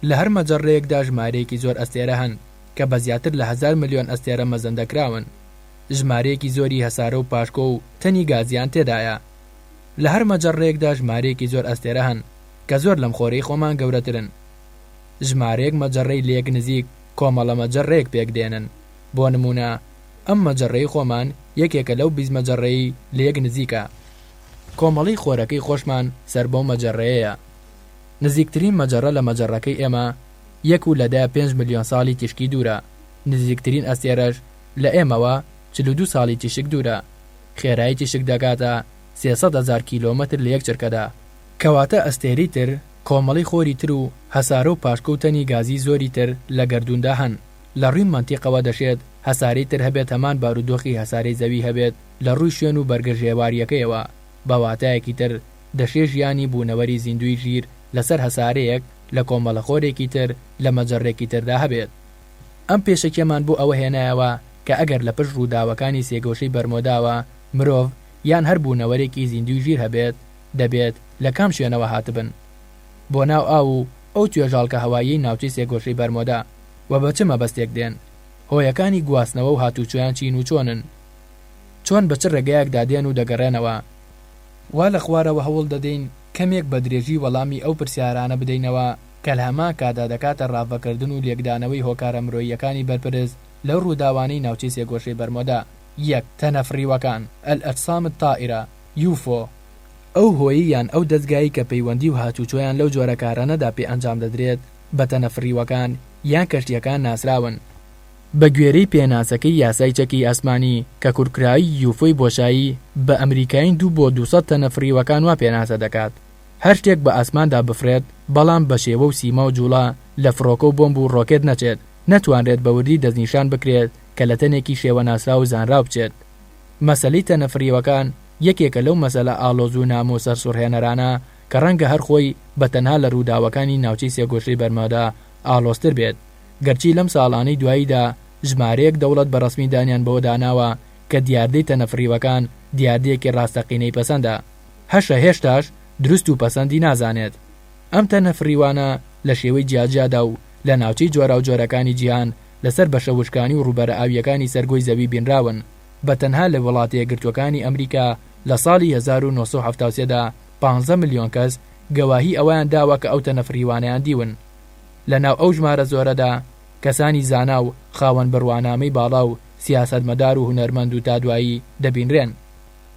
لە هەر مەجەڕەیەکدا ژمارەیەکی زۆر ئەستێرە هەن کە بە زیاتر لە 1000 ملیۆن ئەستێرە مەزەندە کراون. ژمارەیەکی زۆری هەسارە و پاشکۆ و تەنی گازیان تێدایە. لە هەر مەجەڕەیەکدا ژمارەیەکی زۆر ئەستێرە هەن کە زۆر لەم خۆرەی خۆمان گەورەترن. ژمارەیەک مەجەڕەی لێک نزیک کۆمەڵە مەجەڕەیەک پێک دێنن. بۆ نموونە ئەم مەجەڕەی خۆمان یەکێکە لەو 20 مەجەڕەی لێک نزیکە. کۆمەڵەی خۆرەکەی خۆشمان سەر بەو مەجەڕەیەیە. نزیکترین مەجەڕە لە مەجەڕەکەی ئێمە یەک و لە دە پێنج ملیۆن ساڵی تیشکی دوورە، نزیکترین ئەستێرەش لە ئێمەوە 42 ساڵی تیشک دوورە. خێرایی تیشک دەگاتە 300 هەزار کیلۆمەتر لە یەک چرکەدا. کەواتە ئەستێرەی تر، کۆمەڵەی خۆری تر و هەسارە و پاشکۆ و تەنی گازیی زۆری تر لە گەردووندا هەن. لە ڕووی مەنتیقەوە دەشێت هەسارەی تر هەبێت هەمان بارودۆخی هەسارەی زەوی هەبێت لە ڕووی شوێن و بەرگە ژێوارییەکەیەوە، بە واتایەکی تر دەشێ ژیانی بوونەوەری زیندووی ژیر لەسەر هەسارەیەک لە کۆمەڵە خۆرێکی تر لە مەجەڕێکی تردا هەبێت. ئەم پێشەکیەمان بۆ ئەوە هێنایەوە کە ئەگەر لە پشت ڕووداوەکانی سێگۆشەی بەرمۆداوە مرۆڤ یان هەر بوونەوەرێکی زیندووی ژیر هەبێت دەبێت لە کام شوێنەوە هاتبن بۆ ناو ئاو و ئەو توێژاڵکە هەواییەی ناوچەی سێگۆشەی بەرمۆدا و بە چ مەبەستێک دێن؟ هۆیەکانی گواستنەوە و هاتووچۆیان چین و چۆنن؟ چۆن بە چ ڕێگایەکدا دێن و دەگەڕێنەوە؟ وا لە خوارەوە هەوڵ دەدەین کەمێک بە درێژی وەڵامی ئەو پرسیارانە بدەینەوە کە لە هەمان کاتدا دەکاتە ڕاڤەکردن و لێکدانەوەی هۆکارە مرۆییەکانی بەرپرس لەو ڕووداوانەی ناوچەی سێگۆشەی بەرمۆدا. یەک، تەنە فڕیوەکان، الاجسام الطائرە، یوفۆ، ئەو هۆیەی یان ئەو دەزگایەی کە پەیوەندی و هاتووچۆیان لەو جۆرە کارانەدا پێ ئەنجام دەدرێت بە تەنە فڕیوەکان یان کەشتییەکان ناسراون. بە گوێرەی پێناسەکەی یاسای چەکی ئاسمانی کە کورتکراوی یوفۆی بۆشایی بە ئەمریکایین دوو بۆ 200 تەنە فڕیوەکان وا پێناسە دەکات هەر شتێک بە ئاسماندا بفڕێت بەڵام بە شێوە و سیما و جوڵە لە فڕۆکە و بۆمب و ڕۆکێت نەچێت نەتوانرێت بە وردی دەستنیشان بکرێت کە لە تەنێکی شێوە ناسراو و زانراو بچێت. مەسەلەی تەنە فڕیوەکان یەکێکە لەو مەسەلە ئاڵۆز و نامۆ و سەرسوڕهێنەرانە کە ڕەنگە هەر خۆی بە تەنها لە ڕووداوەکانی ناوچەی سێگۆشەی بەرمۆدا ئاڵۆزتر بێت گەرچی لەم ساڵانەی دواییدا ژمارەیەک دەوڵەت بە ڕەسمی دانیان بەوەدا ناوە کە دیاردەی تەنە فڕیوەکان دیاردەیەکی ڕاستەقینەی پەسەندە هەشە هێشتاش دروست و پەسەندی نازانێت ئەم تەنە فڕیوانە لە شێوەی جیاجیادا و لە ناوچەی جۆراوجۆرەکانی جیهان لەسەر بەشە وشکانی و ڕووبەرە ئاوییەکانی سەر گۆی زەوی بینراون بە تەنها لە وڵاتەیەکگرتووەکانی ئەمریکا لە ساڵی 1973 دا پانزە ملیۆن کەس گەواهی ئەوەیان داوە کە ئەو تەنە فڕیوانەیان دیون. لە ناو ئەو ژمارە زۆرەدا کەسانی زانا و خاوەن بڕوانامەی باڵا و سیاسەتمەدار و هونەرمەند و تا دوایی دەبینرێن.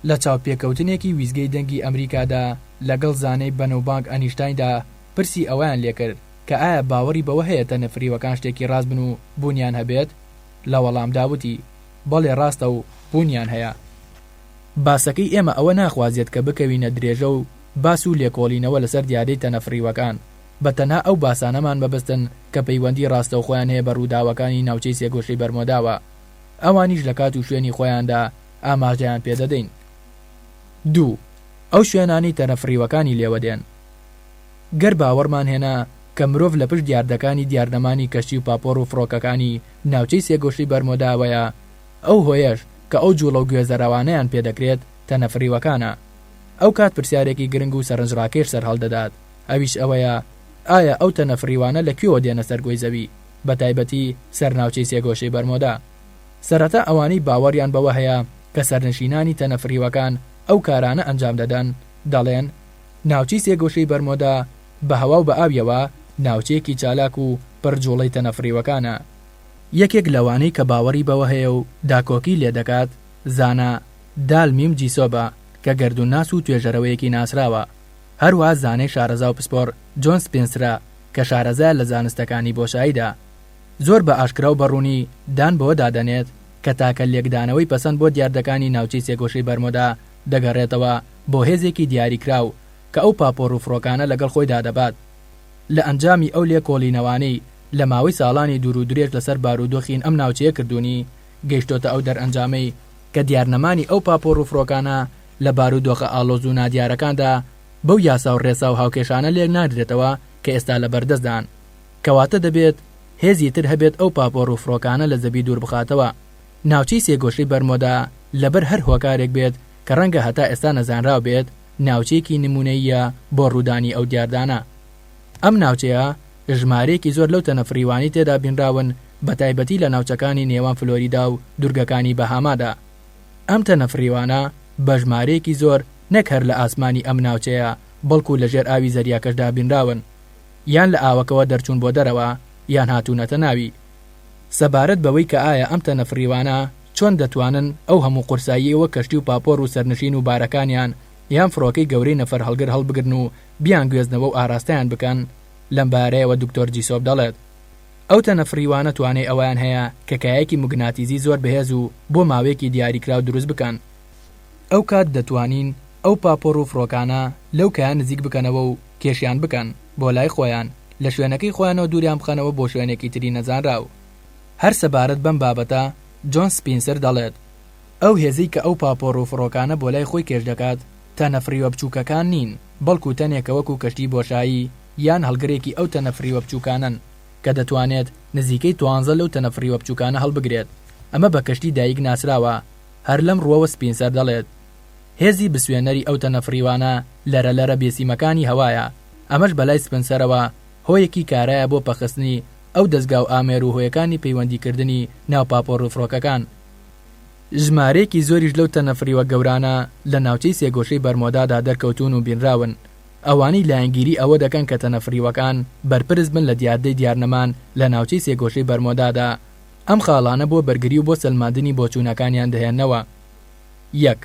لە چاوپێکەوتنێکی ویستگەی دەنگی ئەمریکادا لەگەڵ زانای بەنەوبانگ ئەنیشتایندا پرسی ئەوەیان لێکرد کە ئایا باوەڕی بەوە هەیە تەنە فریوەکان شتێکی ڕاست بن و بوونیان هەبێت؟ لە وەڵامدا وتی، بەڵێ ڕاستە و بوونیان هەیە. باسەکەی ئێمە ئەوە ناخوازێت کە بکەوینە درێژە و باس و لێکۆڵینەوە لەسەر دیاردەی تەنە فڕیوەکان، بە تەنها ئەو باسانەمان مەبەستن کە پەیوەندی ڕاستەوخۆیان هەیە بە ڕووداوەکانی ناوچەی سێگۆشەی بەرمۆداوە. ئەوانیش لە کات و شوێنی خۆیاندا ئاماژەیان پێ دەدەین. دوو، ئەو شوێنانەی تەنە فڕیوەکانی لێوە دێن. گەر باوەڕمان هێنا کە مرۆڤ لە پشت دیاردەکانی دیارنەمانی کەشتی و پاپۆڕ و فڕۆکەکانی ناوچەی سێگۆشەی بەرمۆداوەیە، ئەو هۆیەش کە ئەو جوڵە و گوێزەرەوانەیان پێدەکرێت تەنە فڕیوەکانە. ئەو کات پرسیارێکی گرنگ و سەرنجڕاکێش سەرهەڵدەدات، ئەویش ئەوەیە. ئایا ئەو تەنە فڕیوانە لە کوێوە دێنە سەر گۆی زەوی، بە تایبەتی سەر ناوچەی سێگۆشەی بەرمۆدا؟ سەرەتا ئەوانەی باوەڕیان بەوە هەیە کە سەرنشینانی تەنە فڕیوەکان ئەو کارانە ئەنجام دەدەن، دەڵێن، ناوچەی سێگۆشەی بەرمۆدا بە هەوا و بە ئاویەوە ناوچەیەکی چالاک و پڕ جوڵەی تەنە فڕیوەکانە. یەکێک لەوانەی کە باوەڕی بەوە هەیە و داکۆکی لێ دەکات، زانا، دال میم جیسۆب، ە کە گەردوونناس و توێژەرەوەیەکی ناسراوە. هەروەها زانای شارەزا و پسپۆڕ جۆن سپێنسرە کە شارەزایە لە زانستەکانی بۆشاییدا. زۆر بە ئاشکرا و بە ڕوونی دان بەوەدا دەنێت کە تاکە لێکدانەوەی پەسەند بۆ دیاردەکانی ناوچەی سێگۆشەی بەرمۆدا دەگەڕێتەوە بۆ هێزێکی دیاریکراو کە ئەو پاپۆڕ و فڕۆکانە لەگەڵ خۆیدا دەبات. لە ئەنجامی ئەو لێکۆڵینەوانەی لە ماوەی ساڵانی دوور و درێژ لەسەر بارودۆخین ئەم ناوچەیە کردوونی، گەیشتۆتە ئەو دەرئەنجامەی کە دیارنەمانی ئەو پاپۆڕ و فڕۆکانە لە بارودۆخە ئاڵۆز و نادیارەکاندا بەو یاسا و ڕێسا و هاوکێشانە لێک نادرێتەوە کە ئێستا لە بەردەستدان. کەواتە دەبێت هێزی تر هەبێت ئەو پاپۆڕ و فڕۆکانە لە زەوی دوور بخاتەوە. ناوچەی سێگۆشەی بەرمۆدا لەبەر هەر هۆکارێک بێت کە ڕەنگە هەتا ئێستا نەزانراو بێت، ناوچەیەکی نموونەییە بۆ ڕوودانی ئەو دیاردانە. ئەم ناوچەیە ژمارەیەکی زۆر لەو تەنە فڕیوانەی تێدا بینراون بەتایبەتی لە ناوچەکانی نێوان فلۆریدا و دورگەکانی بەهامادا. ئەم تەنە فڕیوانە بە ژمارەیەکی زۆر نەک هەر لە ئاسمانی ئەم ناوچەیە بەڵکو لە ژێر ئاوی زەریاکەشدا بینراون. یان لە ئاوەکەوە دەرچوون بۆ دەرەوە یان هاتوونەتە ناوی. سەبارەت بەوەی کە ئایا ئەم تەنە فڕیوانە چۆن دەتوانن ئەو هەموو قورساییەی وەک کەشتی و پاپۆر و سەرنشین و بارەکانیان یان فڕۆکەی گەورەی نەفەرهەڵگر هەڵبگرن و بیانگوێزنەوە و ئاراستەیان بکەن، لەمبارەیەوە دکتۆر جیسۆپ دەڵێت، ئەو تەنە فڕیوانە توانای ئەوەیان هەیە کە کایەکی موگناتیزی زۆر بەهێز و بۆ ماوەیەکی دیاریکراو دروست بکەن، ئەوکات دەتوانین ئەو پاپۆر و فڕۆکانە لەو کایە نزیک بکەنەوە و کێشیان بکەن بۆ لای خۆیان، لە شوێنەکەی خۆیانەوە دووریان بخەنەوە بۆ شوێنێکی تری نەزانراو. هەر سەبارەت بەم بابەتە جۆن سپینسەر دەڵێت، ئەو هێزەی کە ئەو پاپۆڕ و فڕۆکانە بۆ لای خۆی کێش دەکات، تەنە فڕیوە بچووکەکان نین، بەڵکو تەنێکە وەکو کەشتی بۆشایی یان هەڵگرێکی ئەو تەنە فڕیوە بچووکانەن کە دەتوانێت نزیکەی دوانزە لەو تەنە فڕیوە بچووکانە هەڵبگرێت، ئەمە بە کەشتی دایک ناسراوە. هەر لەم ڕووەوە سپینسەر دەڵێت، هێزی بسوێنەری ئەو تەنە فڕیوانە لەرەلەرە بێسیمەکانی هەوایە، ئەمەش بەلای سپنسەرەوە هۆیەکی کارایە بۆ پەکخستنی ئەو دەزگا و ئامێر و هۆیەکانی پەیوەندیکردنی ناو پاپۆڕ و فڕۆکەکان. ژمارەیەکی زۆریش لەو تەنە فڕیوە گەورانە لە ناوچەی سێگۆشەی بەرمۆدادا دەرکەوتوون و بینراون. ئەوانەی لایەنگیری ئەوە دەکەن کە تەنە فڕیوەکان بەرپرس بن لە دیاردەی دیارنەمان لە ناوچەی سێگۆشەی بەرمۆدادا، ئەم خاڵانە بۆ بەرگری و بۆ سەلماندنی بۆچوونەکانیان دەهێننەوە. یەک،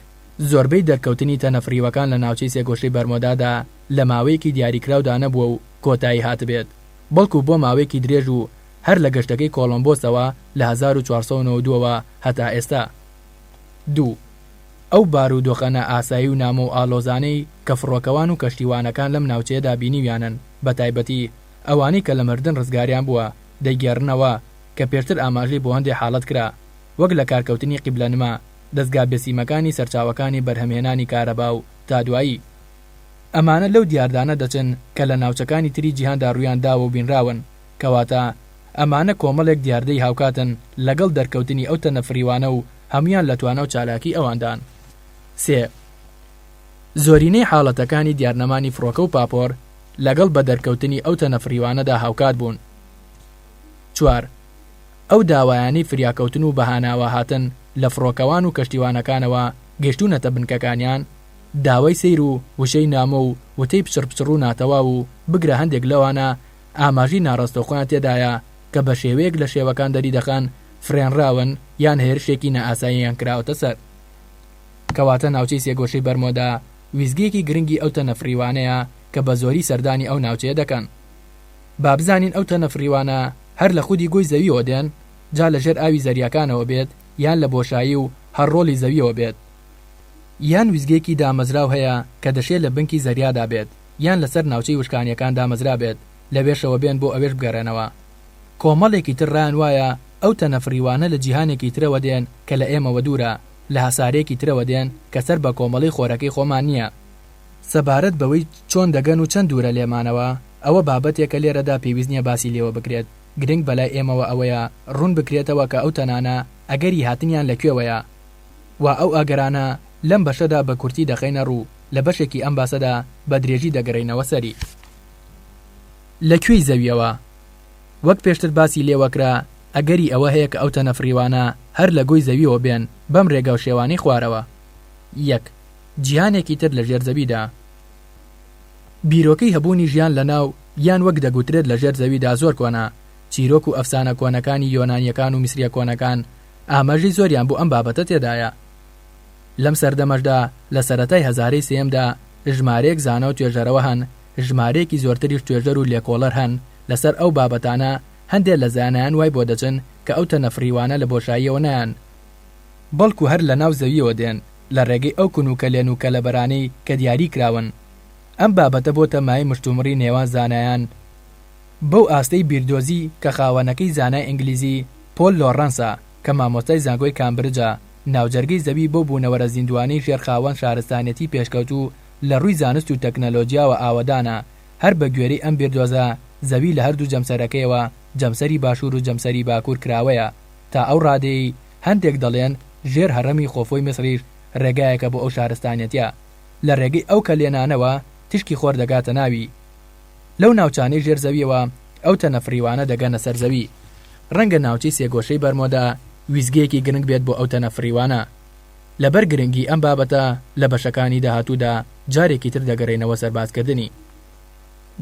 زۆربەی دەرکەوتنی تەنە فڕیوەکان لە ناوچەی سێگۆشەی بەرمۆدادا لە ماوەیەکی دیاریکراودا نەبووە و کۆتایی هاتبێت، بەڵکو بۆ ماوەیەکی درێژ و هەر لە گەشتەکەی کۆڵۆمبۆسەوە لە 1492 ەوە هەتا ئێستا. دوو، ئەو بارودۆخە نائاسایی و نامۆ و ئاڵۆزانەی کە فڕۆکەوان و کەشتیوانەکان لەم ناوچەیەدا بینیویانن، بەتایبەتی ئەوانەی کە لە مردن ڕزگاریان بووە، دەیگێڕنەوە کە پێشتر ئاماژەی بۆ هەندێ حاڵەت کرا، وەک لەکارکەوتنی قیبلەنما، دەزگا بێسیمەکانی سەرچاوەکانی بەرهەمهێنانی کارەبا و تا دوایی. ئەمانە لەو دیاردانە دەچن کە لە ناوچەکانی تری جیهاندا ڕوویان داوە و بینراون، کەواتە ئەمانە کۆمەڵێک دیاردەی هاوکاتن لەگەڵ دەرکەوتنی ئەو تەنە فریوانە و هەموویان لە توانا و چالاکی ئەواندان. سێ. زۆرینەی حاڵەتەکانی دیارنەمانی فڕۆکە و پاپۆر لەگەڵ بەدەرکەوتنی ئەو تەنە فریوانەدا هاوکات بوون. چوار. ئەو داوایانەی فریاکەوتن و بەهاناوەهاتن لە فڕۆکەوان و کەشتیوانەکانەوە گەیشتوونەتە بنکەکانیان، داوای سەیر و وشەی نامۆ و وتەی پچڕپچڕ و ناتەواو و بگرە هەندێک لەوانە ئاماژەی ناڕاستەوخۆیان تێدایە کە بە شێوەیەک لە شێوەکان دەریدەخەن فڕێنراون یان هێرشێکی نائاساییان کراوەتە سەر. کەواتە ناوچەی سێگۆشەی بەرمۆدا ویستگەیەکی گرنگی ئەو تەنە فڕیوانەیە کە بە زۆری سەردانی ئەو ناوچەیە دەکەن. با بزانین ئەو تەنە فڕیوانە هەر لە خودی گۆی زەویەوە دێن، جا لە ژێر ئاوی زەریاکانەوە بێت یان لە بۆشایی و هەر ڕۆڵی زەویەوە بێت. یان ویستگەیەکی دامەزراو هەیە کە دەشێ لە بنکی زەریادا بێت یان لەسەر ناوچەی وشکانییەکان دامەزرابێت، لەوێشەوە بێن بۆ ئەوێش بگەڕێنەوە. کۆمەڵێکی تر ڕایان وایە ئەو تەنە فڕیوانە لە جیهانێکی ترەوە دێن کە لە ئێمەوە دوورە، لە هەسارەیەکی ترەوە دێن کە سەر بە کۆمەڵەی خۆرەکەی خۆمان نییە. سەبارەت بەوەی چۆن دەگەن و چەند دوورە لێمانەوە، ئەوە بابەتێکە لێرەدا پێویست نییە باسی لێوە بکرێت، گرنگ بەلای ئێمەوە ئەوەیە ڕوون بکرێتەوە کە ئەو تەنانە ئەگەری هاتنیان لە کوێوەیە. وا ئەو ئەگەرانە لەم بەشەدا بە کورتی دەخەینە ڕوو، لە بەشێکی ئەم باسەدا بە درێژی دەگەرێینەوە سەری. لە کوێی زەویەوە؟ وەک پێشتر باسی لێوە کرا، ئەگەری ئەوە هەیە کە ئەو تەنە فڕیوانە هەر لە گۆی زەویەوە بێن بەم رێگا و شێوانەی خوارەوە. یەک. جیهانێکی تر لە ژێر زەویدا. بیرۆکەی هەبوونی ژیان لە ناو یان وەک دەگوترێت لە ژێر زەویدا زۆر کۆنە، چیرۆک و ئەفسانە کۆنەکانی یۆنانییەکان و میسرییە کۆنەکان ئاماژەی زۆریان بۆ ئەم بابەتە تێدایە. لەم سەردەمەشدا لە سەرەتای هەزارەی سێیەمدا ژمارەیەک زانا و توێژەرەوە هەن، ژمارەیەکی زۆرتریش توێژەر و لێکۆڵەر هەن لەسەر ئەو بابەتانە، هەندێ لە زانایان وای بۆ دەچن کە ئەو تەنە فڕیوانە لە بۆشاییەوە نایەن، بەڵکو هەر لە ناو زەوییەوە دێن لە ڕێگەی ئەو کون و کەلێن و کەلەبەرانەی کە دیاری کراون. ئەم بابەتە بۆتە مایەی مشتومڕی نێوان زانایان، بەو ئاستەی بیردۆزی کە خاوەنەکەی زانای ئینگلیزی پۆل لۆڕەنسە کە مامۆستای زانکۆی کامبرجە، ناوجەرگەی زەوی بەو بوونەوەرە زیندووانەی ژێر خاوەن شارستانیەتی پێشکەوتوو لە ڕووی زانست و تەکنەلۆجیاوە ئاوەدانە، هەر بە گوێرەی ئەم بیردۆزە زەوی لە هەردوو جەمسەرەکەیەوە جەمسەری باشوور و جەمسەری باکوور کراوەیە تا ئەو ڕادەیەی هەندێک دەڵێن ژێر هەڕەمی خۆفۆی میسریش ڕێگایەکە بۆ ئەو شارستانیەتە لە ڕێگەی ئەو کەلێنانەوە تیشکی خۆر دەگاتە ناوی. لەو ناوچانەی ژێر زەویەوە ئەو تەنە فڕیوانە دەگەنە سەر زەوی. ڕەنگە ناوچەی سێگۆشەی بەرمۆدا ویستگەیەکی گرنگ بێت بۆ ئەو تەنە فڕیوانە. لەبەر گرنگی ئەم بابەتە لە بەشەکانی داهاتوودا جارێکی تر دەگەڕێینەوە سەر باسکردنی.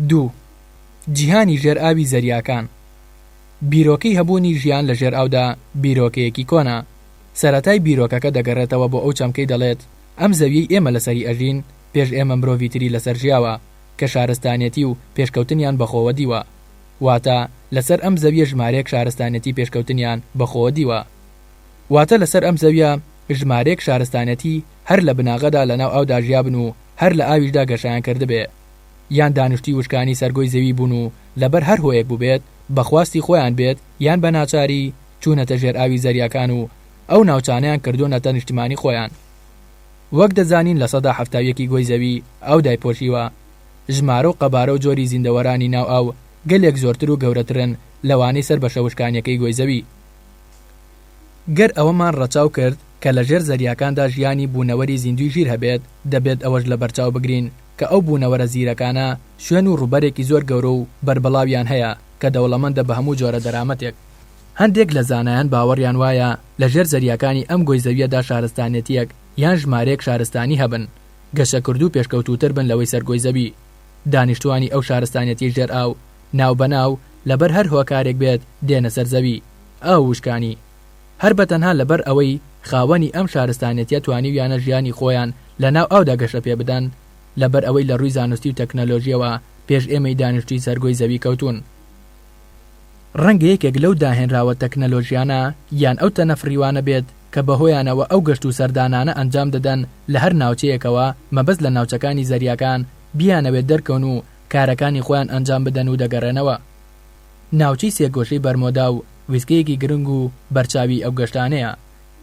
دوو. جیهانی ژێر ئاوی زەریاکان. بیرۆکەی هەبوونی ژیان لە ژێر ئاودا بیرۆکەیەکی کۆنە. سەرەتای بیرۆکەکە دەگەڕێتەوە بۆ ئەو چەمکەی دەڵێت ئەم زەویەی ئێمە لەسەری ئەژین پێش ئێمە مرۆڤی تری لەسەر ژیاوە کە شارستانێتی و پێشکەوتنیان بەخۆوە دیوە. واتە لەسەر ئەم زەویە ژمارەیەک شارستانێتی پێشکەوتنیان بەخۆوە دیوە. واتە لەسەر ئەم زەویە ژمارەیەک شارستانێتی هەر لە بناغەدا لەناو ئاودا ژیابن و هەر لە ئاویشدا گەشەیان کردبێ. یان دانیشتووی وشکانی سەر گۆی زەوی بوون و لەبەر هەر هۆیەک بووبێت، بە خواستی خۆیان بێت یان بە ناچاری، چوونەتە ژێر ئاوی زەریاکان و ئەو ناوچانەیان کردوونەتە نیشتمانی خۆیان. وەک دەزانین 71% ی گۆی زەوی ئاو دایپۆشیوە. ژمارە و قەبارە و جۆری زیندەوەرانی ناو ئاو گەلێک زۆرتر و گەورەترن لەوانەی سەر بەشە وشکانیەکەی گۆی زەوی. گەر ئەوەمان ڕەچاو کرد کە لە ژێر زەریاکاندا ژیانی بوونەوەری زیندووی ژیر هەبێت، دەبێت ئەوەش لەبەرچاو بگرین کە ئەو بوونەوەرە زیرەکانە شوێن و ڕووبەرێکی زۆر گەورە و بەربڵاویان هەیە کە دەوڵەمەندە بە هەموو جۆرە دەرامەتێک. هەندێک لە زانایان باوەڕیان وایە لە ژێر زەریاکانی ئەم گۆی زەوییەدا شارستانێتییەک یان ژمارەیەک شارستانی هەبن گەشەکردوو و پێشکەوتووتر بن لەوەی سەر گۆی زەوی. دانیشتووانی ئەو شارستانێتیەی ژێر ئاو ناوبەناو لەبەر هەر هۆکارێک بێت دێنە سەر زەوی، ئاو و وشکانی. هەر بە تەنها لەبەر ئەوەی خاوەنی ئەم شارستانێتیە توانیویانە ژیانی خۆیان لە ناو ئاودا گەشە پێ بدەن، لەبەر ئەوەی لە ڕووی زانستی و تەکنەلۆژیەوە پێش ئێمەی دانیشتووی سەر گۆی زەوی کەوتوون. ڕەنگە یەکێک لەو داهێنراوە تەکنەلۆژیانە یان ئەو تەنە فڕیوانە بێت کە بەهۆیانەوە ئەو گەشت و سەردانانە ئەنجام دەدەن لە هەر ناوچەیەکەوە مەبەست لە ناوچەکانی زەریاکان بیانەوێت دەرکەون و کارەکانی خۆیان ئەنجام بدەن و دەگەڕێنەوە ناوچەی سێگۆشەی بەرمۆدا و ویستگەیەکی گرنگ و بەرچاوی ئەو گەشتانەیە.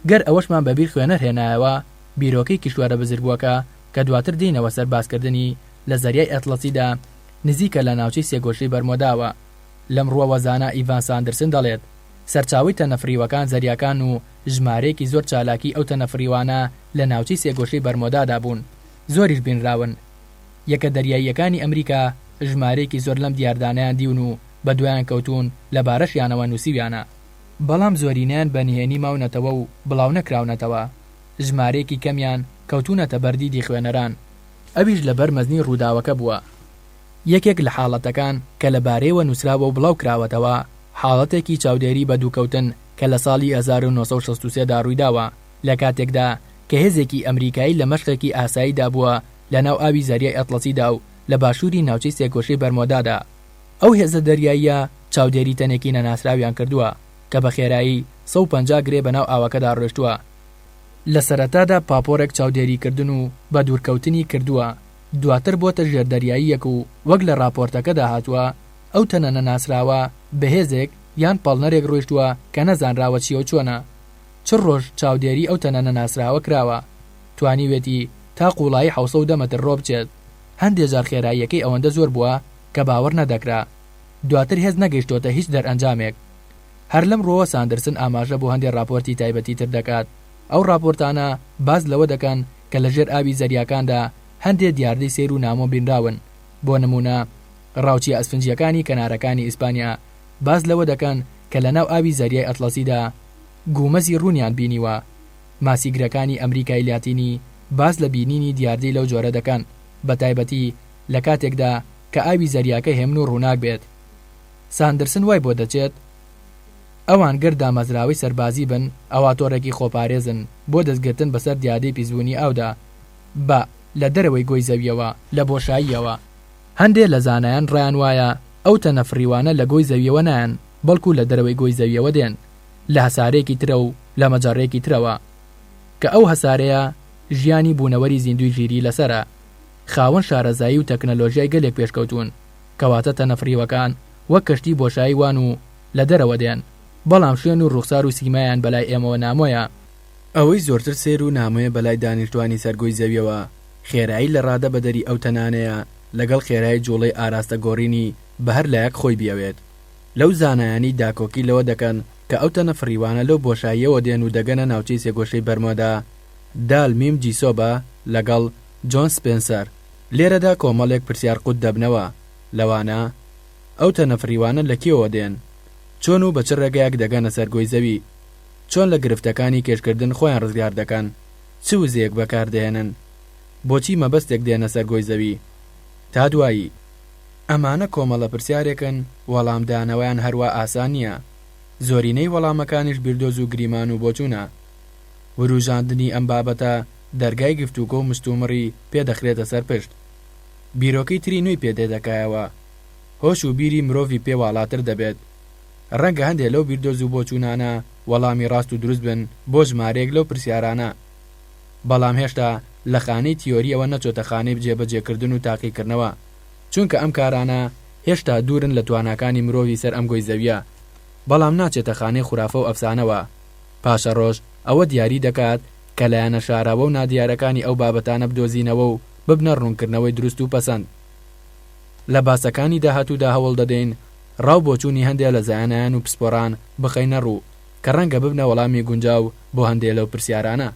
گەر ئەوەشمان بەبیر خوێنەر هێنایەوە، بیرۆکەی کیشوەرە بزربووەکە کە دواتر دێینەوە سەر باسکردنی، لە زەریای ئەتڵەسیدا نزیکە لە ناوچەی سێگۆشەی بەرمۆداوە. لەم ڕووەوە زانا ئیڤان ساندرسن دەڵێت، سەرچاوەی تەنە فڕیوەکان زەریاکان و ژمارەیەکی زۆر چالاکی ئەو تەنە فڕیوانە لە ناوچەی سێگۆشەی بەرمۆدادا بوون، زۆریش بینراون. یەکە دەریاییەکانی ئەمریکا ژمارەیەکی زۆر لەم دیاردانەیان دیون و بەدوایان کەوتوون لە بارەشیانەوە نووسیویانە. بەڵام زۆرینەیان بە نهێنی ماونەتەوە و بڵاونەکراونەتەوە. ژمارەیەکی کەمیان کەوتوونەتە بەر دیدی خوێنەران. ئەویش لەبەر مەزنی ڕووداوەکە بووە. یەکێک لە حاڵەتەکان کە لە بارەیەوە نووسراوە و بڵاو کراوەتەوە، حاڵەتێکی چاودێری بەدووکەوتن کە لە ساڵی 1963 دا ڕوویداوە، لە کاتێکدا کە هێزێکی ئەمریکایی لە مەشقێکی ئاساییدا بووە لە ناو ئاوی زەریای ئەتڵەسیدا و لە باشووری ناوچەی سێگۆشەی بەرمۆدادا. ئەو هێزە دەریاییە چاودێری تەنێکی نەناسراویان کردووە کە بە خێرایی 150 گرێ بەناو ئاوەکەدا ڕۆیشتووە. لە سەرەتادا پاپۆڕێک چاودێریکردن و بەدوورکەوتنی کردووە، دواتر بۆتە ژێردەریاییەک و وەک لە ڕاپۆرتەکەدا هاتووە، ئەو تەنە نەناسراوە بە هێزێک یان پاڵنەرێک ڕۆیشتووە کە نەزانراوە چییە و چۆنە. چ ڕۆژ چاودێری ئەو تەنە نەناسراوە کراوە. توانیوێتی تا قووڵایی 710 مەتر ڕۆبچێت. هەندێ جار خێراییەکەی ئەوەندە زۆر بووە کە باوەڕ نەدەکرا. دواتر هێز نەگەیشتۆتە هیچ دەرئەنجامێک. هەر لەم ڕووەوە ساندرسن ئاماژە بۆ هەندێ ڕاپۆرتی تایبەتی تر دەکات. ئەو ڕاپۆرتانە باس لەوە دەکەن کە لە ژێر ئاوی زەریاکاندا هەندێ دیاردەی سەیر و نامۆ بینراون. بۆ نموونە. ڕاوچییە ئەسفنجییەکانی کەنارەکانی ئیسپانیا باس لەوە دەکەن کە لەناو ئاوی زەریای ئەتڵەسیدا گومەزی ڕوونیان بینیوە. ماسیگرەکانی ئەمریکای لاتینی باس لە بینینی دیاردەی لەو جۆرە دەکەن، بەتایبەتی لە کاتێکدا کە ئاوی زەریاکە هێمن و ڕووناک بێت. ساندرسن وای بۆ دەچێت، ئەوان گەر دامەزراوەی سەربازی بن، ئەوا تۆڕێکی خۆپارێزن بۆ دەستگرتن بەسەر دیاردەی پیسبوونی ئاودا بە لە دەرەوەی گۆی زەوییەوە، لە بۆشاییەوە. هەندێ لە زانایان ڕایان وایە ئەو تەنە فڕیوانە لە گۆی زەوییەوە نایەن، بەڵکو لە دەرەوەی گۆی زەوییەوە دێن، لە هەسارەیەکی ترە و لە مەجەڕەیەکی ترەوە، کە ئەو هەسارەیە ژیانی بوونەوەری زیندووی ژیری لەسەرە، خاوەن شارەزایی و تەکنەلۆژیای گەلێک پێشکەوتوون، کەواتە تەنە فڕیوەکان وەک کەشتی بۆشایی وان و لە دەرەوە دێن، بەڵام شوێن و ڕووخسار و سیمایان بەلای ئێمەوە نامۆیە. ئەوەی زۆرتر سەیر و نامۆیە بەلای دانیشتوانی سەر گۆی زەویەوە، خێرایی لە ڕادە بەدەری ئەو تەنانەیە لەگەڵ خێرای جوڵەی ئاراستە گۆڕینی بە هەر لایەک خۆی بیەوێت. لەو زانایانەی داکۆکی لەوە دەکەن کە ئەو تەنە فڕیوانە لەو بۆشاییەوە دێن و دەگەنە ناوچەی سێگۆشەی بەرمۆدا، دال میم جیسۆبە لەگەڵ جۆن سپێنسەر. لێرەدا کۆمەڵێک پرسیار قوت دەبنەوە، لەوانە، ئەو تەنە فڕیوانە لە کێوە دێن؟ چۆن و بە چ ڕێگایەک دەگەنە سەر گۆی زەوی؟ چۆن لە گرفتەکانی کێشکردن خۆیان ڕزگار دەکەن؟ چ وزەیەک بەکار دەهێنن؟ بۆچی مەبەستێک دێنە سەر گۆی زەوی؟ تا دوایی. ئەمانە کۆمەڵە پرسیارێکن وەڵامدانەوەیان هەروا ئاسان نییە. زۆرینەی وەڵامەکانیش بیردۆز و گریمان و بۆچوونە. وروژاندنی ئەم بابەتە دەرگای گفتوگۆ و مشتومڕی پێ دەخرێتە سەر پشت. بیرۆکەی تری نوێی پێ دێتە کایەوە. هۆش و بیری مرۆڤی پێ واڵاتر دەبێت. ڕەنگە هەندێ لەو بیردۆز و بۆچوونانە وەڵامی ڕاست و دروست بن بۆ ژمارەیەک لەو پرسیارانە. بەڵام هێشتا لە خانەی تیۆرییەوە نەچۆتە خانەی جێبەجێکردن و تاقیکردنەوە. چونکە ئەم کارانە هێشتا دوورن لە تواناکانی مرۆڤی سەر ئەم گۆی زەوییە. بەڵام ناچێتە خانەی خورافە و ئەفسانەوە. پاشەڕۆژ ئەوە دیاری دەکات کە لایەنە شاراوە و نادیارەکانی ئەو بابەتانە بدۆزینەوە و ببنە ڕوونکردنەوەی دروست و پەسەند. لە باسەکانی داهاتوودا هەوڵ دەدەین ڕا و بۆچوونی هەندێ لە زانایان و پسپۆڕان بخەینە ڕوو کە ڕەنگە ببنە وەڵامی گونجاو بۆ هەندێ لەو پرسیارانە.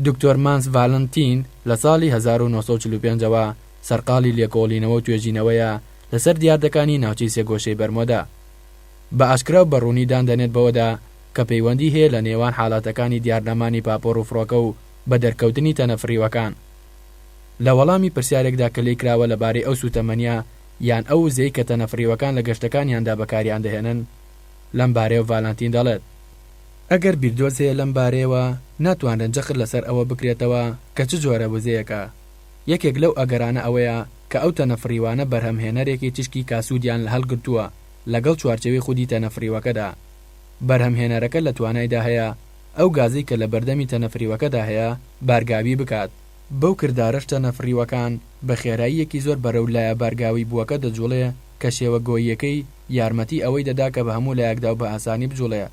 دکتۆر مانس ڤالنتین لە ساڵی 1945 ەوە سەرقاڵی لێکۆڵینەوە و توێژینەوەیە لەسەر دیاردەکانی ناوچەی سێگۆشەی بەرمۆدا. بە ئاشکرا و بە ڕوونی دان دەنێت بەوەدا کە پەیوەندی هەیە لە نێوان حاڵەتەکانی دیارنەمانی پاپۆڕ و فڕۆکە و بە دەرکەوتنی تەنە فڕیوەکان. لە وەڵامی پرسیارێکدا کە لێی کراوە لەبارەی ئەو سووتەمەنییە یان ئەو وزەی کە تەنە فڕیوەکان لە گەشتەکانیاندا بەکاریان دەهێنن، لەم بارەیەوە ڤالانتین دەڵێت، ئەگەر بیردۆز هەیە لەم بارەیەوە، ناتوانرێت جەخت لەسەر ئەوە بکرێتەوە کە چ جۆرە وزەیەکە. یەکێک لەو ئەگەرانە ئەوەیە کە ئەو تەنە فڕیوانە بەرهەمهێنەرێکی تیشکی کاسوودیان هەڵگرتووە لەگەڵ چوارچێوەی خودی تەنە فڕیوەکەدا. بەرهەمهێنەرەکە لە توانایدا هەیە ئەو گازەی کە لە بەردەمی تەنە فریوەکەدا هەیە بارگاوی بکات، بەو کردارەش تەنە فڕیوەکان بە خێراییەکی زۆر بەرەو لایە بارگاوی بووەکە دەجوڵێ کە شێوە گۆییەکەی یارمەتی ئەوەی دەدا کە بە هەموو لایەکدا و بە ئاسانی بجوڵێ.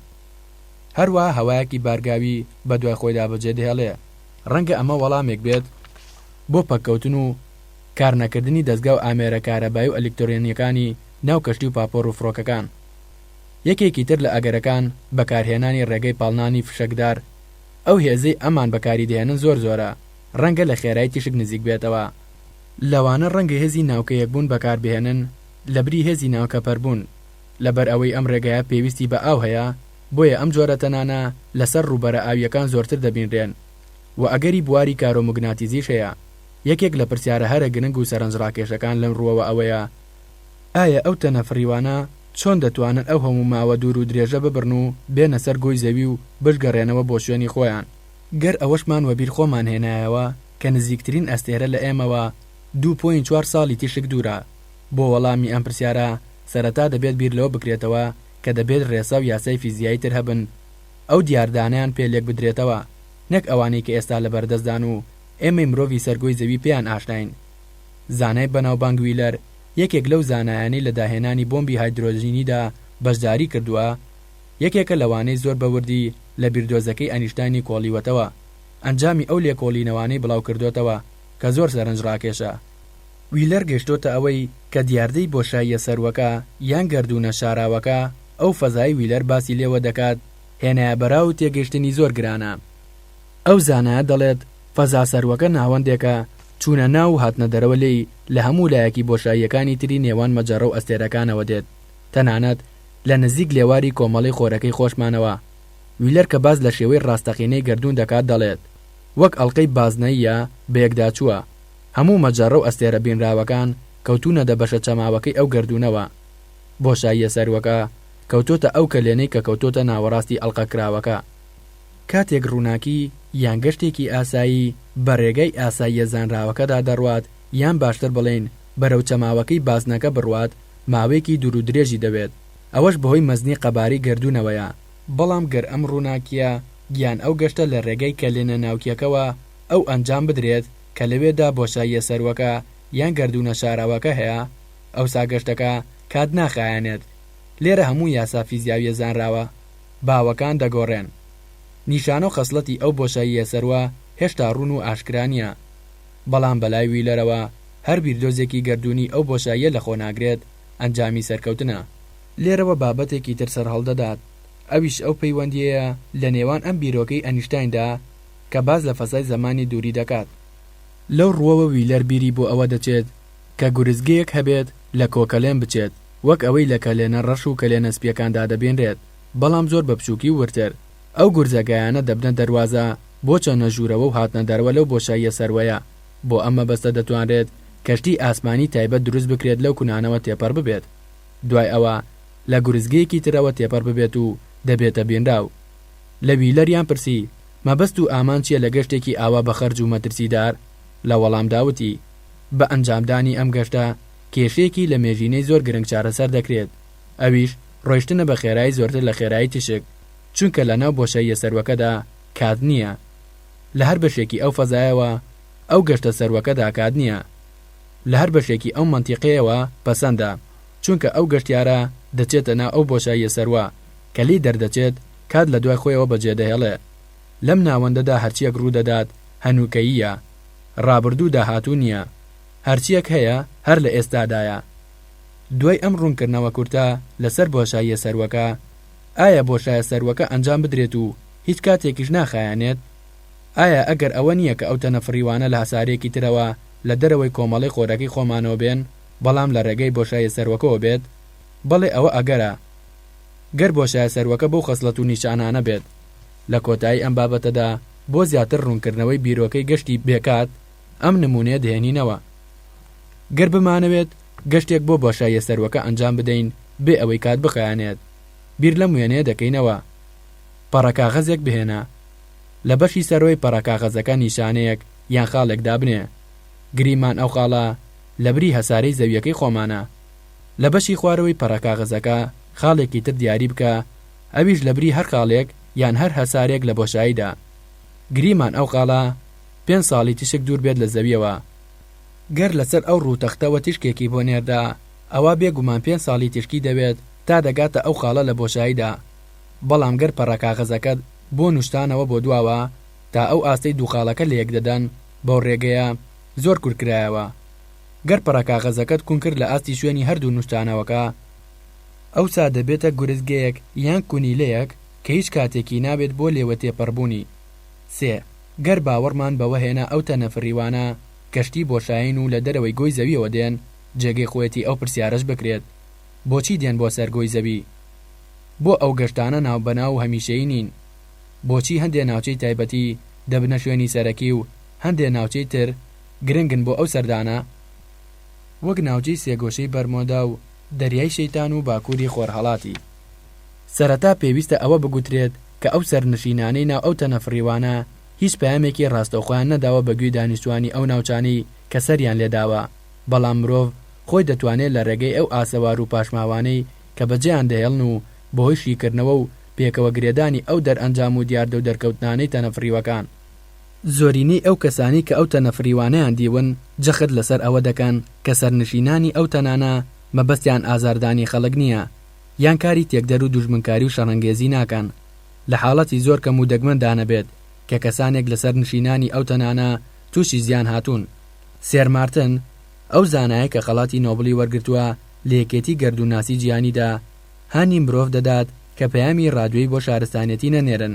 هەروەها هەوایەکی بارگاوی بە دوای خۆیدا بەجێ دەهێڵێ. ڕەنگە ئەمە وەڵامێک بێت بۆ پەککەوتن و کارنەکردنی دەزگا و ئامێرە کارەبایی و ئەلیکترۆنییەکانی ناو کەشتی و پاپۆر و فڕۆکەکان. یەکێکی تر لە ئەگەرەکان بەکارهێنانی ڕێگەی پاڵنانی فشەکدار، ئەو هێزەی ئەمان بەکاری دەهێنن زۆر زۆرە، ڕەنگە لە خێرای تیشک نزیک بێتەوە. لەوانە ڕەنگە هێزی ناوکەیەکبوون بەکاربهێنن لەبری هێزی ناوکەپەربوون، لەبەر ئەوەی ئەم ڕێگایە پێویستی بە ئاو هەیە، بۆیە ئەم جۆرە تەنانە لەسەر ڕووبەرە ئاوییەکان زۆرتر دەبینرێن و ئەگەری بواری کارۆموگناتیزیش هەیە. یەکێک لە پرسیارە هەرە گرنگ و سەرنجڕاکێشەکان لەم ڕووەوە ئەوەیە، ئایا ئەو تەنە فڕیوانە چۆن دەتوانن ئەو هەموو ماوە دوور و درێژە ببڕن و بێنە سەر گۆی زەوی و بشگەڕێنەوە بۆ شوێنی خۆیان؟ گەر ئەوەشمان وەبیر خۆمان هێنایەوە کە نزیکترین ئەستێرە لە ئێمەوە 2.4 ساڵی تیشک دوورە، بۆ وەڵامی ئەم پرسیارە سەرەتا دەبێت بیر لەوە بکرێتەوە کە دەبێت ڕێسا و یاسای فیزیایی تر هەبن ئەو دیاردانەیان پێ لێکبدرێتەوە نەک ئەوانەی کە ئێستا لەبەردەستدان و ئێمەی مرۆڤی سەر گۆی زەوی پێیان ئاشناین. زانای بەناوبانگ ویلەر یەکێک لەو زانایانەی لە داهێنانی بۆمبی هایدرۆجینیدا بەشداری کردووە، یەکێکە لەوانەی زۆر بە وردی لە بیردۆزەکەی ئەنیشتاینی کۆڵیوەتەوە، ئەنجامی ئەو لێکۆڵینەوانەی بڵاوکردۆتەوە کە زۆر سەرنجڕاکێشە. ویلەر گەشتۆتە ئەوەی کە دیاردەی بۆشاییە سەرووەکە یان گەردوونە شاراوەکە، ئەو فەزایەی ویلەر باسی لێوە دەکات، هێنایەبەراو و تێگەیشتنی زۆر گرانە. ئەو زانایە دەڵێت، فەزا سەرووەکە ناوەندێکە. چوونە ناو و هاتنە دەرەوە لێی لە هەموو لایەکی بۆشاییەکانی تری نێوان مەجەڕە و ئەستێرەکانەوە دێت، تەنانەت لە نزیک لێواری کۆمەڵەی خۆرەکەی خۆشمانەوە. ویلەر کە باس لە شێوەی ڕاستەقینەی گەردوون دەکات دەڵێت، وەک ئەڵقەی بازنەییە بەیەکداچووە. هەموو مەجەڕە و ئەستێرە بینراوەکان کەوتوونەتە بەشە چەماوەکەی ئەو گەردوونەوە. بۆشاییە سەرووەکە کەوتۆتە ئەو کەلێنەی کە کەوتۆتە ناوەڕاستی ئەڵقە کراوەکە. کاتێک ڕووناکی یان گەشتێکی ئاسایی بە ڕێگای ئاساییە زانراوەکەدا دەڕوات یان باشتر بڵێین بەرەو چەماوەکەی بازنەکە بڕوات ماوەیەکی دوورودرێژی دەوێت ئەوەش بەهۆی مەزنی قەبارەی گەردوونەوەیە، بەڵام گەر ئەم ڕووناکییە یان ئەو گەشتە لە ڕێگای کەلێنە ناوکییەکەوە ئەو ئەنجام بدرێت کە لەوێدا بۆشاییە سەرووەکە یان گەردوونە شاراوەکە هەیە ئەوسا گەشتەکە کات ناخایەنێت. لێرە هەموو یاسا فیزیاوییە زانراوە باوەکان دەگۆڕێن. نیشانە و خەسڵەتی ئەو بۆشاییە سەرووە هێشتا ڕوون و ئاشکرا نییە. بەڵام بەلای ویلەرەوە هەر بیردۆزێکی گەردوونی ئەو بۆشاییە لەخۆناگرێت ئەنجامی سەرکەوتنە. لێرەوە بابەتێکی تر سەرهەڵدەدات ئەویش ئەو پەیوەندییەیە لە نێوان ئەم بیرۆکەی ئەنیشتایندا کە باس لە فەزای زەمانی دووری دەکات. لەو ڕووەوە ویلەر بیری بۆ ئەوە دەچێت کە گورزگەیەک هەبێت لە کۆکەلێن بچێت وەک ئەوەی لە کەلێنە ڕەش و کەلێنە سپییەکاندا دەبینرێت بەڵام زۆر بە بچووکی و وردتر. ئەو گورزەگایانە دەبنە دەروازە بۆ چەنە ژوورەوە و هاتنە دەرەوە لەو بۆشاییە سەروەیە، بۆ ئەم مەبەستە دەتوانرێت کەشتی ئاسمانی تایبەت دروست بکرێت لەو کونانەوە تێپەڕ ببێت دوای ئەوە لە گورزگەیەکی ترەوە تێپەڕ ببێت و دەبێتە بینراو. لە ویلەریان پرسی مەبەست و ئامانج چیە لە گەشتێکی ئاوا بە خەرج و مەترسیدار؟ لە وەڵامدا وتی بە ئەنجامدانی ئەم گەشتە کێشەیەکی لە مێژینەی زۆر گرنگ چارەسەر دەکرێت ئەویش ڕۆیشتنە بە خێرایی زۆرتر لە خێرایی تیشک چونکە لە ناو بۆشاییە سەروەکەدا کات نییە. لە هەر بەشێکی ئەو فەزایەوە ئەو گەشتە سەروەکەدا کات نییە. لە هەر بەشێکی ئەو مەنتیقەیەوە پەسەندە، چونکە ئەو گەشتیارە دەچێتە ناو ئەو بۆشاییە سەروە، کە لێی دەردەچێت کات لە دوای خۆیەوە بەجێدەهێڵێ. لەم ناوەندەدا هەرچییەک ڕوودەدات هەنووکەییە. ڕابردوو و داهاتوو نییە. هەرچییەک هەیە هەر لە ئێستادایە. دوای ئەم ڕوونکردنەوە کورتە لەسەر بۆشاییە سەروەکە، ئایا بۆشایە سەروەکە ئەنجام بدرێت و هیچ کاتێکیش ناخایەنێت؟ ئایا ئەگەر ئەوە نییە کە ئەو تەنە فڕیوانە لە هەسارەیەکی ترەوە لە دەرەوەی کۆمەڵەی خۆرەکەی خۆمانەوە بێن بەڵام لە ڕێگەی بۆشایە سەروەکەوە بێت؟ بەڵێ ئەوە ئەگەرە گەر بۆشایە سەروەکە بەو خەسڵەت و نیشانانە بێت. لە کۆتایی ئەم بابەتەدا بۆ زیاتر ڕوونکردنەوەی بیرۆکەی گەشتی بێکات ئەم نموونەیە دەهێنینەوە. گەر بمانەوێت گەشتێک بۆ بۆشاییە سەروەکە ئەنجام بدەین بێ ئەوەی کات بخایەنێت بیر لەم وێنەیە دەکەینەوە. پەڕەکاغەزێک بهێنە. لە بەشی سەرەوەی پەڕەکاغەزەکە نیشانەیەک یان خاڵێک دابنێ. گریمان ئەو خاڵە لە بری هەسارەی زەوییەکەی خۆمانە. لە بەشی خوارەوەی پەڕەکاغەزەکە خاڵێکی تر دیاری بکە ئەویش لە بری هەر خاڵێک یان هەر هەسارێک لە بۆشاییدا. گریمان ئەو خاڵە پێنج ساڵی تیشک دوور بێت لە زەوییەوە. گەر لەسەر ئەو ڕووتەختەوە تیشکێکی بۆ نێردە، ئەوا بێ گومان پێنج ساڵی تیشکی دەوێت تا دەگاتە ئەو خاڵە لە بۆشاییدا. بەڵام گەر پەڕەکاغەزەکەت بۆ نوشتانەوە بۆ دواوە تا ئەو ئاستەی دوو خاڵەکە لەیەک دەدەن، بەو ڕێگەیە زۆر کورتکرایەوە. گەر پەڕەکاغەزەکەت کون کرد لە ئاستی شوێنی هەردوو نوشتانەوەکە، ئەوسا دەبێتە گورزگەیەک یان کونیلەیەک کە هیچ کاتێکی نابێت بۆ لێوەتێپەڕبوونی. سێ. گەر باوەڕمان بەوە هێنا ئەو تەنە فڕیوانە کەشتی بۆشایین و لە دەرەوەی گۆی زەویەوە دێن، جێگەی خۆیەتی ئەو پرسیارەش بکرێت، بۆچی دێن بۆ سەر گۆی زەوی؟ بۆ ئەو گەشتانە ناوبەناو و هەمیشەیی نین؟ بۆچی هەندێ ناوچەی تایبەتی دەبنە شوێنی سەرەکی و هەندێ ناوچەی تر گرنگن بۆ ئەو سەردانە؟ وەک ناوچەی سێگۆشەی بەرمۆدا و دەریای شەیتان و باکووری خۆرهەڵاتی. سەرەتا پێویستە ئەوە بگوترێت کە ئەو سەرنشینانەی ناو ئەو تەنە فڕیوانە هیچ پەیامێکی ڕاستەوخۆیان نەداوە بە گوێی دانیشتوانی ئەو ناوچانەی کە سەریان لێداوە، بەڵام مرۆڤ خۆی دەتوانێت لە ڕێگەی ئەو ئاسەوار و پاشماوانەی کە بەجێیان دەهێڵن و بەهۆی شیکردنەوە و پێکەوە گرێدانی ئەو دەرئەنجام و دیاردە و دەرکەوتنانەی تەنە فڕیوەکان. زۆرینەی ئەو کەسانەی کە ئەو تەنە فڕیوانەیان دیون جەخت لەسەر ئەوە دەکەن کە سەرنشینانی ئەو تەنانە مەبەستیان ئازاردانی خەڵک نییە یان کاری تێکدەر و دوژمنکاری و شەڕەنگێزی ناکەن لە حاڵەتی زۆر کەم و دەگمەندا نەبێت کە کەسانێک لە سەرنشینانی ئەو تەنانە تووشی زیان هاتوون. سێر مارتن، ئەو زانایە کە خەڵاتی نۆبڵی وەرگرتووە لە یەکێتی گەردوونناسی جیهانیدا، هانی مرۆڤ دەدات کە پەیامی ڕادیۆی بۆ شارستانیەتی نەنێرن،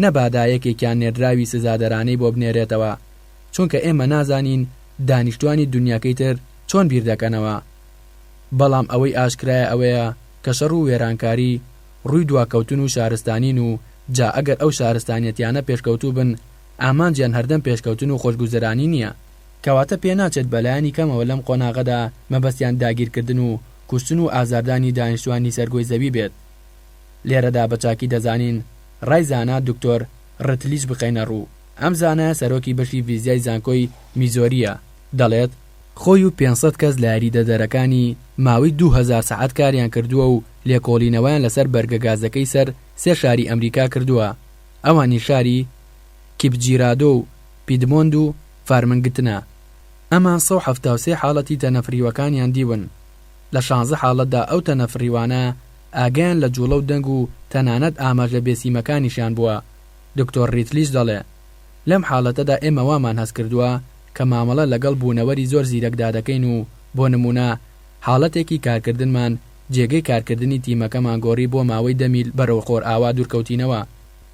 نەبادا یەکێکیان نێردراوی سزادەرانەی بۆ بنێرێتەوە، چونکە ئێمە نازانین دانیشتوانی دونیاکەی تر چۆن بیر دەکەنەوە. بەڵام ئەوەی ئاشکرایە ئەوەیە کە شەڕ و وێرانکاری ڕووی دواکەوتن و شارستانین و جا ئەگەر ئەو شارستانیەتیانە پێشکەوتوو بن ئامانجیان هەردەم پێشکەوتن و خۆشگوزەرانی نییە. کەواتە پێناچێت بەلایەنی کەمەوە لەم قۆناغەدا مەبەستیان داگیرکردن و کوشتن و ئازاردانی دانیشتوانی سەرگۆی زەوی بێت. لێرەدا بە چاکی دەزانین ڕای زانا دکتۆر ڕتلیج بخەینە ڕوو، ئەم زانایە سەرۆکی بەشی ڤیزیای زانکۆی میزۆرییە، دەڵێت، خۆی و 500 کەس لە یاریدەدەرەکانی ماوەی 2000 سەعات کاریان کردووە و لێکۆڵینەوەیان لەسەر بەرگە گازەکەی سەر سێ شاری ئەمریکا کردووە، ئەوانیش شاری کیپجیرادۆ و پیدمۆند و فارمنگتنە. ئەمان 173 حاڵەتی تەنە فریوەکانیان دیون، لە شانزە حاڵەتدا ئەو تەنە فریوانە ئاگایان لە جوڵە و دەنگ و تەنانەت ئاماژە بێسیمەکانیشیان بووە، دکتۆر ڕیتلیچ دەڵێ، لەم حاڵەتەدا ئێمە وامان هەست کردووە کە مامەڵە لەگەڵ بوونەوەری زۆر زیرەکدا دەکەین و بۆ نموونە حاڵەتێکی کارکردنمان جێگەی کارکردنی تیمەکەمان گۆڕی بۆ ماوەی دە میل بەرەو خۆرئاوا دوورکەوتینەوە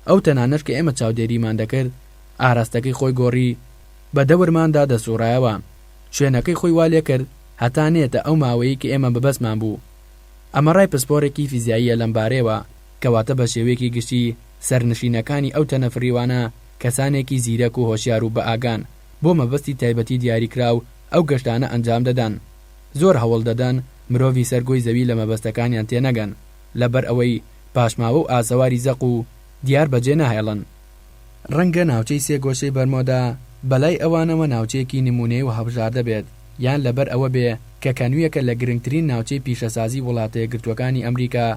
ئەو تەنانەش کە ئێمە چاودێریمان دەکرد ئاراستەکەی خۆی گۆڕی بە دەورماندا دەسوڕایەوە شوێنەکەی خۆی وا لێکرد هەتا نەیەتە ئەو ماوەیەی کە ئێمە مەبەستمان بوو. ئەمە ڕای پسپۆرێکی فیزیاییە لەم بارەیەوە، کەواتە بە شێوەیەکی گشتی سەرنشینەکانی ئەو تەنە فریوانە کەسانێکی زیرەک و هۆشیار و بەئاگان، بۆ مەبەستی تایبەتی دیاریکراو ئەو گەشتانە ئەنجام دەدەن. زۆر هەوڵ دەدەن مرۆڤی سەر گۆی زەوی لە مەبەستەکانیان تێنەگەن، لەبەر ئەوەی پاشماوە و ئاسەواری زەق و دیار بەجێ ناهێڵن. ڕەنگە ناوچەی سێگۆشەی بەرمۆدا بەلای ئەوانەوە ناوچەیەکی نموونەیی و هەڵبژاردە بێت، یان لەبەر ئەوە بێ کە کەنوویەکە لە گرنگترین ناوچەی پیشەسازی وڵاتەیەکگرتووەکانی ئەمریکا،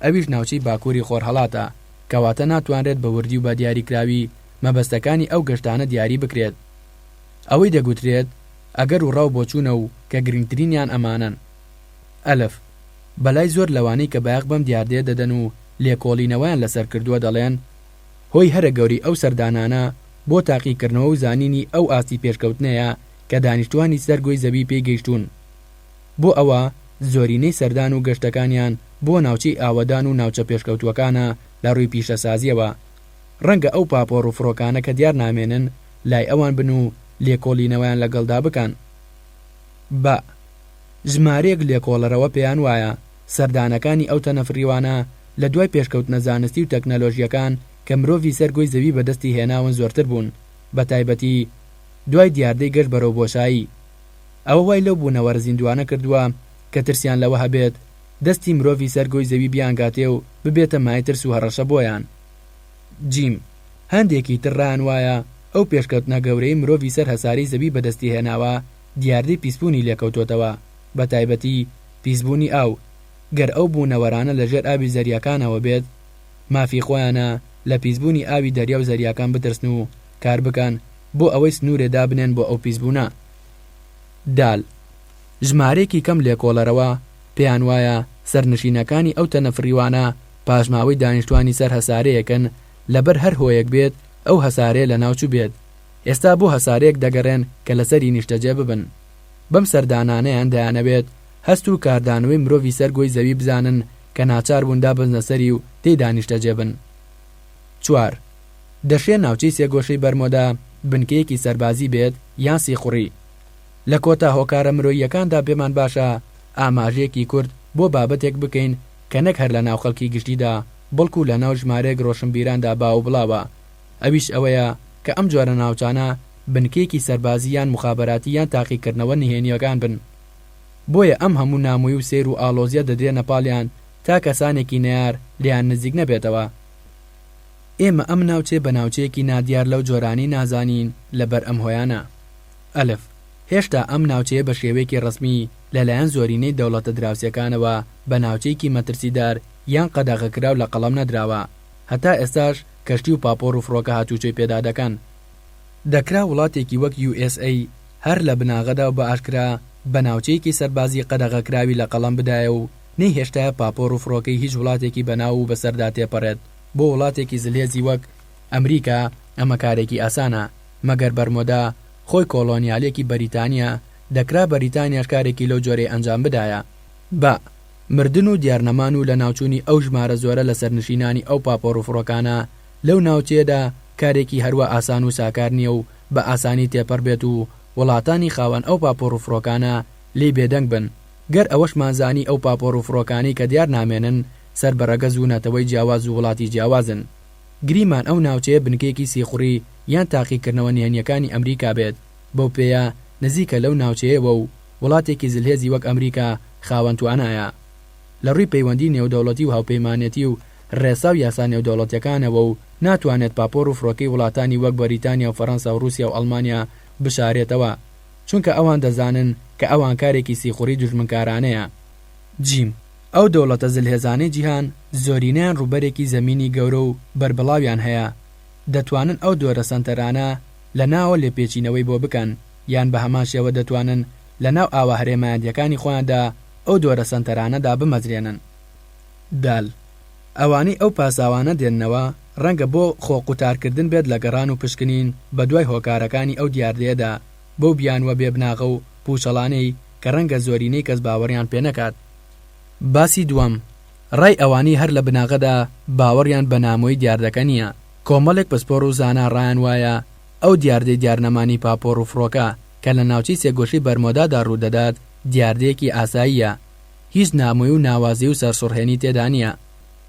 ئەویش ناوچەی باکووری خۆرهەڵاتە، کەواتە ناتوانرێت بە وردی و بە دیاریکراوی مەبەستەکانی ئەو گەشتانە دیاری بکرێت. ئەوەی دەگوترێت ئەگەر و ڕا و بۆچوونە و کە گرنگترینیان ئەمانەن. ئەلف، بەلای زۆر لەوانەی کە بایەخ بەم دیاردەیە دەدەن و لێکۆڵینەوەیان لەسەر کردووە دەڵێن، هۆی هەرە گەورەی ئەو سەردانانە بۆ تاقیکردنەوە و زانینی ئەو ئاستی پێشکەوتنەیە کە دانیشتوانی سەر گۆی زەوی پێی گەیشتوون. بۆ ئەوە زۆرینەی سەردان و گەشتەکانیان بۆ ناوچەی ئاوەدان و ناوچە پێشکەوتووەکانە لە ڕووی پیشەسازییەوە. ڕەنگە ئەو پاپۆڕ و فڕۆکانە کە دیار نامێنن لای ئەوان بن و لێکۆڵینەوەیان لەگەڵدا بکەن. بە. ژمارەیەک لێکۆڵەرەوە پێیان وایە سەردانەکانی ئەو تەنە فڕیوانە لە دوای پێشکەوتنە زانستی و تەکنەلۆژییەکان کە مرۆڤی سەر گۆی زەوی بەدەستی هێناون زۆرتر بوون، بەتایبەتی دوای دیاردەی گەشت بەرەو بۆشایی. ئەوە وای لەو بوونەوەرە زیندووانە کردووە کە ترسیان لەوە هەبێت دەستی مرۆڤی سەر گۆی زەوی بیانگاتێ و ببێتە مایەی ترس و هەڕەشە بۆیان. جیم. هەندێکی تر ڕایان وایە ئەو پێشکەوتنە گەورەی مرۆڤی سەر هەسارەی زەوی بەدەستی هێناوە دیاردەی پیسبوونی لێکەوتۆتەوە، بەتایبەتی پیسبوونی ئاو، گەر ئەو بوونەوەرانە لە ژێر ئاوی زەریاکانەوە بێت مافی خۆیانە لە پیسبوونی ئاوی دەریا و زەریاکان بترسن و کار بکەن بۆ ئەوەی سنوورێ دابنێن بۆ ئەو پیسبوونە. دال. ژمارەیەکی کەم لێکۆڵەرەوە پێیان وایە سەرنشینەکانی ئەو تەنە فڕیوانە پاشماوەی دانیشتوانی سەر هەسارەیەکن لەبەر هەر هۆیەک بێت ئەو هەسارەیە لەناوچووبێت ئێستا بۆ هەسارەیەک دەگەڕێن کە لەسەری نیشتەجێ ببن. بەم سەردانانەیان دەیانەوێت هەست و کاردانەوەی مرۆڤی سەر گۆی زەوی بزانن کە ناچار بوون دابەزنە سەری و تێیدا نیشتەجێ بن. چوار. دەشێ ناوچەی سێگۆشەی بەرمۆدا بنکەیەکی سەربازی بێت یان سیخوڕی. لە کۆتا هۆکارە مرۆییەکاندا پێمان باشە ئاماژەیەکی کورت بۆ بابەتێک بکەین کە نەک هەر لە ناو خەڵکی گشتیدا بەڵکو لە ناو ژمارەیەک ڕۆشنبیراندا باو و بڵاوە ئەویش ئەوەیە کە ئەم جۆرە ناوچانە بنکەیەکی سەربازی یان موخابەراتی یان تاقیکردنەوە نهێنییەکان بن. بۆیە ئەم هەموو نامۆیی و سەیر و ئاڵۆزییە دەدرێنە پاڵیان تا کەسانێکی نەیار لێیان نزیک نەبێتەوە. ئێمە ئەم ناوچەیە بە ناوچەیەکی نادیار لەو جۆرانەی نازانین لەبەر ئەم هۆیانە. ئەلف، هێشتا ئەم ناوچەیە بە شێوەیەکی ڕەسمی لەلایەن زۆرینەی دەوڵەتە دراوسێکانەوە بە ناوچەیەکی مەترسیدار یان قەدەغەکراو لە قەڵەم نەدراوە. هەتا ئێستاش کەشتی و پاپۆڕ و فڕۆکە هاتووچۆی پێدا دەکەن. دەکرا وڵاتێکی وەک USA هەر لە بناغەدا و بە ئاشکرا بە ناوچەیەکی سەربازی قەدەغەکراوی لە قەڵەم بدایە و نەیهێشتایە پاپۆڕ و فڕۆکەی هیچ وڵاتێکی بەناو و بەسەردا تێپەڕێت. بۆ وڵاتێکی زلهێزی وەک ئەمریکا ئەمە کارێکی ئاسانە، مەگەر بەرمۆدا خۆی کۆڵۆنیالێکی بەریتانییە، دەکرا بەریتانیاش کارێکی لەو جۆرەی ئەنجام بدایە. بە. مردن و دیارنەمان و لەناوچوونی ئەو ژمارە زۆرە لە سەرنشینانی ئەو پاپۆڕ و فڕۆکانە لەو ناوچەیەدا کارێکی هەروا ئاسان و ساکار نییە و بە ئاسانی تێپەڕ بێت و وڵاتانی خاوەن ئەو پاپۆڕ و فڕۆکانە لێی بێدەنگ بن، گەر ئەوەشمان زانی ئەو پاپۆڕ و فڕۆکانەی کە دیار نامێنن سەر بە رەگەز و نەتەوەی جیاواز و وڵاتی جیاوازن. گریمان ئەو ناوچەیە بنکەیەکی سیخوڕی یان تاقیکردنەوە نهێنییەکانی ئەمریکا بێت، بەو پێیە نزیکە لەو ناوچەیەوە و وڵاتێکی زلهێزی وەک ئەمریکا خاوەن توانایە لە ڕووی پەیوەندی نێودەوڵەتی و هاوپەیمانێتی و ڕێسا و یاسا نێودەوڵەتیەکانەوە و ناتوانێت پاپۆڕ و فڕۆکەی وڵاتانی وەک بەریتانیا و فەرەنسا و ڕوسیا و ئەڵمانیا بشارێتەوە چونکە ئەوان دەزانن کە ئەوان کارێکی سیخوڕی دوژمنکارانەیە. جیم. ئەو دەوڵەتە زلهێزانەی جیهان زۆرینەیان ڕووبەرێکی زەمینی گەورە و بەربڵاویان هەیە دەتوانن ئەو دۆرە سەنتەرانە لە ناوە لێپێچینەوەی بۆ بکەن یان بە هەمان شێوە دەتوانن لە ناو ئاوە هەرێمایەتیەکانی خۆیاندا ئەو دۆرە سەنتەرانە دابمەزرێنن. دال. ئەوانەی ئەو پاساوانە دێننەوە ڕەنگە بۆ خۆ قوتارکردن بێت لە گەڕان و پشکنین بە دوای هۆکارەکانی ئەو دیاردەیەدا بەو بیانووە بێ بناغە و پوچەڵانەی کە ڕەنگە زۆرینەی کەس باوەڕیان پێ نەکات. باسی دووەم، ڕای ئەوانەی هەر لە بناغەدا باوەڕیان بە نامۆیی دیاردەکە نییە، کۆمەڵێک پسپۆڕ و زانا ڕایان وایە ئەو دیاردەی دیارنەمانی پاپۆڕ و فڕۆکە کە لە ناوچەی سێگۆشەی بەرمۆدادا ڕوودەدات دیاردەیەکی ئاساییە، هیچ نامۆیی و ناوازەیی و سەرسوڕهێنی تێدا نییە.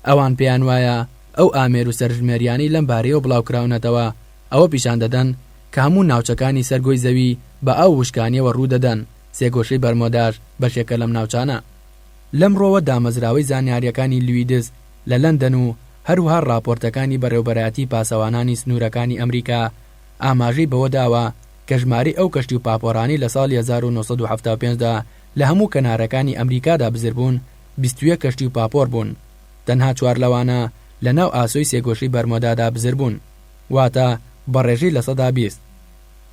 ئەوان پێیان وایە ئەو ئامێر و سەرژمێریانەی لەم بارەیەوە بڵاوکراونەتەوە ئەوە پیشان دەدەن کە هەموو ناوچەکانی سەر گۆی زەوی بە ئاو و وشکانییەوە ڕوودەدەن، سێگۆشەی بەرمۆداش بەشێکە لەم ناوچانە. لەم ڕووەوە دامەزراوەی زانیارییەکانی لویدز لە لەندەن و هەروەها ڕاپۆرتەکانی بەڕێوبەرایەتی پاسەوانانی سنوورەکانی ئەمریکا ئاماژەی بەوە داوە کە ژمارەی ئەو کەشتی و پاپۆرانەی لە ساڵی 1975 دا لە هەموو کەنارەکانی ئەمریکادا بزر بوون 21 کەشتی و پاپۆر بوون تەنها چوار لەوانە لە ناو ئاسۆی سێگۆشەی بەرمۆدادا بزر بوون واتە بە ڕێژەی 20%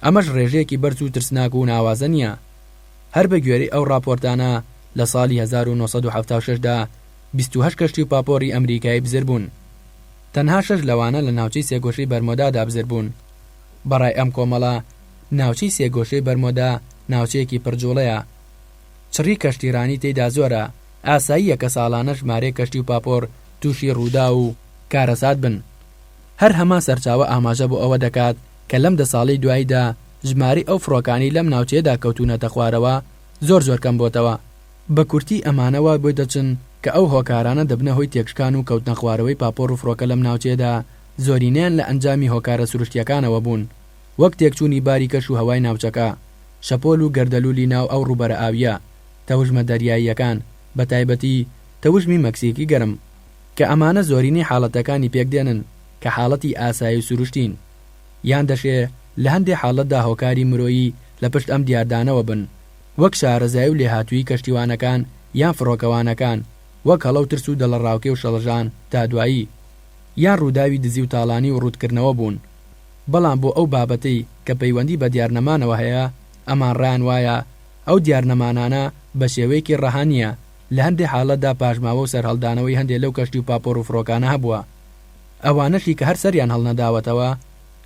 ئەمەش ڕێژەیەکی بەرز و ترسناک و ناوازە نییە هەر بە گوێرەی ئەو ڕاپۆرتانە لە ساڵی 1976 دا 28 کەشتی و پاپۆری ئەمریکایی بزر بوون. تەنها شەش لەوانە لە ناوچەی سێگۆشەی بەرمۆدادا بزر بوون. بە ڕای ئەم کۆمەڵە، ناوچەی سێگۆشەی بەرمۆدا ناوچەیەکی پڕ جوڵەیە. چڕی کەشتیڕانی تێیدا زۆرە، ئاساییە کە ساڵانە ژمارەیەک کەشتی و پاپۆر تووشی ڕووداو و کارەسات بن. هەر هەمان سەرچاوە ئاماژە بۆ ئەوە دەکات کە لەم دە ساڵەی دواییدا ژمارەی ئەو فڕۆکانەی لەم ناوچەیەدا کەوتوونەتە خوارەوە زۆر زۆر کەم بۆتەوە. بە کورتی ئەمانە وا بۆی دەچن کە ئەو هۆکارانە دەبنە هۆی تێکشکان و کەوتنە خوارەوەی پاپۆڕ و فڕۆکە لەم ناوچەیەدا زۆرینەیان لە ئەنجامی هۆکارە سروشتییەکانەوە بوون وەک تێکچوونی باری کەش و هەوای ناوچەکە، شەپۆل و گەردەلوولی ناو ئەو ڕووبەرە ئاوییە، تەوژمە دەریاییەکان، بە تایبەتی تەوژمی مەکسیکی گەرم. کە ئەمانە زۆرینەی حاڵەتەکانی پێکدێنن کە حاڵەتی ئاسایی و سروشتین. یان دەشێ لە هەندێ حاڵەتدا هۆکاری مرۆیی لە پشت ئەم دیاردانەوە بن وەک شارەزایی و لێهاتوویی کەشتیوانەکان یان فڕۆکەوانەکان، وەک هەڵە و ترس و دڵەڕاوکێ و شڵەژان تا دوایی. یان ڕووداوی دزی و تاڵانی و ڕووتکردنەوە بوون. بەڵام بۆ ئەو بابەتەی کە پەیوەندی بە دیارنەمانەوە هەیە، ئەمان ڕایان وایە ئەو دیارنەمانانە بە شێوەیەکی ڕەها نییە، لە هەندێ حاڵەتدا پاشماوە و سەرهەڵدانەوەی هەندێ لەو کەشتی و پاپۆڕ و فڕۆکانە هەبووە. ئەوانەشی کە هەر سەریان هەڵنەداوەتەوە،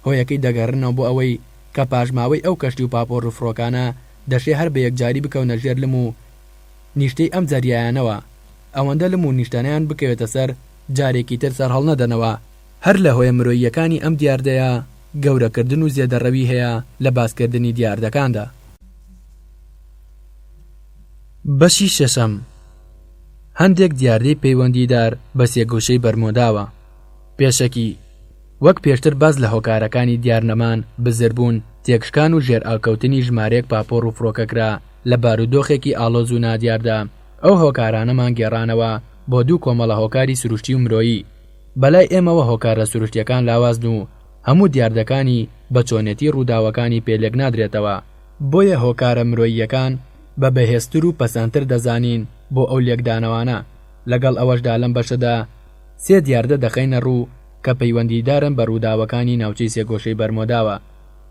هۆیەکەی دەگەڕێننەوە بۆ ئەوەی کە پاشماوەی ئەو کەشتی و پاپۆڕ و فڕۆکانە دەشێ هەر بە یەکجاری بکەونە ژێر لم و نیشتەی ئەم زەریایانەوە، ئەوەندە لم و نیشتەنەیان بکەوێتە سەر جارێکی تر سەرهەڵنەدەنەوە. هەر لە هۆیە مرۆییەکانی ئەم دیاردەیە گەورەکردن و زێدەڕەوی هەیە لە باسکردنی دیاردەکاندا. بەشی شەشەم، هەندێک دیاردەی پەیوەندیدار بە سێگۆشەی بەرمۆداوە. پێشەکی، وەک پێشتر باس لە هۆکارەکانی دیارنەمان، بزربوون، تێکشکان و ژێرئاوکەوتنی ژمارەیەک پاپۆڕ و فڕۆکە کرا لە بارودۆخێکی ئاڵۆز و نادیاردا، ئەو هۆکارانەمان گێڕانەوە بۆ دوو کۆمەڵە هۆکاری سروشتی و مرۆیی. بەلای ئێمەوە هۆکارە سروشتییەکان لاوازن و هەموو دیاردەکانی بە چۆنێتی ڕووداوەکانی پێ لێکنادرێتەوە، بۆیە هۆکارە مرۆییەکان بە بەهێزتر و پەسەندتر دەزانین بۆ ئەو لێکدانەوانە، لەگەڵ ئەوەشدا لەم بەشەدا سێ دیاردە دەخەینە ڕوو کە پەیوەندیدارن بە ڕووداوەکانی ناوچەی سێگۆشەی بەرمۆداوە،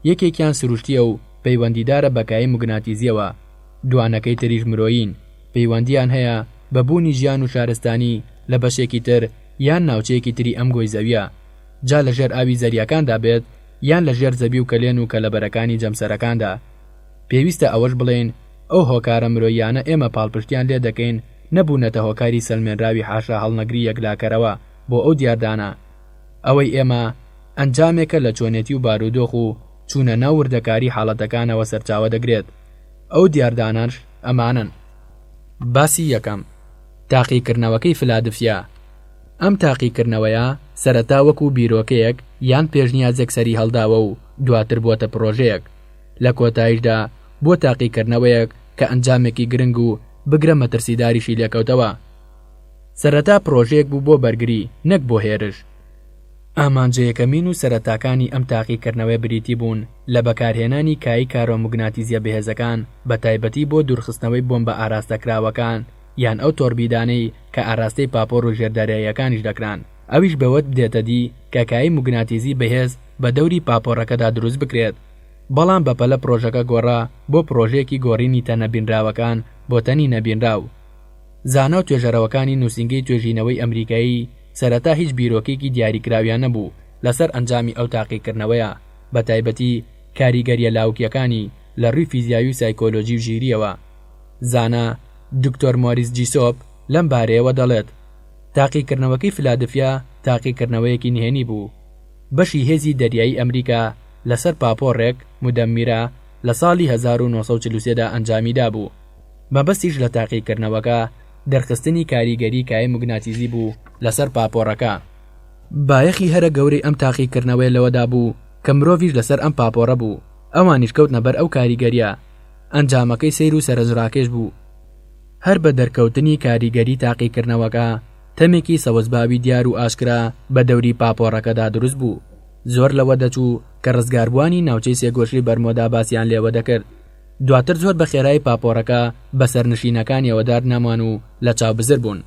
یەکێکیان سروشتییە و پەیوەندیدارە بە کایەی موگناتیزییەوە، دوانەکەی تریش مرۆیین، پەیوەندییان هەیە بە بوونی ژیان و شارستانی لە بەشێکی تر یان ناوچەیەکی تری ئەم گۆی زەویە، جا لە ژێر ئاوی زەریاکاندا بێت یان لە ژێر زەوی و کەلێن و کەلەبەرەکانی جەمسەرەکاندا. پێویستە ئەوەش بڵێین ئەو هۆکارە مرۆییانە ئێمە پاڵپشتیان لێ دەکەین نەبوونەتە هۆکاری سەلمێنراوی حاشا هەڵنەگری یەکلاکەرەوە بۆ ئەو دیاردانە. ئەوەی ئێمە ئەنجامێکە لە چۆنێتی و بارودۆخ و. چوونە ناو وردەکاری حاڵەتەکانەوە سەرچاوە دەگرێت. ئەو دیاردانەش ئەمانەن. باسی یەکەم، تاقیکردنەوەکەی فلادفیا. ئەم تاقیکردنەوەیە سەرەتا وەکو بیرۆکەیەک یان پێشنیازێک سەری هەڵداوە و دواتر بووەتە پڕۆژەیەک. لە کۆتاییشدا بووە تاقیکردنەوەیەک کە ئەنجامێکی گرنگ و بگرە مەترسیداریشی لێکەوتەوە. سەرەتا پڕۆژەیەک بوو بۆ بەرگری نەک بۆ هێرش. ئامانجە یەکەمین و سەرەتاکانی ئەم تاقیکردنەوەیە بریتی بوون لە بەکارهێنانی کایەی کارۆموگناتیزییە بەهێزەکان بە تایبەتی بۆ دوورخستنەوەی بۆمبە ئاراستەکراوەکان یان ئەو تۆربیدانەی کە ئاراستەی پاپۆر و ژێردەریاییەکانیش دەکران ئەویش بەوە دێتە دی کە کایەی موگناتیزی بەهێز بە دەوری پاپۆڕەکەدا دروست بکرێت بەڵام بەپەلە پڕۆژەکە گۆڕا بۆ پڕۆژەیەکی گۆڕینی تەنە بینراوەکان بۆ تەنی نەبینراو. زانا و توێژەرەوەکانی نووسینگەی توێژینەوەی ئەمریکایی سەرەتا هیچ بیرۆکەیەکی دیاریکراویان نەبوو لەسەر ئەنجامی ئەو تاقیکردنەوەیە، بەتایبەتی کاریگەرییە لاوکییەکانی لە ڕووی فیزیایی و سایکۆلۆجی و ژیرییەوە. زانا دکتۆر مۆریس جیسۆپ لەم بارەیەوە دەڵێت، تاقیکردنەوەکەی فلادفیا تاقیکردنەوەیەکی نهێنی بوو. بەشی هێزی دەریایی ئەمریکا لەسەر پاپۆڕێک، مدمرە، لە ساڵی 1943 دا ئەنجامی دابوو. مەبەستیش لە تاقیکردنەوەکە دەرخستنی کاریگەری کایەی موگناتیزی بوو لەسەر پاپۆڕەکە. بایەخی هەرە گەورەی ئەم تاقیکردنەوەیە لەوەدا بوو کە مرۆڤیش لەسەر ئەم پاپۆڕە بوو، ئەوانیش کەوتنە بەر ئەو کاریگەرییە. ئەنجامەکەی سەیر و سەرنجڕاکێش بوو. هەر بە دەرکەوتنی کاریگەری تاقیکردنەوەکە، تەمێکی سەوزباوی دیار و ئاشکرا بە دەوری پاپۆڕەکەدا دروست بوو. زۆر لەوە دەچوو کە ڕزگاربووانی ناوچەی سێگۆشەی بەرمۆدا باسیان لێوە دەکرد. دواتر زۆر بە خێرایی پاپۆڕەکە بە سەرنشینەکانیەوە دار نەمان و لە چاو بزر بوون.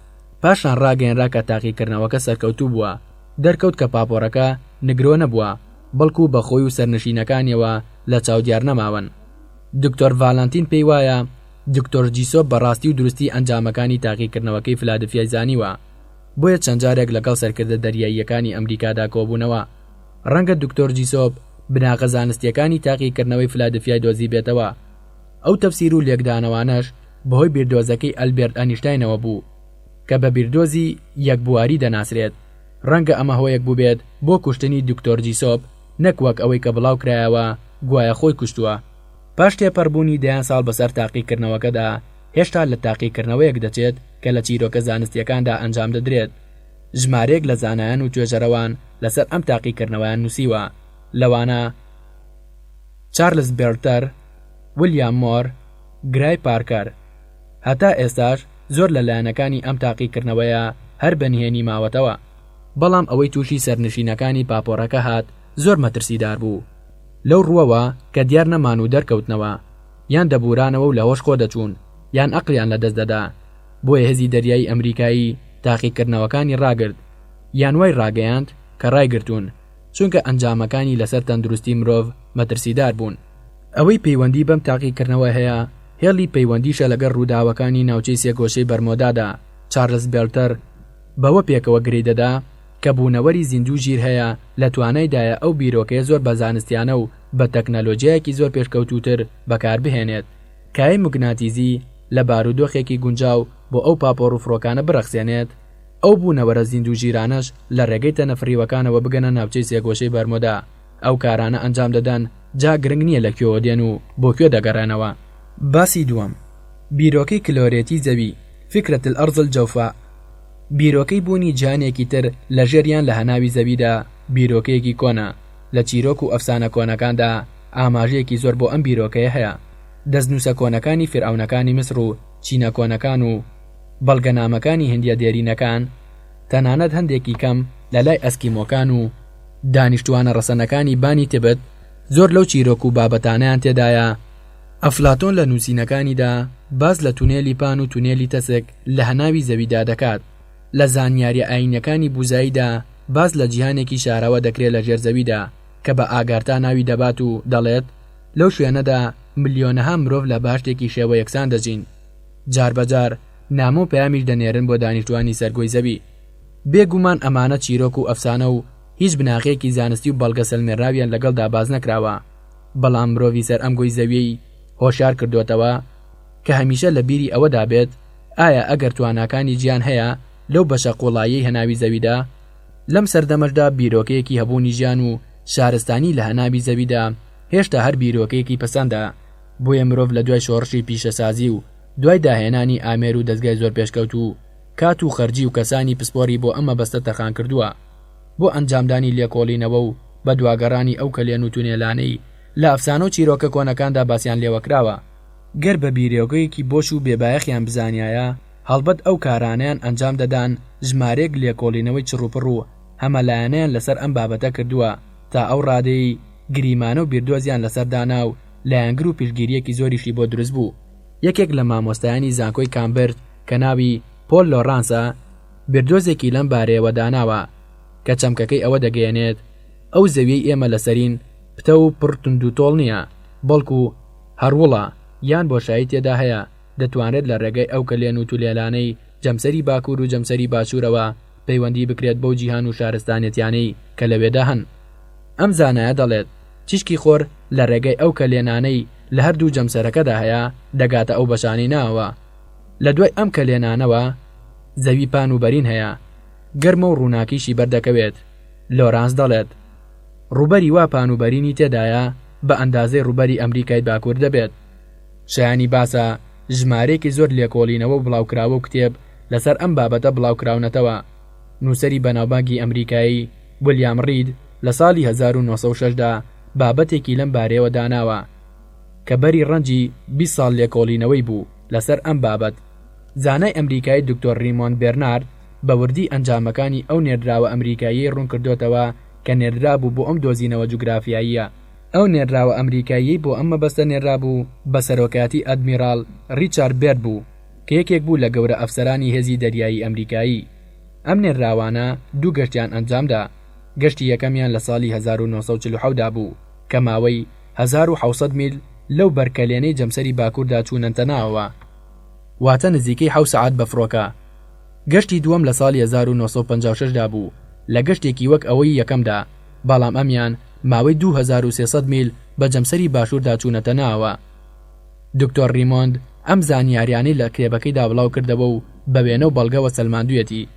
پاشان ڕاگەیەنرا کە تاقیکردنەوەکە سەرکەوتوو بووە. دەرکەوت کە پاپۆڕەکە نگرۆ نەبووە، بەڵکو بە خۆی و سەرنشینەکانیەوە لە چاو دیار نەماون. دکتۆر ڤالانتین پێی وایە دکتۆر جیسۆپ بە ڕاستی و دروستی ئەنجامەکانی تاقیکردنەوەکەی فلادفیای زانیوە، بۆیە چەند جارێک لەگەڵ سەرکردە دەریاییەکانی ئەمریکادا کۆبوونەوە. ڕەنگە دکتۆر جیسۆپ بناغە زانستییەکانی تاقیکردنەوەی فلادفیای دۆزیبێتەوە. ئەو تەفسیر و لێکدانەوانەش بەهۆی بیردۆزەکەی ئەلبێرت ئەنیشتاینەوە بوو کە بە بیردۆزی یەکبواری دەناسرێت. ڕەنگە ئەمە هۆیەک بووبێت بۆ کوشتنی دکتۆر جیسۆپ نەک وەک ئەوەی کە بڵاوکرایەوە گوایە خۆی کوشتووە. پاش تێپەڕبوونی دەیان ساڵ بەسەر تاقیکردنەوەکەدا، هێشتا لە تاقیکردنەوەیەک دەچێت کە لە چیرۆکە زانستییەکاندا ئەنجام دەدرێت. ژمارەیەک لە زانایان و توێژەرەوان لەسەر ئەم تاقیکردنەوەیان نووسیوە، لەوانە، چارلز بێرتەر، ویلیام مۆر، گرای پارکەر. هەتا ئێستاش زۆر لە لایەنەکانی ئەم تاقیکردنەوەیە هەر بە نهێنی ماوەتەوە. بەڵام ئەوەی تووشی سەرنشینەکانی پاپۆڕەکە هات زۆر مەترسیدار بوو لەو ڕووەوە کە دیار نەمان و دەرکەوتنەوە، یان دەبوورانەوە و لە هۆش خۆ دەچوون، یان ئەقڵیان لە دەست دەدا. بۆیە هێزی دەریایی ئەمریکایی تاقیکردنەوەکانی ڕاگرت، یان وای ڕاگەیاند کە ڕایگرتوون، چونکە ئەنجامەکانی لەسەر تەندروستی مرۆڤ مەترسیدار بوون. ئەوەی پەیوەندی بەم تاقیکردنەوە هەیە، هێڵی پەیوەندیشە لەگەڵ ڕووداوەکانی ناوچەی سێگۆشەی بەرمۆدادا، چارلس بێلتەر بەوە پێکەوە گرێی دەدا کە بوونەوەری زیندوو ژیر هەیە لە توانایدایە ئەو بیرۆکەیە زۆر بە زانستیانە و بە تەکنەلۆجیایەکی زۆر پێشکەوتووتر بەکاربهێنێت کایەی موگناتیزی لە بارودۆخێکی گونجاو بۆ ئەو پاپۆڕ و فڕۆکانە بڕەخسێنێت، ئەو بوونەوەرە زیندوو ژیرانەش لە ڕێگەی تەنە فڕیوەکانەوە بگەنە ناوچەی سێگۆشەی بەرمۆدا ئەو کارانە ئەنجام دەدەن جا گرنگ نییە لە کوێوە دێن و بۆ کوێ دەگەڕێنەوە. باسی دووەم، بیرۆکەی کلۆرێتی زەوی، فکرە الارض الجوفاء، بیرۆکەی بوونی جیهانێکی تر لە ژێر یان لە هەناوی زەویدا بیرۆکەیەکی کۆنە، لە چیرۆک و ئەفسانە کۆنەکاندا ئاماژەیەکی زۆر بۆ ئەم بیرۆکەیە هەیە. دەستنووسە کۆنەکانی فیرعەونەکانی میسر و چینە کۆنەکان و بەڵگەنامەکانی هندییە دێرینەکان، تەنانەت هەندێکی کەم لە لای ئەسکیمۆکان و دانیشتووانە ڕەسەنەکانی بانی تبت زۆر لەو چیرۆک و بابەتانەیان تێدایە. ئەفلاتۆن لە نووسینەکانیدا باس لە تونێلی پان و تونێلی تەسک لە هەناوی زەویدا دەکات. لە زانیارییە ئایینیەکانی بوزاییدا باس لە جیهانێکی شاراوە دەکرێت لە ژێر زەویدا کە بە ئاگارتا ناوی دەبات و دەڵێت لەو شوێنەدا ملیۆنەها مرۆڤ لە بەهەشتێکی شێوە یەکسان دەژین. جاربەجار نامە و پەیامیش دەنێرن بۆ دانیشتووانی سەر گۆی زەوی. بێ گومان ئەمانە چیرۆک و ئەفسانە و هیچ بناغەیەکی زانستی و بەڵگە سەلمێنراویان لەگەڵدا باس نەکراوە، بەڵام مرۆڤی سەر ئەم گۆی زەویەی هۆشیار کردۆتەوە کە هەمیشە لە بیری ئەوەدا بێت ئایا ئەگەر تواناکانی جیان هەیە لەو بەشە قوڵاییەی هەناوی زەویدا؟ لەم سەردەمەشدا بیرۆکەیەکی هەبوونی ژیان و شارستانی لە هەناوی زەویدا. هێشتا هەر بیرۆکەیەکی پەسەندە، بۆیە مرۆڤ لە دوای شۆڕشی پیشەسازی و دوای داهێنانی ئامێر و دەزگای زۆر پێشکەوتوو، کات و خەرجی و کەسانی پسپۆری بۆ ئەم مەبەستە تەرخان کردووە بۆ ئەنجامدانی لێکۆڵینەوە و بەدواگەڕانی ئەو کەلێن و تونێلانەی لە ئەفسانە و چیرۆکە کۆنەکاندا باسیان لێوەکراوە. گەر بە بیرۆکەیەکی بۆش و بێبایەخیان بزانیایە، هەڵبەت ئەو کارانەیان ئەنجام دەدان، ژمارەیەک لێکۆڵینەوەی چڕوپڕ و هەمەلایەنەیان لەسەر ئەم بابەتە کردووە تا ئەو ڕادەیەی گریمانە و بیردۆزیان لەسەر دانا و لایەنگر و پشتگیرییەکی زۆریشی بۆ دروست بوو. یەکێک لە مامۆستایانی زانکۆی کامبرج کە ناوی، پۆل لۆرانس، ە، بیردۆزێکی لەم بارەیەوە داناوە کە چەمکەکەی ئەوە دەگەیەنێت ئەو زەویەی ئێمە لەسەرین پتەو و پڕ توندوتۆڵ نییە بەڵکو هەڕوڵە یان بۆشایی تێدا هەیە دەتوانرێت لە ڕێگای ئەو کەلێن و تولێلانەی جەمسەری باکوور و جەمسەری باشوورەوە پەیوەندی بکرێت بەو جیهان و شارستانێتیانەی کە لەوێدا هەن. ئەم زانایە دەڵێت تیشکی خۆر لە ڕێگای ئەو کەلێنانەی لە هەردوو جەمسەرەکەدا هەیە دەگاتە ئەو بەشانەی ناوەوە. لە دوای ئەم کەلێنانەوە زەوی پان و بەرین هەیە، گەرمە و ڕووناکیشی بەردەکەوێت. لۆرانس دەڵێت ڕووبەری وا پان و بەرینی تێدایە بە ئەندازەی ڕووبەری ئەمریکای باکوور دەبێت. شایانی باسە ژمارەیەکی زۆر لێکۆڵینەوە و بڵاوکراوە و کتێب لەسەر ئەم بابەتە بڵاوکراونەتەوە. نووسەری بەناوبانگی ئەمریکایی ویلیام ڕید لە ساڵی 1906 دا بابەتێکی لەم بارەیەوە داناوە کە بەری ڕەنجی 20 ساڵ لێکۆڵینەوەی بوو لەسەر ئەم بابەت. زانای ئەمریکایی دکتۆر ڕیمۆند بێرنارد بە وردی ئەنجامەکانی ئەو نێردراوە ئەمریکاییەی ڕوونکردۆتەوە کە نێردرابوو بۆ ئەم دۆزینەوە جوگرافیاییە. ئەو نێرراوە ئەمریکاییەی بۆ ئەم مەبەستە نێررابوو بە سەرۆکایەتی ئەدمیراڵ ڕیچارد بێرد بوو کە یەکێک بوو لە گەورە ئەفسەرانی هێزی دەریایی ئەمریکایی. ئەم نێرراوانە دوو گەشتیان ئەنجامدا، گەشتی یەکەمیان لە ساڵی 1947 دا بوو کە ماوەی 1700 میل لەو بەر کەلێنەی جەمسەری باکووردا چوونەنتە ناوەوە، واتە نزیکەی حەوت سەعات بە فڕۆکە. گەشتی دووەم لە ساڵی 1956 دا بوو لە گەشتێکی وەک ئەوەی یەکەمدا، بەڵام ئەمیان ماوەی 2300 میل بە جەمسەری باشووردا چوونەتە ناوەوە. دکتۆر ڕیمۆند ئەم زانیاریانەی لە کتێبەکەیدا بڵاو کردەوە و بە وێنە و بەڵگەوە سەلماندوویەتی.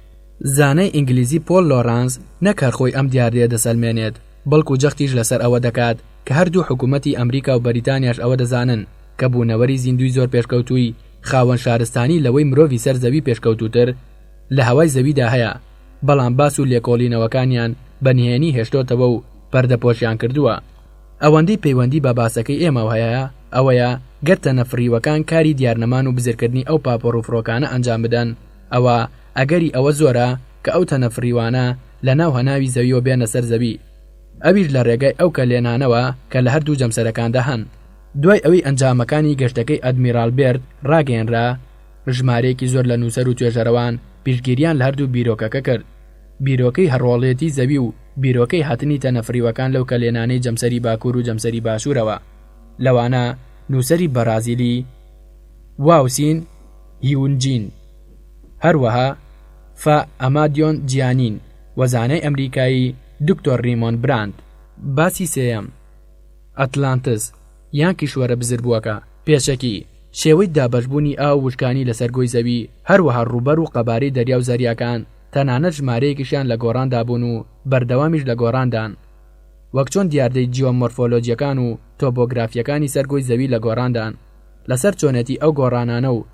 زانای ئینگلیزی پۆل لۆرانس نەک هەر خۆی ئەم دیاردەیە دەسەلمێنێت، بەڵکو جەختیش لەسەر ئەوە دەکات کە هەردوو حکوومەتی ئەمریکا و بەریتانیاش ئەوە دەزانن کە بوونەوەری زیندووی زۆر پێشکەوتووی خاوەن شارستانی لەوەی مرۆڤی سەر زەوی پێشکەوتووتر لە هەوای زەویدا هەیە، بەڵام باس و لێکۆڵینەوەکانیان بە نهێنی هێشتۆتەوە و پەردەپۆشیان کردووە. ئەوەندەی پەیوەندی بە باسەکەی ئێمەوە هەیە ئەوەیە گەر تەنە فڕیوەکان کاری دیارنەمان و بزرکردنی ئەو پاپۆڕ و فڕۆکانە ئەنجام بدەن ئەوا ئەگەری ئەوە زۆرە کە ئەو تەنە فڕیوانە لە ناو هەناوی زەویەوە بێنە سەر زەوی ئەویش لە ڕێگای ئەو کەلێنانەوە کە لە هەردوو جەمسەرەکاندا هەن. دوای ئەوەی ئەنجامەکانی گەشتەکەی ئەدمیراڵ بێرد ڕاگەیەنرا، ژمارەیەکی زۆر لە نووسەر و توێژەرەوان پشتگیریان لە هەردوو بیرۆکەکە کرد، بیرۆکەی هەڕۆڵێتی زەوی و بیرۆکەی هاتنی تەنە فڕیوەکان لەو کەلێنانەی جەمسەری باکوور و جەمسەری باشوورەوە، لەوانە نووسەری بەڕازیلی واوسین هیونجین، هەروەها فا ئەمادیۆن جیانین و زانای ئەمریکایی دکتۆر ڕیمۆند براند. باسی سێیەم، ئەتلانتس یان کیشوەرە بزربووەکە، پێشەکی، شێوەی دابەشبوونی ئاو و وشکانی لەسەر گۆی زەوی، هەروەها ڕووبەر و قەبارەی دەریا و زەریاکان، تەنانەت ژمارەیەکیشیان لە گۆڕاندا بوون و بەردەوامیش لە گۆڕاندان. وەک چۆن دیاردەی جیۆمۆرفۆلۆجییەکان و تۆپۆگرافییەکانی سەر گۆی زەوی لە گۆڕاندان. لەسەر چۆنێتی ئەو گۆڕانانە و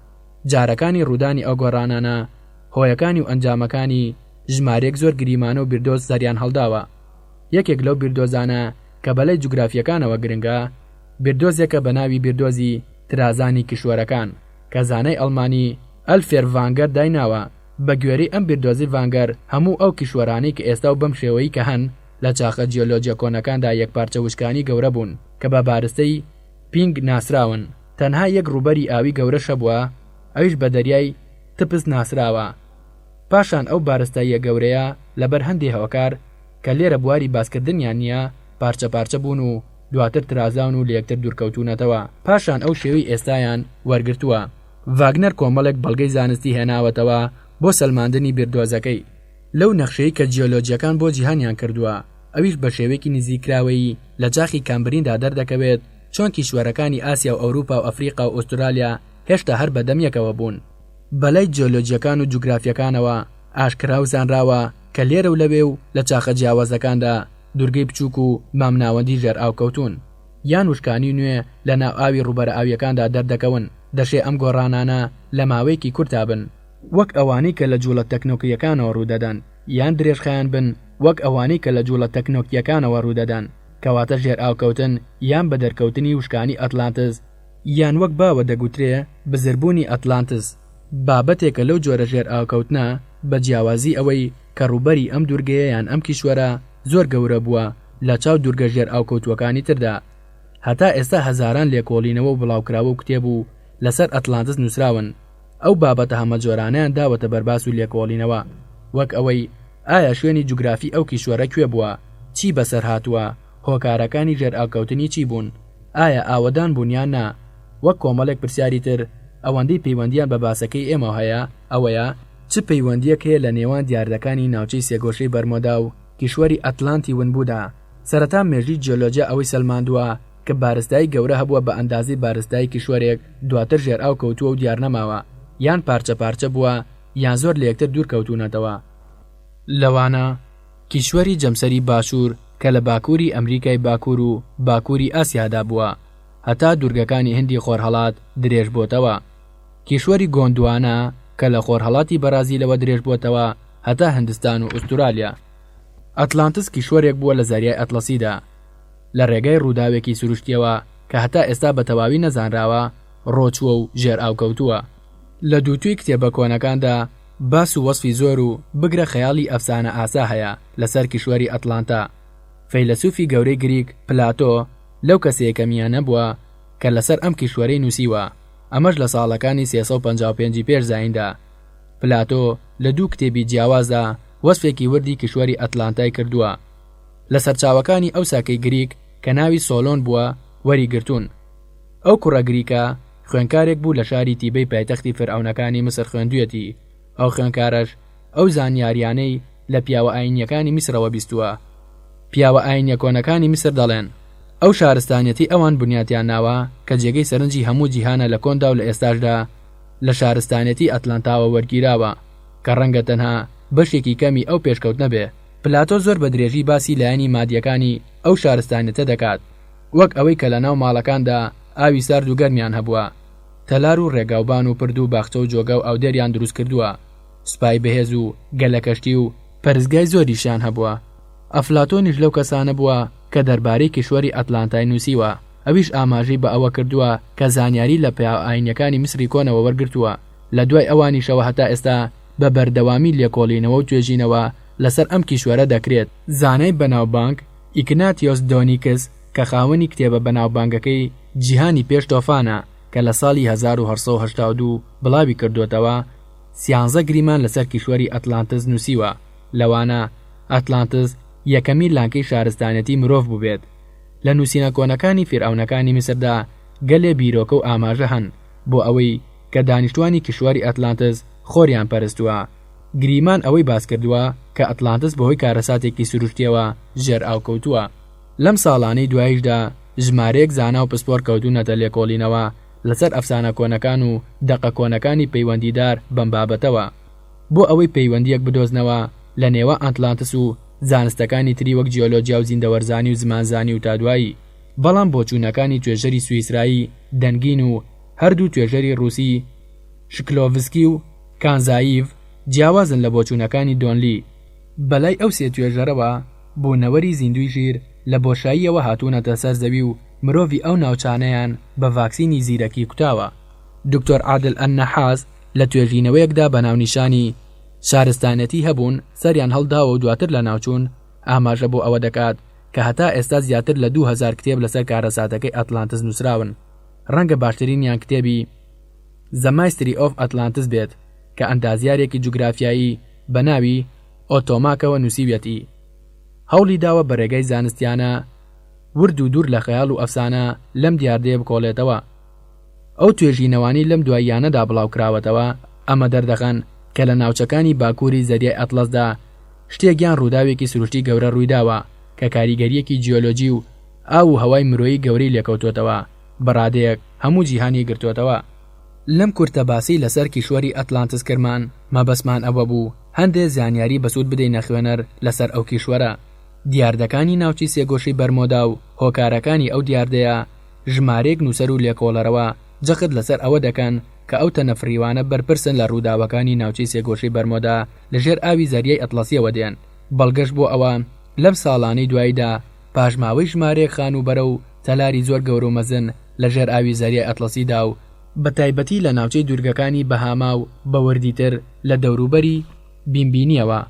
جارەکانی ڕوودانی ئەو گۆڕانانە، هۆیەکانی و ئەنجامەکانی، ژمارەیەک زۆر گریمانە و بیردۆز سەریان هەڵداوە. یەکێک لەو بیردۆزانە کە بەلای جوگرافییەکانەوە گرنگە، بیردۆزێکە بە ناوی بیردۆزی ترازانی کیشوەرەکان کە زانای ئەڵمانی ئەلفێر ڤانگەر دایناوە، بە گوێرەی ئەم بیردۆزەی ڤانگەر هەموو ئەو کیشوەرانەی کە ئێستا و بەم شێوەی کە هەن لە چاخە جیۆلۆجیە کۆنەکاندا یەکپارچە وشکانی گەورە بوون کە بە بارستەی پینگ ناسراون، تەنها یەک ڕووبەری ئاوی گەورەش هەبووە ئەویش بە دەریای تپس ناسراوە. پاشان ئەو بارستاییە گەورەیە لەبەر هەندێ هۆکار کە لێرە بواری باسکردنیان نییە پارچە پارچە بوون و دواتر ترازاون و لەیەکتر دوورکەوتوونەتەوە پاشان ئەو شێوەی ئێستایان وەرگرتووە. ڤاگنەر کۆمەڵێک بەڵگەی زانستی هێناوەتەوە بۆ سەلماندنی بیردۆزەکەی لەو نەخشەی کە جیۆلۆجیەکان بۆ جیهانیان کردووە ئەویش بە شێوەیەکی نزیککراوەیی لە چاخی کامبریندا دەردەکەوێت چۆن کیشوەرەکانی ئاسیا و ئەوروپا و ئەفریقا و ئوسترالیا هێشتا هەر بەدەم یەکەوە بوون. بەلای جیۆلۆجیەکان و جوگرافیەکانەوە ئاشکرا و زانراوە کە لێرە و لەوێ و لە چاخە جیاوازەکاندا دورگەی بچووک و مامناوەندی ژێرئاو کەوتوون. یان وشکانی نوێ لە ناو ئاوی ڕووبەرە ئاوییەکاندا دەردەکەون، دەشێ ئەم گۆڕانانە لە ماوەیەکی کورتا بن، وەک ئەوانەی کە لە جووڵە تەکنۆکییەکانەوە ڕوودەدەن، یان درێژخایەن بن، وەک ئەوانەی کە لە جووڵە تەکنۆکییەکانەوە ڕوودەدەن، کەواتە ژێرئاوکەوتن یان بەدەرکەوتنی وشکانی ئەتلانتس، یان وەک باوە دەگوترێ بزربوونی ئەتلانتس، بابەتێکە لەو جۆرە ژێرئاوکەوتنە، بە جیاوازی ئەوەی کە ڕووبەری ئەم دوورگەیە یان ئەم کیشوەرە زۆر گەورە بووە لە چاو دوورگە ژێرئاوکەوتووەکانی تردا. هەتا ئێستا هەزاران لێکۆڵینەوە و بڵاوکراوە و کتێب و لەسەر ئەتلانتس نووسراون، ئەو بابەتە هەمەجۆرانەیان داوەتە بەرباس و لێکۆڵینەوە، وەک ئەوەی ئایا شوێنی جوگرافی ئەو کیشوەرە کوێ بووە، چی بەسەر هاتووە، هۆکارەکانی ژێرئاوکەوتنی چی بوون، ئایا ئاوەدان بوون یان نا، وەک کۆمەڵێک پرسیاری تر، ئەوەندەی پەیوەندییان بە باسەکەی ئێمەوە هەیە ئەوەیە، چ پەیوەندییەک هەیە لە نێوان دیاردەکانی ناوچەی سێگۆشەی بەرمۆدا و کیشوەری ئەتلانتی ونبوودا؟ سەرەتا مێژووی جیۆلۆجیا ئەوەی سەلماندووە کە بارستایی گەورە هەبووە بە ئەندازەی بارستایی کیشوەرێک دواتر ژێرئاو کەوتووە و دیارنەماوە یان پارچە پارچە بووە یان زۆر لە یەکتر دوور کەوتوونەتەوە. لەوانە کیشوەری جەمسەری باشوور کە لە باکووری ئەمریکای باکوور و باکووری ئاسیادا بووە هەتا دوورگەکانی هندی خۆرهەڵات درێژ بۆتەوە. کیشوەری گۆندوانا کە لە خۆرهەڵاتی بەرازیلەوە درێژ بۆتەوە هەتا هندستان و ئوسترالیا. ئەتلانتس کیشوەرێک بووە لە زەریای ئەتڵەسیدا لە ڕێگای ڕووداوێکی سروشتییەوە کە هەتا ئێستا بە تەواوی نەزانراوە ڕۆچووە و ژێرئاو کەوتووە. لە دووتوێی کتێبە کۆنەکاندا باس و وەسفی زۆر و بگرە خەیاڵی ئەفسانە ئاسا هەیە لەسەر کیشوەری ئەتلانتا. فەیلەسوفی گەورەی گریک پلاتۆ لەو کەسە یەکەمیانە بووە کە لەسەر ئەم کیشوەرەی نووسیوە، ئەمەش لە ساڵەکانی 355 ی پێش زاییندا. پلاتۆ لە دوو کتێبی جیاوازدا وەسفێکی وردی کیشوەری ئەتلانتای کردووە. لە سەرچاوەکانی ئەوساکەی گریک کە ناوی سۆلۆن بووە وەریگرتوون. ئەو کوڕە گریکە خوێندکارێک بوو لە شاری تیبەی پایتەختی فیرعەونەکانی میسر خوێندوویەتی، ئەو خوێندکارەش ئەو زانیاریانەی لە پیاوە ئاینییەکانی میسرەوە بیستووە. پیاوە ئاینییە کۆنەکانی میسر دەڵێن، ئەو شارستانیەتەی ئەوان بنیاتیان ناوە کە جێگەی سەرنجی هەموو جیهانە لە کۆندا و لە ئێستاشدا لە شارستانیەتی ئەتلانتاوە وەرگیراوە کە ڕەنگە تەنها بەشێکی کەمی ئەو پێشکەوتنە بێ. پلاتۆ زۆر بە درێژی باسی لایەنی مادییەکانی ئەو شارستانیەتە دەکات وەک ئەوەی کە لەناو ماڵەکاندا ئاوی سارد و گەرمیان هەبووە، تەلار و ڕێگاوبان و پرد و باخچە و جۆگە و ئاودێریان دروست کردووە، سوپای بەهێز و گەلەکەشتی و پەرستگای زۆریشیان هەبووە. ئەفلاتۆنیش لەو کەسانە بووە کە دەربارەی کیشوەری ئەتلانتای نووسیوە، ئەویش ئاماژەی بە ئەوە کردووە کە زانیاری لە پیاوە ئایینیەکانی میسری کۆنەوە وەرگرتووە، لە دوای ئەوانیشەوە هەتا ئێستا بە بەردەوامی لێکۆڵینەوە و توێژینەوە لەسەر ئەم کیشوەرە دەکرێت. زانای بەناوبانگ ئیگناتیۆس دۆنیکس کە خاوەنی کتێبە بەناوبانگەکەی جیهانی پێش تۆفانە کە لە ساڵی 1882 بڵاوی کردۆتەوە، سیانزە گریمان لەسەر کیشوەری ئەتلانتس نووسیوە، لەوانە ئەتلانتس یەکەمین لانکەی شارستانیەتی مرۆڤ بووبێت. لە نووسینە کۆنەکانی فیرعەونەکانی میسردا گەلێ بیرۆکە و ئاماژە هەن بۆ ئەوەی کە دانیشتوانی کیشوەری ئەتلانتس خۆریان پەرستووە. گریمان ئەوەی باس کردووە کە ئەتلانتس بەهۆی کارەساتێکی سروشتییەوە ژێرئاو کەوتووە. لەم ساڵانەی دواییشدا ژمارەیەک زانا و پسپۆر کەوتوونەتە لێکۆڵینەوە لەسەر ئەفسانە کۆنەکان و دەقە کۆنەکانی پەیوەندیدار بەم بابەتەوە بۆ ئەوەی پەیوەندییەک بدۆزنەوە لە نێوان ئەتلانتس و زانستەکانی تری وەک جیۆلۆجیا و زیندەوەرزانی و زمانزانی و تا دوایی. بەڵام بۆچوونەکانی توێژەری سویسرایی دەنگین و هەردوو توێژەری ڕووسی شکلۆڤسکی و کانزایڤ جیاوازن لە بۆچوونەکانی دۆنلی. بەلای ئەو سێ توێژەرەوە بوونەوەری زیندووی ژیر لە بۆشاییەوە هاتوونەتە سەر زەوی و مرۆڤی ئەو ناوچانەیان بە ڤاکسینی زیرەکی کوتاوە. دکتۆر عادل ئەلنەحاس لە توێژینەوەیەکدا بە ناونیشانی، شارستانیەتی هەبوون سەریان هەڵداوە و دواتر لەناوچوون، ئاماژە بۆ ئەوە دەکات کە هەتا ئێستا زیاتر لە 2000 کتێب لەسەر کارەساتەکەی ئەتلانتس نووسراون، ڕەنگە باشترینیان کتێبی، The Mystery of Atlantis، بێت کە ئەندازیارێکی جوگرافیایی بە ناوی ئۆتۆماکەوە نووسیویەتی. هەوڵی داوە بە رێگای زانستیانە ورد و دوور لە خەیاڵ و ئەفسانە لەم دیاردەیە بکۆڵێتەوە. ئەو توێژینەوانەی لەم دواییانەدا بڵاوکراوەتەوە ئەمە دەردەخەن کە لە ناوچەکانی باکووری زەریای ئەتڵەسدا شتێک یان ڕووداوێکی سروشتی گەورە ڕوویداوە کە کاریگەرییەکی جیۆلۆجی و ئاو و هەوای مرۆیی گەورەی لێکەوتۆتەوە بە ڕادەیەک هەموو جیهانی گرتۆتەوە. لەم کورتە باسەی لەسەر کیشوەری ئەتلانتس کردمان مەبەستمان ئەوە بوو هەندێ زانیاری بەسوود بدەینە خوێنەر لەسەر ئەو کیشوەرە. دیاردەکانی ناوچەی سێگۆشەی بەرمۆدا و هۆکارەکانی ئەو دیاردەیە، ژمارەیەک نووسەر و لێکۆڵەرەوە جەخت لەسەر ئەوە دەکەن کە ئەو تەنە فڕیوانە بەرپرسن لە ڕووداوەکانی ناوچەی سێگۆشەی بەرمۆدا لە ژێر ئاوی زەریای ئەتڵەسییەوە دێن، بەڵگەش بۆ ئەوە لەم ساڵانەی دواییدا پاشماوەی ژمارەیەک خانووبەرە و تەلاری زۆر گەورە و مەزن لە ژێر ئاوی زەریای ئەتڵەسیدا و بەتایبەتی لە ناوچەی دوورگەکانی بەهاما و بە وردیتر لە دەوروبەری بینبینیەوە،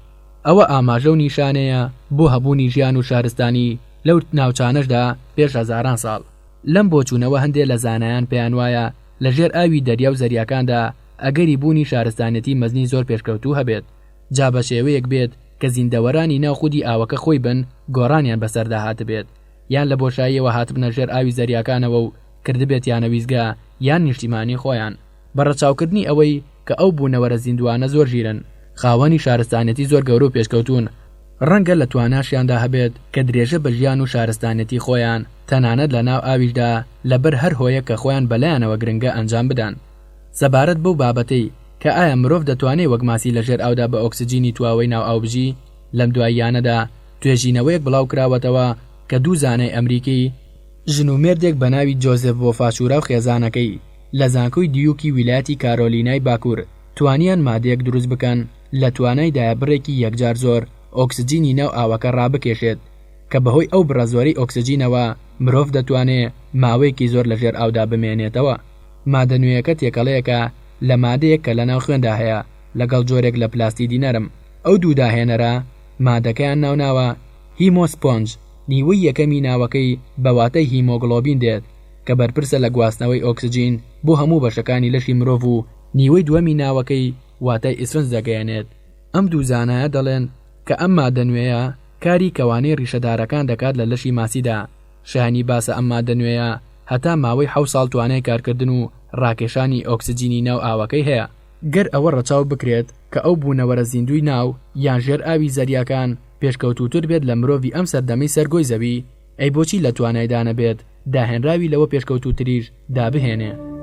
ئەوە ئاماژە و نیشانەیە بۆ هەبوونی ژیان و شارستانی لەو ناوچانەشدا پێش هەزاران ساڵ. لەم بۆچوونەوە هەندێ لە زانایان پێیانوایە لە ژێر ئاوی دەریا و زەریاکاندا ئەگەری بوونی شارستانیەتی مەزنی زۆر پێشکەوتوو هەبێت، جا بە شێوەیەک بێت کە زیندەوەرانی ناو خودی ئاوەکە خۆی بن گۆڕانیان بەسەردا هاتبێت یان لە بۆشاییەوە هاتبنە ژێر ئاوی زەریاکانەوە و کردبێتیانە ویستگە یان نیشتیمانی خۆیان. بە ڕەچاوکردنی ئەوەی کە ئەو بوونەوەرە زیندووانە زۆر ژیرن، خاوەنی شارستانیەتی زۆر گەورە و پێشکەوتوون، ڕەنگە لە تواناشیاندا هەبێت کە درێژە بە ژیان و شارستانیەتی خۆیان تەنانەت لە ناو ئاویشدا لەبەر هەر هۆیەک کە خۆیان بەلایانەوە گرنگە ئەنجام بدەن. سەبارەت بەو بابەتەی کە ئایا مرۆڤ دەتوانێ وەک ماسی لە ژێر ئاودا بە ئۆکسجینی تواوەی ناو ئاو بژی، لەم دواییانەدا توێژینەوەیەک بڵاوکراوەتەوە کە دوو زانای ئەمریکی، ژن و مێردێک بە ناوی جۆزێف بۆفاچورا و خێزانەکەی لە زانکۆی دیوکی ویلایەتی کارۆلینای باکوور توانیان مادەیەک دروست بکەن لە توانایدایە بڕێکی یەکجار زۆر ئۆکسجینی ناو ئاوەکە ڕابکێشێت کە بەهۆی ئەو بڕە زۆرەی ئۆکسجینەوە مرۆڤ دەتوانێ ماوەیەکی زۆر لە ژێر ئاودا بمێنێتەوە. مادە نوێیەکە تێکەڵەیەکە لە مادەیەک کە لەناو خوێندا هەیە لەگەڵ جۆرێک لە پلاستیدی نەرم. ئەو دوو داهێنەرە مادەکەیان ناوناوە هیمۆسپۆنج، نیوەی یەکەمی ناوەکەی بە واتای هیمۆگڵۆبین دێت کە بەرپرسە لە گواستنەوەی ئۆکسجین بۆ هەموو بەشەکانی لەشی مرۆڤ و نیوەی دووەمی ناوەکەی واتای ئیسفنج دەگەیەنێت. ئەم دوو زانایە دەڵێن کە ئەم مادە نوێیە کاری کەوانەی ڕیشەدارەکان دەکات لە لەشی ماسیدا، شایانی باسە ئەم مادە نوێیە هەتا ماوەی حەوت ساڵ توانای کارکردن و ڕاکێشانی ئۆکسجینی ناو ئاوەکەی هەیە. گەر ئەوە ڕەچاو بکرێت کە ئەو بوونەوەرە زیندووی ناو یان ژێر ئاوی زەریاکان پێشکەوتووتر بێت لە مرۆڤی ئەم سەردەمەی سەر گۆی زەوی، ئەی بۆچی لە توانایدا نەبێت داهێنراوی لەوە پێشکەوتووتریش دابهێنێ؟